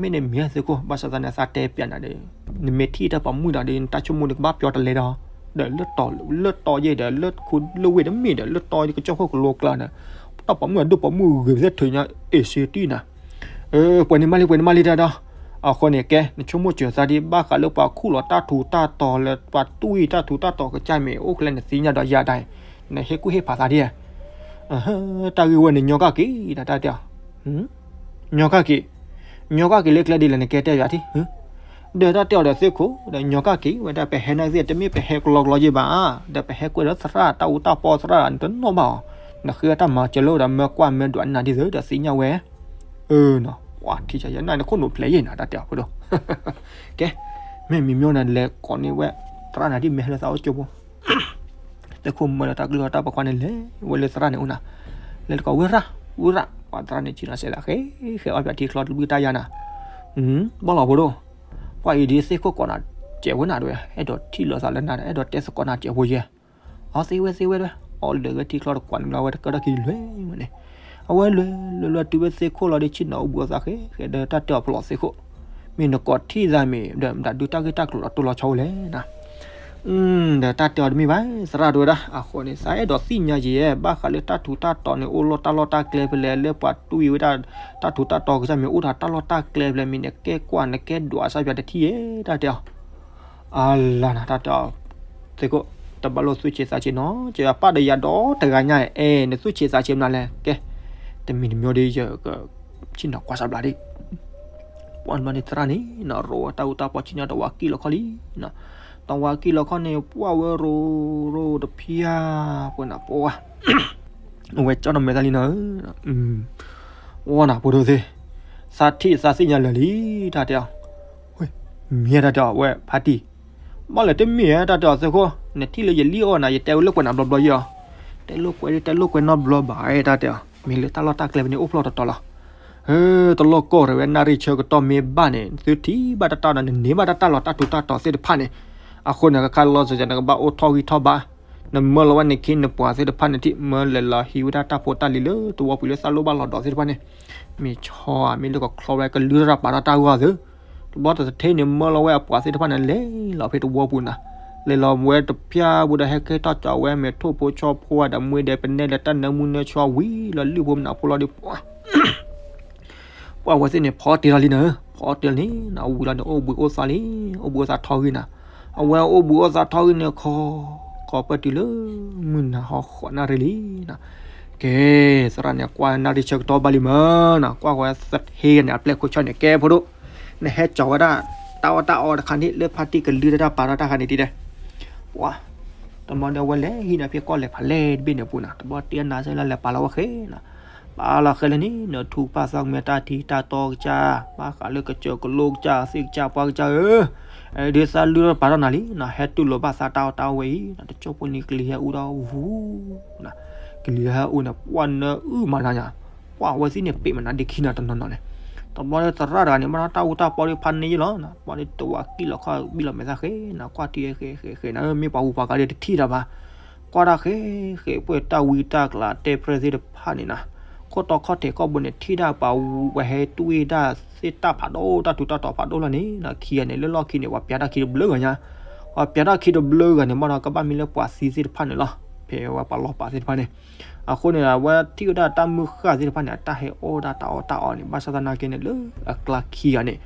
မ့ၢ်န့ၣ်မ့ၢ်သ့ၣ်ခိၣ် ဘၣ်ဆၣ်သနာ်က့သးတဲပၠးနၤဒီး နမ့ၢ်ထံၣ်တၢ်ပိာ်မုၣ်ဒီး နတၢ်ဆိကမိၣ်န့ၣ်ကဘၣ်ပျီတလဲဒီး ဒီးလၢတီၤ လၢတီၤယဲၢ်ဒီး လၢခူလၢဝ့ၢ်တမ့ၢ်ဒီး လၢတီၤကစၢၢ်ခိၣ်ကလိကျါန့ၣ် တၢ်ပိာ်မုၣ်အဒိၣ်ပိာ်မုၣ်ဂ့ၤဝဲသ့ၣ်ထုးညါအ့ၣ်စ့တံၢ်နၤ, ပှဲၤန့ၣ်မးလံ ပှဲၤန့ၣ်မးလံတၢ်ဒီး, အဃိန့ၣ် ကဲ နဆိကမိၣ်စၢၤသးဒ် ဘၣ်ဃးလၢပှၤခူၣ်လီၤတၢ်ထူးတၢ်တီၤလၢ ပှၤတွံၢ်တၢ်ထူးတၢ်တီၤကစၢ်မ့ၢ်အိၣ်ကျဲနသ့ၣ်ညါဒီးယၤတၢ်အံၤ, နဟ့ၣ်ကူၣ်ဟ့ၣ်ဖးသးဒ် တၢ်ဂ့ၢ်ဝဲန့ၣ် ညီကၣ်က့ၤ တၢ်တဲအီၤ, ညီကၣ်က့ၤ, ညီကၣ်က့ၤလၢကျဲဒ်လဲၣ် နကဲတဲယၤထံၣ်, ဒီးတၢ်တဲအီၤဒီးသ့ၣ်ခိၣ် ဒီးညီကၣ်က့ၤဝဲဒၣ် ပဟဲန့ၣ်သ့ၣ် တမ့ၢ်ပဟဲကလီကလီယဲၢ်ဘၣ်, ဒီးပဟဲကွဲးဒီးသရၣ်တၢ်အူတၢ်ပီသရၣ် နတနီၣ်ဘၣ်အီၤ, နဃ့တၢ်မၤစၢၤလၢဒီးမၢကွၢ်မၢဒွးနၤဒ်သိးဒီးသ့ၣ်ညါဝဲ, အၢ နၤ ပှၤထံၣ်ယၤယဲၢ်နၤ နခိၣ်နူာ်ဖျဲးယဲၢ်နၤ တၢ်တဲအီၤဖိဒိၣ်, ကဲ, မ့ၢ်မံၤမံၤန့ၣ် လဲၤကိးန့ၢ်ဝဲ သရၣ်နၤဒ်မ့ၢ်ဟဲလၢသးအိၣ်ကၠိဖိ သ့ၣ်ခိၣ်မၢဒီးတၢ်ကလုၢ်တၢ်ပာ်ခွါန့ၣ် လဲၤဝဲလၢသရၣ်န့ၣ်အိၣ်နၤ, လဲၤတကိးဝ့ၢ်ရၣ်, ဝ့ၢ်ရၣ်, ပှၤသရၣ်န့ၣ်ဆံးနၤစဲးလၢဃဲ, ဃဲအီၣ်ပၠးထံချီတဘုၣ်တၢ်ယါနၤ, ဘၣ်လီၤဖိဒိၣ်, ပှၤအံၤဒ်သ့ၣ်ခိၣ်ကိးနၤ, ကဲးဝဲနၤဒွဲ, အဲၣ်ဒိးထံၣ်လိာ်သးလၢနၤဒီး အဲၣ်ဒိးတဲသကိးနၤကဲးဖိယဲၢ်, အီသ့ဝဲ သ့ဝဲဒွဲ, အီလၢာ်ဝဲထံချီတကွၢ်န့ၣ်လီၤ အဝဲတကၢထီၣ်ခံလွဲၢ်ဝဲန့ၣ်, အဝဲလွဲၢ်လွဲၢ်လွဲၢ်တုၤဝဲသ့ၣ်ခိၣ်လီၤဒီးဆံးနၤအိၣ်ဘူးအသးဃဲဃဲဒီးတၢ်တဲအီၤဖျိးသ့ၣ်ခိၣ်, မ့ၢ်နကိးထံၣ်သးမ့ၢ် ဒီးမတၤဒုးတၢ်ဂ့ၢ်တၢ်ကျိၤလီၤတိၢ်လီၤဆီဝဲလဲၣ်နၤ ဒီးတၢ်တဲအီၤတမ့ၢ်ဘၣ် သရၣ်ဒိဝဲဒၣ် အဃိန့ၣ် သးအဲၣ်ဒိးသ့ၣ်ညါယဲၢ် ဘၣ်ဃးလၢတၢ်ထူးတၢ်တီၤန့ၣ် အိၣ်လီၤတၢ်လီၢ်တၢ်ကျဲဖဲလဲၣ် လၢပှၤတွံၢ်ဝဲဒၣ် တၢ်ထူးတၢ်တီၤကစၢ်မ့ၢ်အိၣ်ဒီးတၢ်လီၢ်တၢ်ကျဲဖဲလဲၣ် မ့ၢ်နကဲကွၢ်နကဲဒွးစၢ်ပၠးတထံၣ်ယဲၢ် တၢ်တဲအီၤ အလၤနၤ တၢ်တဲအီၤ သ့ၣ်ခိၣ် တဘၣ်လိၣ်သူၣ်ဆံးသးဆံးနီၤ, ကပၣ်ဒီးယၤဒီတဂၤညါ အဲ နသူၣ်ဆံးသးဆံးမနုၤလဲၣ်, ကဲ တမံၤတမံၤဒီးယက ဆ့ၣ်နီၤကွၢ်စးဘျးဒံး. ပှၢ်တဘျီန့ၣ်သရၣ်န့ၣ်နီၤ ရိးဝဲတၢ်အူတၢ်ပီဆ့ၣ်နီၤ တဝၤကံၣ်လီၤခီလံနီၤ, တဝၤကံၣ်လီၤခီန့ၣ် ပှၢ်ဝဲရိၤရိၤတဖျၢၣ် ပှဲၤနၤပှၢ် အဝဲကၠီၣ်နီၣ်မဲာ်သၣ်လံနီၤ, အီနၤဖိဒိၣ်သ့ၣ်, သးထံၣ်သးသ့ၣ်ညါလၢာ်လံ တၢ်တဲအီၤ, မ့ၢ်တၢ်တဲအီၤ ဝဲဖါတံၢ်, ဘၣ်လဲၣ်တမ့ၢ်ဧါ တၢ်တဲအီၤသ့ၣ်ခိၣ်, နထံၣ်လၢယလံၣ်အီၣ်နၤ ယတဲဝဲလိာ်ကွဲးနၤဘျီဘျီယီၤ, တဲလိာ်ကွဲး တဲလိာ်ကွဲးနီတဘျီဘၣ် အဲ တၢ်တဲအီၤ မ့ၢ်လၢတၢ်လီၢ်တၢ်ကျဲဖဲန့ၣ်အိၣ်ဖျီၣ်တီတီလီၤ. ဟဲ တလီၢ်ကီၢ်ရံးဝဲနၣ်ရံၣ်ဆၢကတီၢ်မ့ၢ်ဘၣ်န့ၣ် နသုထံၣ်ဘၣ်တၢ်တၢ်ဒီး နန့ၢ်ဘၣ်တၢ်တၢ်လီၤတၢ်ထူးတၢ်တီၤသ့ၣ်တဖၣ်န့ၣ်, အဃိန့ၣ် ကခါလီၤစၢၤ နကဘၣ်အိၣ်ထီၣ်ဂံၢ်ထီၣ်ဘါ, နမၢလီၤဝဲနခံနပှၤသ့ၣ်တဖၣ်န့ၣ်ထံၣ် မၢလဲၤလီၤဟံးဝဲဒၣ်တၢ်ဖိတၢ်လံၤလၢသဝီပူၤလၢသးလိၣ်ဘၣ်လီၤဒီးသ့ၣ်တဖၣ်န့ၣ်, မ့ၢ်ဆီဧါ မ့ၢ်လၢကချီဝဲကလုၢ်ထီၣ်တၢ်ပာ်ထီၣ်တၢ်ဂီၢ်သု, တဘျီတသထ့န့ၣ် မၢလီၤဝဲအပှၤသ့ၣ်တဖၣ်န့ၣ် လဲၤလီၤဖဲသဝီပူၤနၤ, လဲၤလီၤဝဲတဖျၢၣ်ဝံၤဒီး ဟဲက့ၤထီၣ်ကၠီၤဝဲမဲာ်ထိၣ်ဖိဆီဖိဒီး မွ့ဒဲးပနဲလၢတၢ်နၢမူနၢဆှီဝံၤလီၤ လုၢ်ဖိမနၤဖိလီၤဒီး ပှၢ်ဝဲသ့ၣ်န့ၣ် ဖီတ့ၢ်လီၤလံနၤ, ဖီတ့ၢ်လီၤန့ၣ်နၤ ဝံၤလီၤန့ၣ် အိၣ်ဘှံးအိၣ်သါလံ, အိၣ်ဘှံးအိၣ်သါထီဂံၢ်နၤ, အဝဲအိၣ်ဘှံးအိၣ်သါထီဂံၢ်န့ၣ်ခီ, ခီပၢၢ်တုၤလၢ မုၢ်နၤဟီၣ်ဃိးနၣ်ရံၣ်လံနၤ, ကဲ သရၣ်န့ၣ် ကွၢ်နၣ်ရံၣ်ဆၢကတီၢ်ဘၣ်လံမၢ်နၤ, ကွၢ်ဝဲသထ့ဂၤန့ၣ် အပျဲၢ်ခိၣ်ဆၢန့ၣ် ကဲဖိဒိၣ်, နဟဲကၠီၤဝဲဒၣ် တၢ်အီၣ်တၢ်အီတခါန့ၣ် လၢဖါတံၢ်ကလုၢ်ထီၣ်တၢ်ပာ်ထီၣ်တၢ်ခါန့ၣ်ဒ်လဲၣ်, ပှၢ် တဘျီန့ၣ် အဝဲလဲၤဟံးန့ၢ်ဖဲကီၢ်လဲၤဖးလဲၢ်တဘ့ၣ်န့ၣ်အပူၤနၤ, တဘျီတ့ၢ်နၤဆၢလၢလဲၤပာ်လီၤဝဲဃဲနၤ, ပာ်လီၤဃဲလၢန့ၣ် နထူကပၢ်သီကမဲာ်တၢ်ထံတၢ်တီကစၢ်, ဘၣ်ဃးလၢကစၢၢ်ကလိကစၢ် သ့ၣ်ကစၢ်ပှၢ်ကစၢ်ဧၢ, ဒ်သးလုၢ်ထီၣ်ပာ်ထီၣ်နၤလံနၤ, ဟဲတူၢ်လိာ်ဘၣ်သးတၢ်အီၣ်တၢ်အီဝဲအံၤ, တကၠိဖိန့ၣ်ကလံၤဟဲအူဒီးဝူနၤ, ကလံၤဟဲအူန့ၣ် ပှၢ်နၢအုၣ်မးနၤညါ, ပှၢ်ဝဲသ့ၣ်န့ၣ် ပ့းမနၤဒ့ခံနၤတနီၤနီၤန့ၣ်, တဘျီန့ၣ်သရၣ်တဂၤန့ၣ် ဘၣ်ဒီးတၢ်အူတၢ်ပီဒီးဖးန့ၢ်ယဲလီၤ, ဘၣ်ဒီးတဝၤကံၣ်လီၤခီဘံၣ်လီၤမဲာ်သၣ်ဃဲနၤ, ကွၢ်ထံဃဲဃဲဃဲနၤ, မ့ၢ်ပှၤဟူးပှၤဂၤဒီးတထံၣ်တၢ်ဘၣ်, ကွၢ်တၢ်ဃဲဃဲ ပှဲၤတၢ်ဝံတၢ်ကျးတဲပြဲၢ်သ့ၣ်တဖၣ်န့ၣ်နၤ, ခိၣ်တီခီၣ်ထံးခီၣ်ဘိန့ၣ် ထံၣ်ဒၣ်ပှၤဝဲဟဲတွံၢ်ဒၣ်သ့ၣ်တၢ်ဖးဒိၣ် တၢ်ထူးတၢ်တီၤဖးဒိၣ်လီၤန့ၣ်နၤ, ခံဂၤန့ၣ် လၢလီၢ်ခံန့ၣ် ပှၤပျးတၢ်ခံတဘျုးဂၤညါ, ပှၤပျးတၢ်ခံတဘျုးဂၤန့ၣ် ဘၣ်ဒီးကဘၣ်မ့ၢ်လၢပှၤသံသ့ၣ်တဖၣ်န့ၣ်လီၤ, ဖဲဝဲပှၤလီၢ်ပာ်သ့ၣ်တဖၣ်န့ၣ်, အဃိန့ၣ် အဝဲထံၣ်ဝဲဒၣ်တၢ်မုၢ်ဃၢ်သ့ၣ်တဖၣ်န့ၣ် အတၢ်ဟဲအီၣ်ဝဲဒၣ်တၢ်အီၣ်တၢ်အီန့ၣ် ဘၣ်ဆၣ်သနာ်က့န့ၣ် လၢအကျါခံဂၤန့ၣ်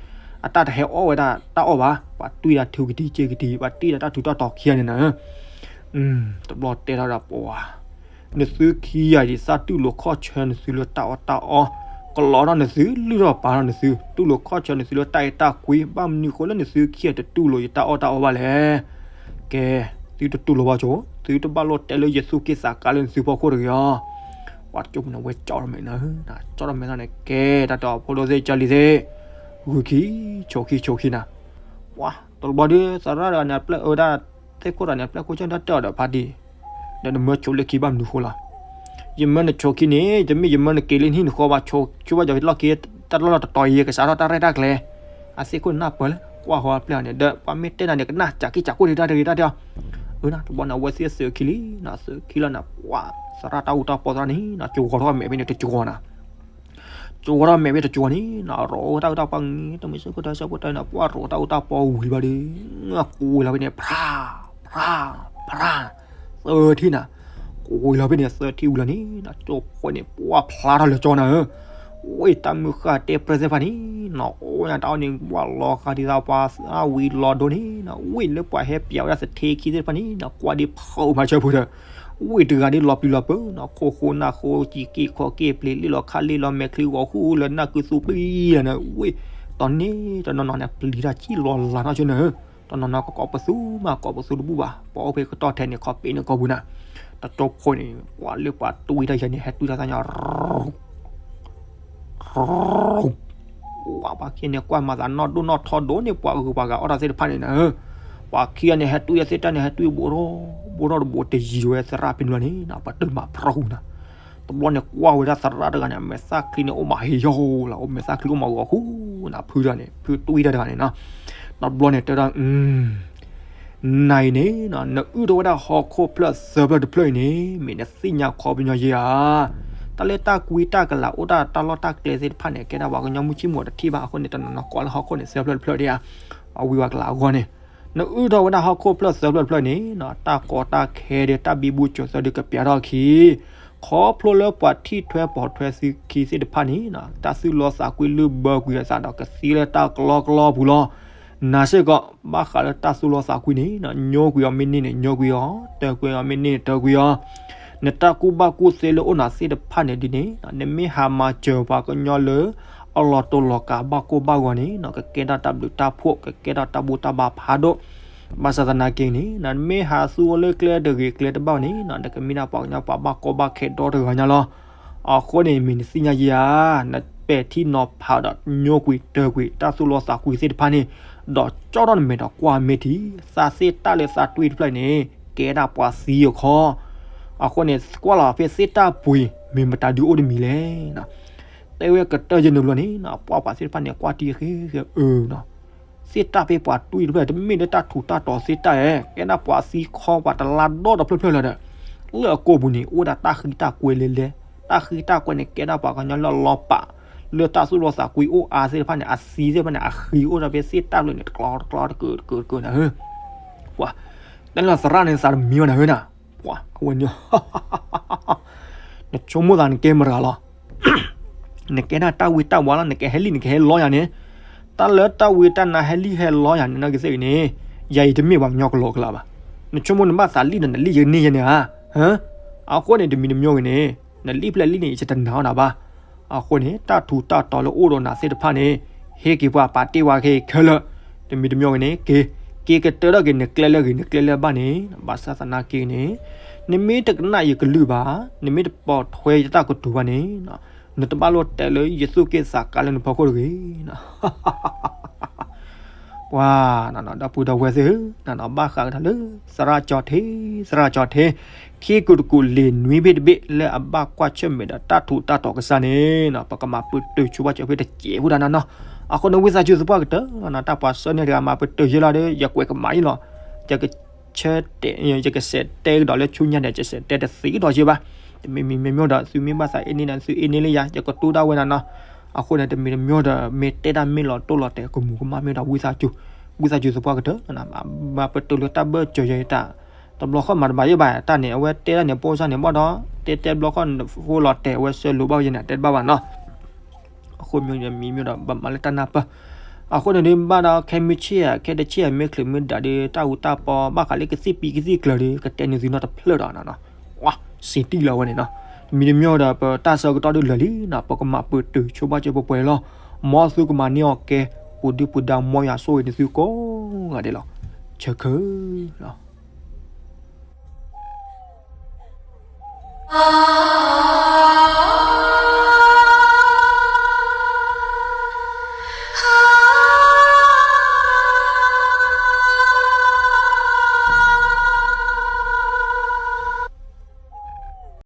အတၢ်တဟဲအီၣ်ဝဲဒၣ်တၢ်အီၣ်ဘၣ်, ပှၤတွံၢ်ဒၣ်ထူကတံၤစ့ကတံၤ ပှၤတွံၢ်ဒၣ်တၢ်ထူးတၢ်တီၤခံဂၤန့ၣ်နၤ, တဘျီတဲထီၣ်ဒၣ်ပှၤ နသုခံဂၤအံၤ သးတူၢ်လိာ်ခီၣ်ဆၢနသုလၢတၢ်အီၣ်တၢ်အီ, ကလီထီၣ်နသု လုၢ်ထီၣ်ပာ်ထီၣ်နသု တူၢ်လိာ်ခီၣ်ဆၢနသုလၢတၢ်အဲၣ်တၢ်ကွံ, ဘၣ်မနုၤဃိလၢနသုခံဂၤတတူၢ်လိာ်ယတၢ်အီၣ်တၢ်အီဘၣ်လဲၣ်. ကဲ, သုတတူၢ်လိာ်ဘၣ်ကၠိ, သုတဘၣ်လိၣ်တဲလၢယသူၣ်က့ၣ်သးကါလၢနသုဖီခိၣ်တဂ့ၤအီၤ. ပှၤကၠိပူၤန့ၣ်ဝဲကၠီထီၣ်မဲာ်နၤ, ကၠီထီၣ်မဲာ်သးန့ၣ် ကဲ တၢ်တဲအီၤဖိဒိၣ်သ့ၣ်ကၢလံၤသ့ၣ်, ဂုာ်ခံ, ဆိးခံ ဆိးခံနၤ. ပှၤတဘျီဒီး သရၣ်တဂၤန့ၣ် အပျဲၢ်အၢဝဲဒၣ် သ့ၣ်ခိၣ်တဂၤန့ၣ် အပျဲၢ်ခိၣ်ဆၢတၢ်တဲအီၤဒီးဖါတံၢ်, ဒီးနမၢဆိးလၢခံဘၣ်မနုၤဃိလီၤ. ယမၢနဆိးခံန့ၣ် တမ့ၢ်ယမၢနက့ၤလၢနဟံၣ်နဃီဘၣ်, ဆိးဘၣ်ယီၤလီၢ်ခံ တၢ်လီၢ်တတီၤအံၤ ကစးထီၣ်တၢ်ရဲၣ်တၢ်ကျဲၤ. အသ့ၣ်ခိၣ်န့ၣ်နၢ်ပၢၢ်လၢ ကွၢ်ဃီအပျဲၢ်န့ၣ် ဒီးပှၤမ့ၢ်တဲနၤန့ၣ် ကနၣ်စၢ်က့ၢ်စၢ်ကိၢ်တဂ့ၤတၢ်တဂ့ၤတၢ်တဲအီၤ. အၢ တဘျီန့ၣ် အဝဲသ့ၣ်သုးခံလံ, သုးခံလီၤန့ၣ် ပှၤသရၣ်တၢ်အူတၢ်ပီသရၣ်န့ၣ် ကဝီၤထီၣ်မဲာ်ဖဲန့ၣ်တကဝီၤနၤ ကဝီၤထီၣ်မဲာ်ဖဲတကဝီၤန့ၣ် ရိးတၢ်အူတၢ်ပီ တမ့ၢ်စ့ၢ်ကီးတၢ်ဆၢဖိတၢ်န့ၣ် ပှၤရိးတၢ်အူတၢ်ပီဝံၤဘၣ်ဒီး ကွံာ်လီၤဖဲန့ၣ် ဖြါ ဖြါ ဖြါ သၢထံၣ်နၤ, ကွံာ်လီၤဖဲန့ၣ် သၢထံၣ်ဝံၤလီၤန့ၣ် ကၠိဖိန့ၣ် ပှၤဖျါထီၣ်လၢကၠီနၤဧၢ. ဝဲတၢ်မုၢ်ဃၢ်တဲပြဲၢ်သ့ၣ်တဖၣ်န့ၣ် အိၣ်ညါတၢ်အီၣ်န့ၣ် ပှၤလီၤဃာ်ဒ်သိးပှၤသၣ်ဝံၤလီၤဒိန့ၣ် ဝဲလၢပှၤဟဲပျးဝဲဒၣ်သထ့ခံသ့ၣ်တဖၣ်န့ၣ် ကွၢ်ဒ်ဖးမၤဆၢဖိဒီး ဝဲတဂၤဒ်လီၤပျံၤလီၤပၢၤ ခိၣ်ဃိနၢ်ဃိ ကံက့ၢ်ခီက့ၢ်ပျ့ၤ လ့ၣ်လီၤခါလ့ၣ်လီၤမဲာ်ချံဂီၤဃုလၢနၢ်ကုသူပံလီၤန့ၣ် ဝဲ တနံၤတနီၤန့ၣ် ပျံၤတၢ်ကံၣ်လီၤလးနီၢ်ဆၢနၤဧၢ. တနီၤနီၤကကိးပသူမး ကိးပသူတဘူၣ်ဘၣ် ပှၤအိၣ်ဖဲကတီၢ်ထဲန့ၣ် ခီပ့ၤန့ၣ်ကီၢ်ပူၤနၤ တကၠိဖိန့ၣ် ပှၤလၢပှၤတွံၢ်တၢ်ယၤန့ၣ် ဟဲတွံၢ်တၢ်သးညီ ပှၤပှၤခံဂၤန့ၣ်ကွၢ်မၤသးနီၢ်ဒိၣ်နီၢ်ထီဒိၣ်န့ၣ် ပှၤဂုၤပှၤဂၤအီၣ်တၢ်သ့ၣ်တဖၣ်န့ၣ်နၤဧၢ. ပှၤခံဂၤန့ၣ် ဟဲတွံၢ်ယၤသ့ၣ်တၢ်န့ၣ် ဟဲတွံၢ်ဘိးထီၣ် ဘိးထီၣ်တဘိးတယံၤဝဲသရၣ်ဖဲန့ၣ်လီၤန့ၣ် ပှၤတမၤဖရီဟူနၤ. တဘျီန့ၣ်ကွၢ်ဝဲဒၣ်သရၣ်တဂၤန့ၣ် အမဲာ်သၣ်ချံန့ၣ် အိၣ်မးဟ့ယီလီၤ အိၣ်မဲာ်သၣ်ချံအိၣ်မးဂီၤဃူနၤ ဖုတၢ်န့ၣ် ဖုတွံၢ်တၢ်တဂၤန့ၣ်နီၤ. တဘျီန့ၣ်တဲဒၣ် နၤအံၤန့ၣ် နအုၣ်ထီၣ်ဝဲဒၣ်ဟီၣ်ခိၣ်ဖျၢၣ်သၢဖျၢၣ်တဖျၢၣ်အံၤန့ၣ် မ့ၢ်နသ့ၣ်ညါခီပညီယဲဧါ. တၢ်လၢတၢ်ကွံတၢ်ကလၤအိၣ်တၢ်တၢ်လီၢ်တၢ်ကျဲသ့ၣ်တဖၣ်န့ၣ် ကဲဒၣ်ပှၤကညီမုၢ်ဆ့ၣ်မူၤတထံၣ်ဘၣ်အဃိန့ၣ် တနီၤနီၤကိးလၢဟီၣ်ခိၣ်န့ၣ်သၢဖျၢၣ်တဖျၢၣ်ဒံးဧါ. အဝံၤဝဲကလၤအဂီၢ်န့ၣ် နအုၣ်ထီၣ်ဝဲဒၣ်ဟီၣ်ခိၣ်ဖျၢၣ်သၢဖျၢၣ်တဖျၢၣ်န့ၣ် တၢ်ကီတၢ်ခဲဒီးတၢ်ဘံဘူကၠိၤသၢဒုးကပျးထီၣ်အခံ ခီဖျိလၢပှၤထံၣ်ထွဲပိာ်ထွဲသုခံသ့ၣ်တဖၣ်န့ၣ် တၢ်သူၣ်လီသးကွံလုၢ်ဘၢကွံာ်အသးဒီးကသံလၢတၢ်ကလီကလီပူၤလီၤ. နၤစ့ၢ်ကီး ဘၣ်ဃးလၢတၢ်သူၣ်လီသးကွံန့ၣ် ညိကွံာ်အီၤမ့ၢ်န့ၢ်န့ၣ် ညိကွံာ်အီၤ, တၢၢ်ကွံာ်အီၤမ့ၢ်န့ၢ်န့ၣ် တၢၢ်ကွံာ်အီၤ, နတၢ်ကူၣ်ဘၣ်ကူၣ်သ့လၢအိၣ်နၤသ့ၣ်တဖၣ်န့ၣ်ဒ်န့ၣ် နမ့ၢ်ဟးမၤစၢၤပှၤကညီလၢ အလီၤတိာ်လီၤကးဘၣ်ကိၢ်ဘၣ်ဂီၤန့ၣ် ကကဲထီၣ်တၢ်ဘျုးတၢ်ဖှိၣ် ကကဲထီၣ်တၢ်ဘူၣ်တၢ်ဘါဖးဒိၣ်, ဘၣ်ဆၣ်သနာ်က့န့ၣ် နမ့ၢ်ဟးသူအီၤလၢကျဲတဂ့ၤကျဲတဘၣ်န့ၣ် နကမ့ၢ်ဒၣ်ပှၤကညီပှၤဘၣ်ကိၢ်ဘၣ်ဂီၤဒီတဂၤညါလီၤ. အဃိန့ၣ် မ့ၢ်နသ့ၣ်ညါယၤဧါ, နပဲာ်ထံနီၤဖးဒီး ညိကွံာ်တၢၢ်ကွံာ်တၢ်သူၣ်လီသးကွံသ့ၣ်တဖၣ်န့ၣ် ဒီးကၠီထီၣ်နမဲာ်ဒီးကွၢ်မ့ၢ်ထံ, သးသ့ၣ်တၢ်လၢသးတွံၢ်တဖျၢၣ်န့ၣ် ကဲဒၣ်ပှၤသံအခီ, အဃိန့ၣ် ကွၢ်လီၤဖဲသ့ၣ်တၢ်ပှ့ၤ မ့ၢ်မတၤဒုအိၣ်တမံၤလဲၣ်. တဲဝဲကတၢၢ်ယဲၢ်နုာ်ဘျီန့ၣ် ပှၤပှၤသ့ၣ်တဖၣ်န့ၣ် ကွၢ်တံၢ်ဃ့ဃ့အၢနီၤ သ့ၣ်တၢ်ဖဲပှၤတွံၢ်တဖျၢၣ် တမ့ၢ်လၢတၢ်ထူးတၢ်တီၤသ့ၣ်တၢ်ဧဲ, ကဲဒၣ်ပှၤသံခီ ပှၤတလါဒီတဖျၢၣ်ဖျၢၣ်လၢၤဒီး လၢအကိာ်ပူၤန့ၣ် အိၣ်ဒၣ်တၢ်ဃံတၢ်ကွဲလဲၤလဲၤ, တၢ်ဃံတၢ်ကွဲန့ၣ် ကဲဒၣ်ပှၤကညီလၢအလီၤပာ် လၢတၢ်သူၣ်လီသးကွံအိၣ်အါသ့ၣ်တဖၣ်န့ၣ် အသံသ့ၣ်တဖၣ်န့ၣ် အဃံအိၣ်ဒီးဖဲသ့ၣ်တၢ်ဖျၢၣ်န့ၣ် တကျီတကျီတကုာ်တကုာ်တကုာ်နၤဧၢ, ပှၤ တၢ်လၢသရၣ်န့ၣ်သးတမံဝဲနၤဧၢနၤ, ပှၤအဝဲန့ၣ် နဆိကမိၣ်သးနကဲမတၤလီၤ နကဲဒၣ်တၢ်ဝံတၢ်ဝါလီၤ နကဟဲလံၣ်နကဟဲလီယၤန့ၣ်, တၢ်လၢတၢ်ဝံတၢ်နါဟဲလံၣ်ဟဲလီယၤန့ၣ် နီၢ်ကသ့ၣ်ဂ့ၤန့ၣ်, ယၤအံၤတမ့ၢ်ပှၤကညီကလီကလီဘၣ်, နဆိကမိၣ်နဘၣ်သးလံၣ်ဒီး နလံၣ်ယကန့ၢ်ယဲန့ၣ်ဧါ, အဃိန့ၣ် တမံၤတမံၤဂ့ၤန့ၣ် နလံၣ်ဖျဲၣ်လံၣ်န့ၣ် ယတနာ်အီၤနၤဘၣ်, အဃိန့ၣ် တၢ်ထူးတၢ်တီၤလၢအိၣ်ဒီးနၤသ့ၣ်တဖၣ်န့ၣ် ဟ့ၣ်က့ၤပှၤပာ်တ့ၢ်ဝဲခဲခဲလၢာ်, တမံၤတမံၤဂ့ၤန့ၣ် က့ၤ က့ၤကတၢၢ်ထီၣ်က့ၤနကျဲလၢအဂ့ၤ နကျဲလၢအဘၣ်န့ၣ်, ဘၣ်ဆၣ်သနာ်က့န့ၣ် နမ့ၢ်တကနၣ်ယကလုၢ်ဘၣ်, နမ့ၢ်တပိာ်ထွဲယတၢ်ကတိၤဘၣ်န့ၣ်, နတဘၣ်လိၣ်တဲလၢယသူၣ်က့ၣ်သးကါလၢနဖီခိၣ်တဂ့ၤ ပှၤ ဒီပုၢ်ဒီဝဲၢ်သ့ၣ်ဧၢ, ဘၣ်ဃးကဒီးလၢ သရၣ်ကၠီထံ, သရၣ်ကၠီထံ, ခံကူာ်တကူာ်လံာ်နွံဘ့ၣ်တဘ့ၣ်လၢအဘၣ်ကွၢ်ဆၢၣ်မဲာ်ဒီးတၢ်ထူးတၢ်တီၤကစၢ်န့ၣ်, ပကမၤပတုာ်ဆိပာ်စၢၤဖဲတစဲးဖိဒၣ်နၤနီၤ, အဃိန့ၣ်ဝံသးစူၤသပှၢ်ကတၢၢ်, တၢ်ပှၤဆှၢန့ၢ်တဂၤမၤပတုာ်ယဲလီၤဒီး ယကွဲးကမၣ်အံၤလီၤ, ယကဆၢတဲာ်, ယကစဲးတဲကဒီးလၢဆူညါဒီး ယစဲးတဲတသ့ကဒီးယဲဘၣ်, တမ့ၢ်မံၤမ့ၢ်မ့ၢ်ဒီး သုမ့ၢ်ဘၣ်သးအ့န့ၢ်ဒီး သုအ့န့ၢ်လၢယၤ, ယကတိၤဒၣ်ဝဲနၤနီၤ, အဃိန့ၣ် တမံၤတမံၤဒီး မ့ၢ်တဲဒၣ်မ့ၢ်လီၤတိၢ်လီၤတဲာ်ကမူၤကမၣ်မ့ၢ်ဒီး ဝံသးစူၤ, ဝံသးစူၤသပှၢ်ကတၢၢ်, မၤပတုာ်လၢတၢ်ဘၢၣ်စၢၤယဲတၢ်, တဘျီဃီမၤတဘၣ်ယဲဘၣ်, တၢ်န့ၣ် အဝဲတဲဒၣ်န့ၣ် ပိၢ်စၢ်န့ၣ်ဘၣ်ဒီး တဲတဲဘျီဃီ ဖိလီၤတဲာ် အဝဲဆၢလိာ်ဘၣ်ယဲန့ၣ် တဲတဘၣ်ဘၣ်နီၤ အဃိမ့ၢ်မံၤမ့ၢ်ဒီး ဘၣ်မၤလၢတၢ်နၢ်ပၢၢ်, အဃိန့ၣ်ဒုးဘၣ်ဒီး ခဲမုၢ်ဆ့ၣ်ဧါ ခဲတဆ့ၣ်ဧါ မ့ၢ်ချုးမ့ၢ်ဒၣ်ဒီး တၢ်အူတၢ်ပီ ဘၣ်ဃးလၢကသံၣ်ပံၤကသံၣ်ကျၢၤဒီး ကတဲန့ၢ်သုနီတဖျၢၣ်ဒီးနီၤ, ဝါ စံးတံၢ်လီၤဝဲန့ၣ်နီၤ, တမံၤတမံၤဒီး ပတၢ်ဆၢကတီၢ်ဒုးလၢာ်လံနီၤ, ပကမၤပတုာ်ဆိဘၣ်စၢၤပှဲၤပှဲၤလီၤ, မ်သုကမၤန့ၢ်အီၤကဲ ပူၤဒုပူၤဒါ မ်ယွၤဆိၣ်ဂ့ၤန့ၢ်သုကိးဂၤဒဲးလီၤ, ဆၢခၢလီၤ.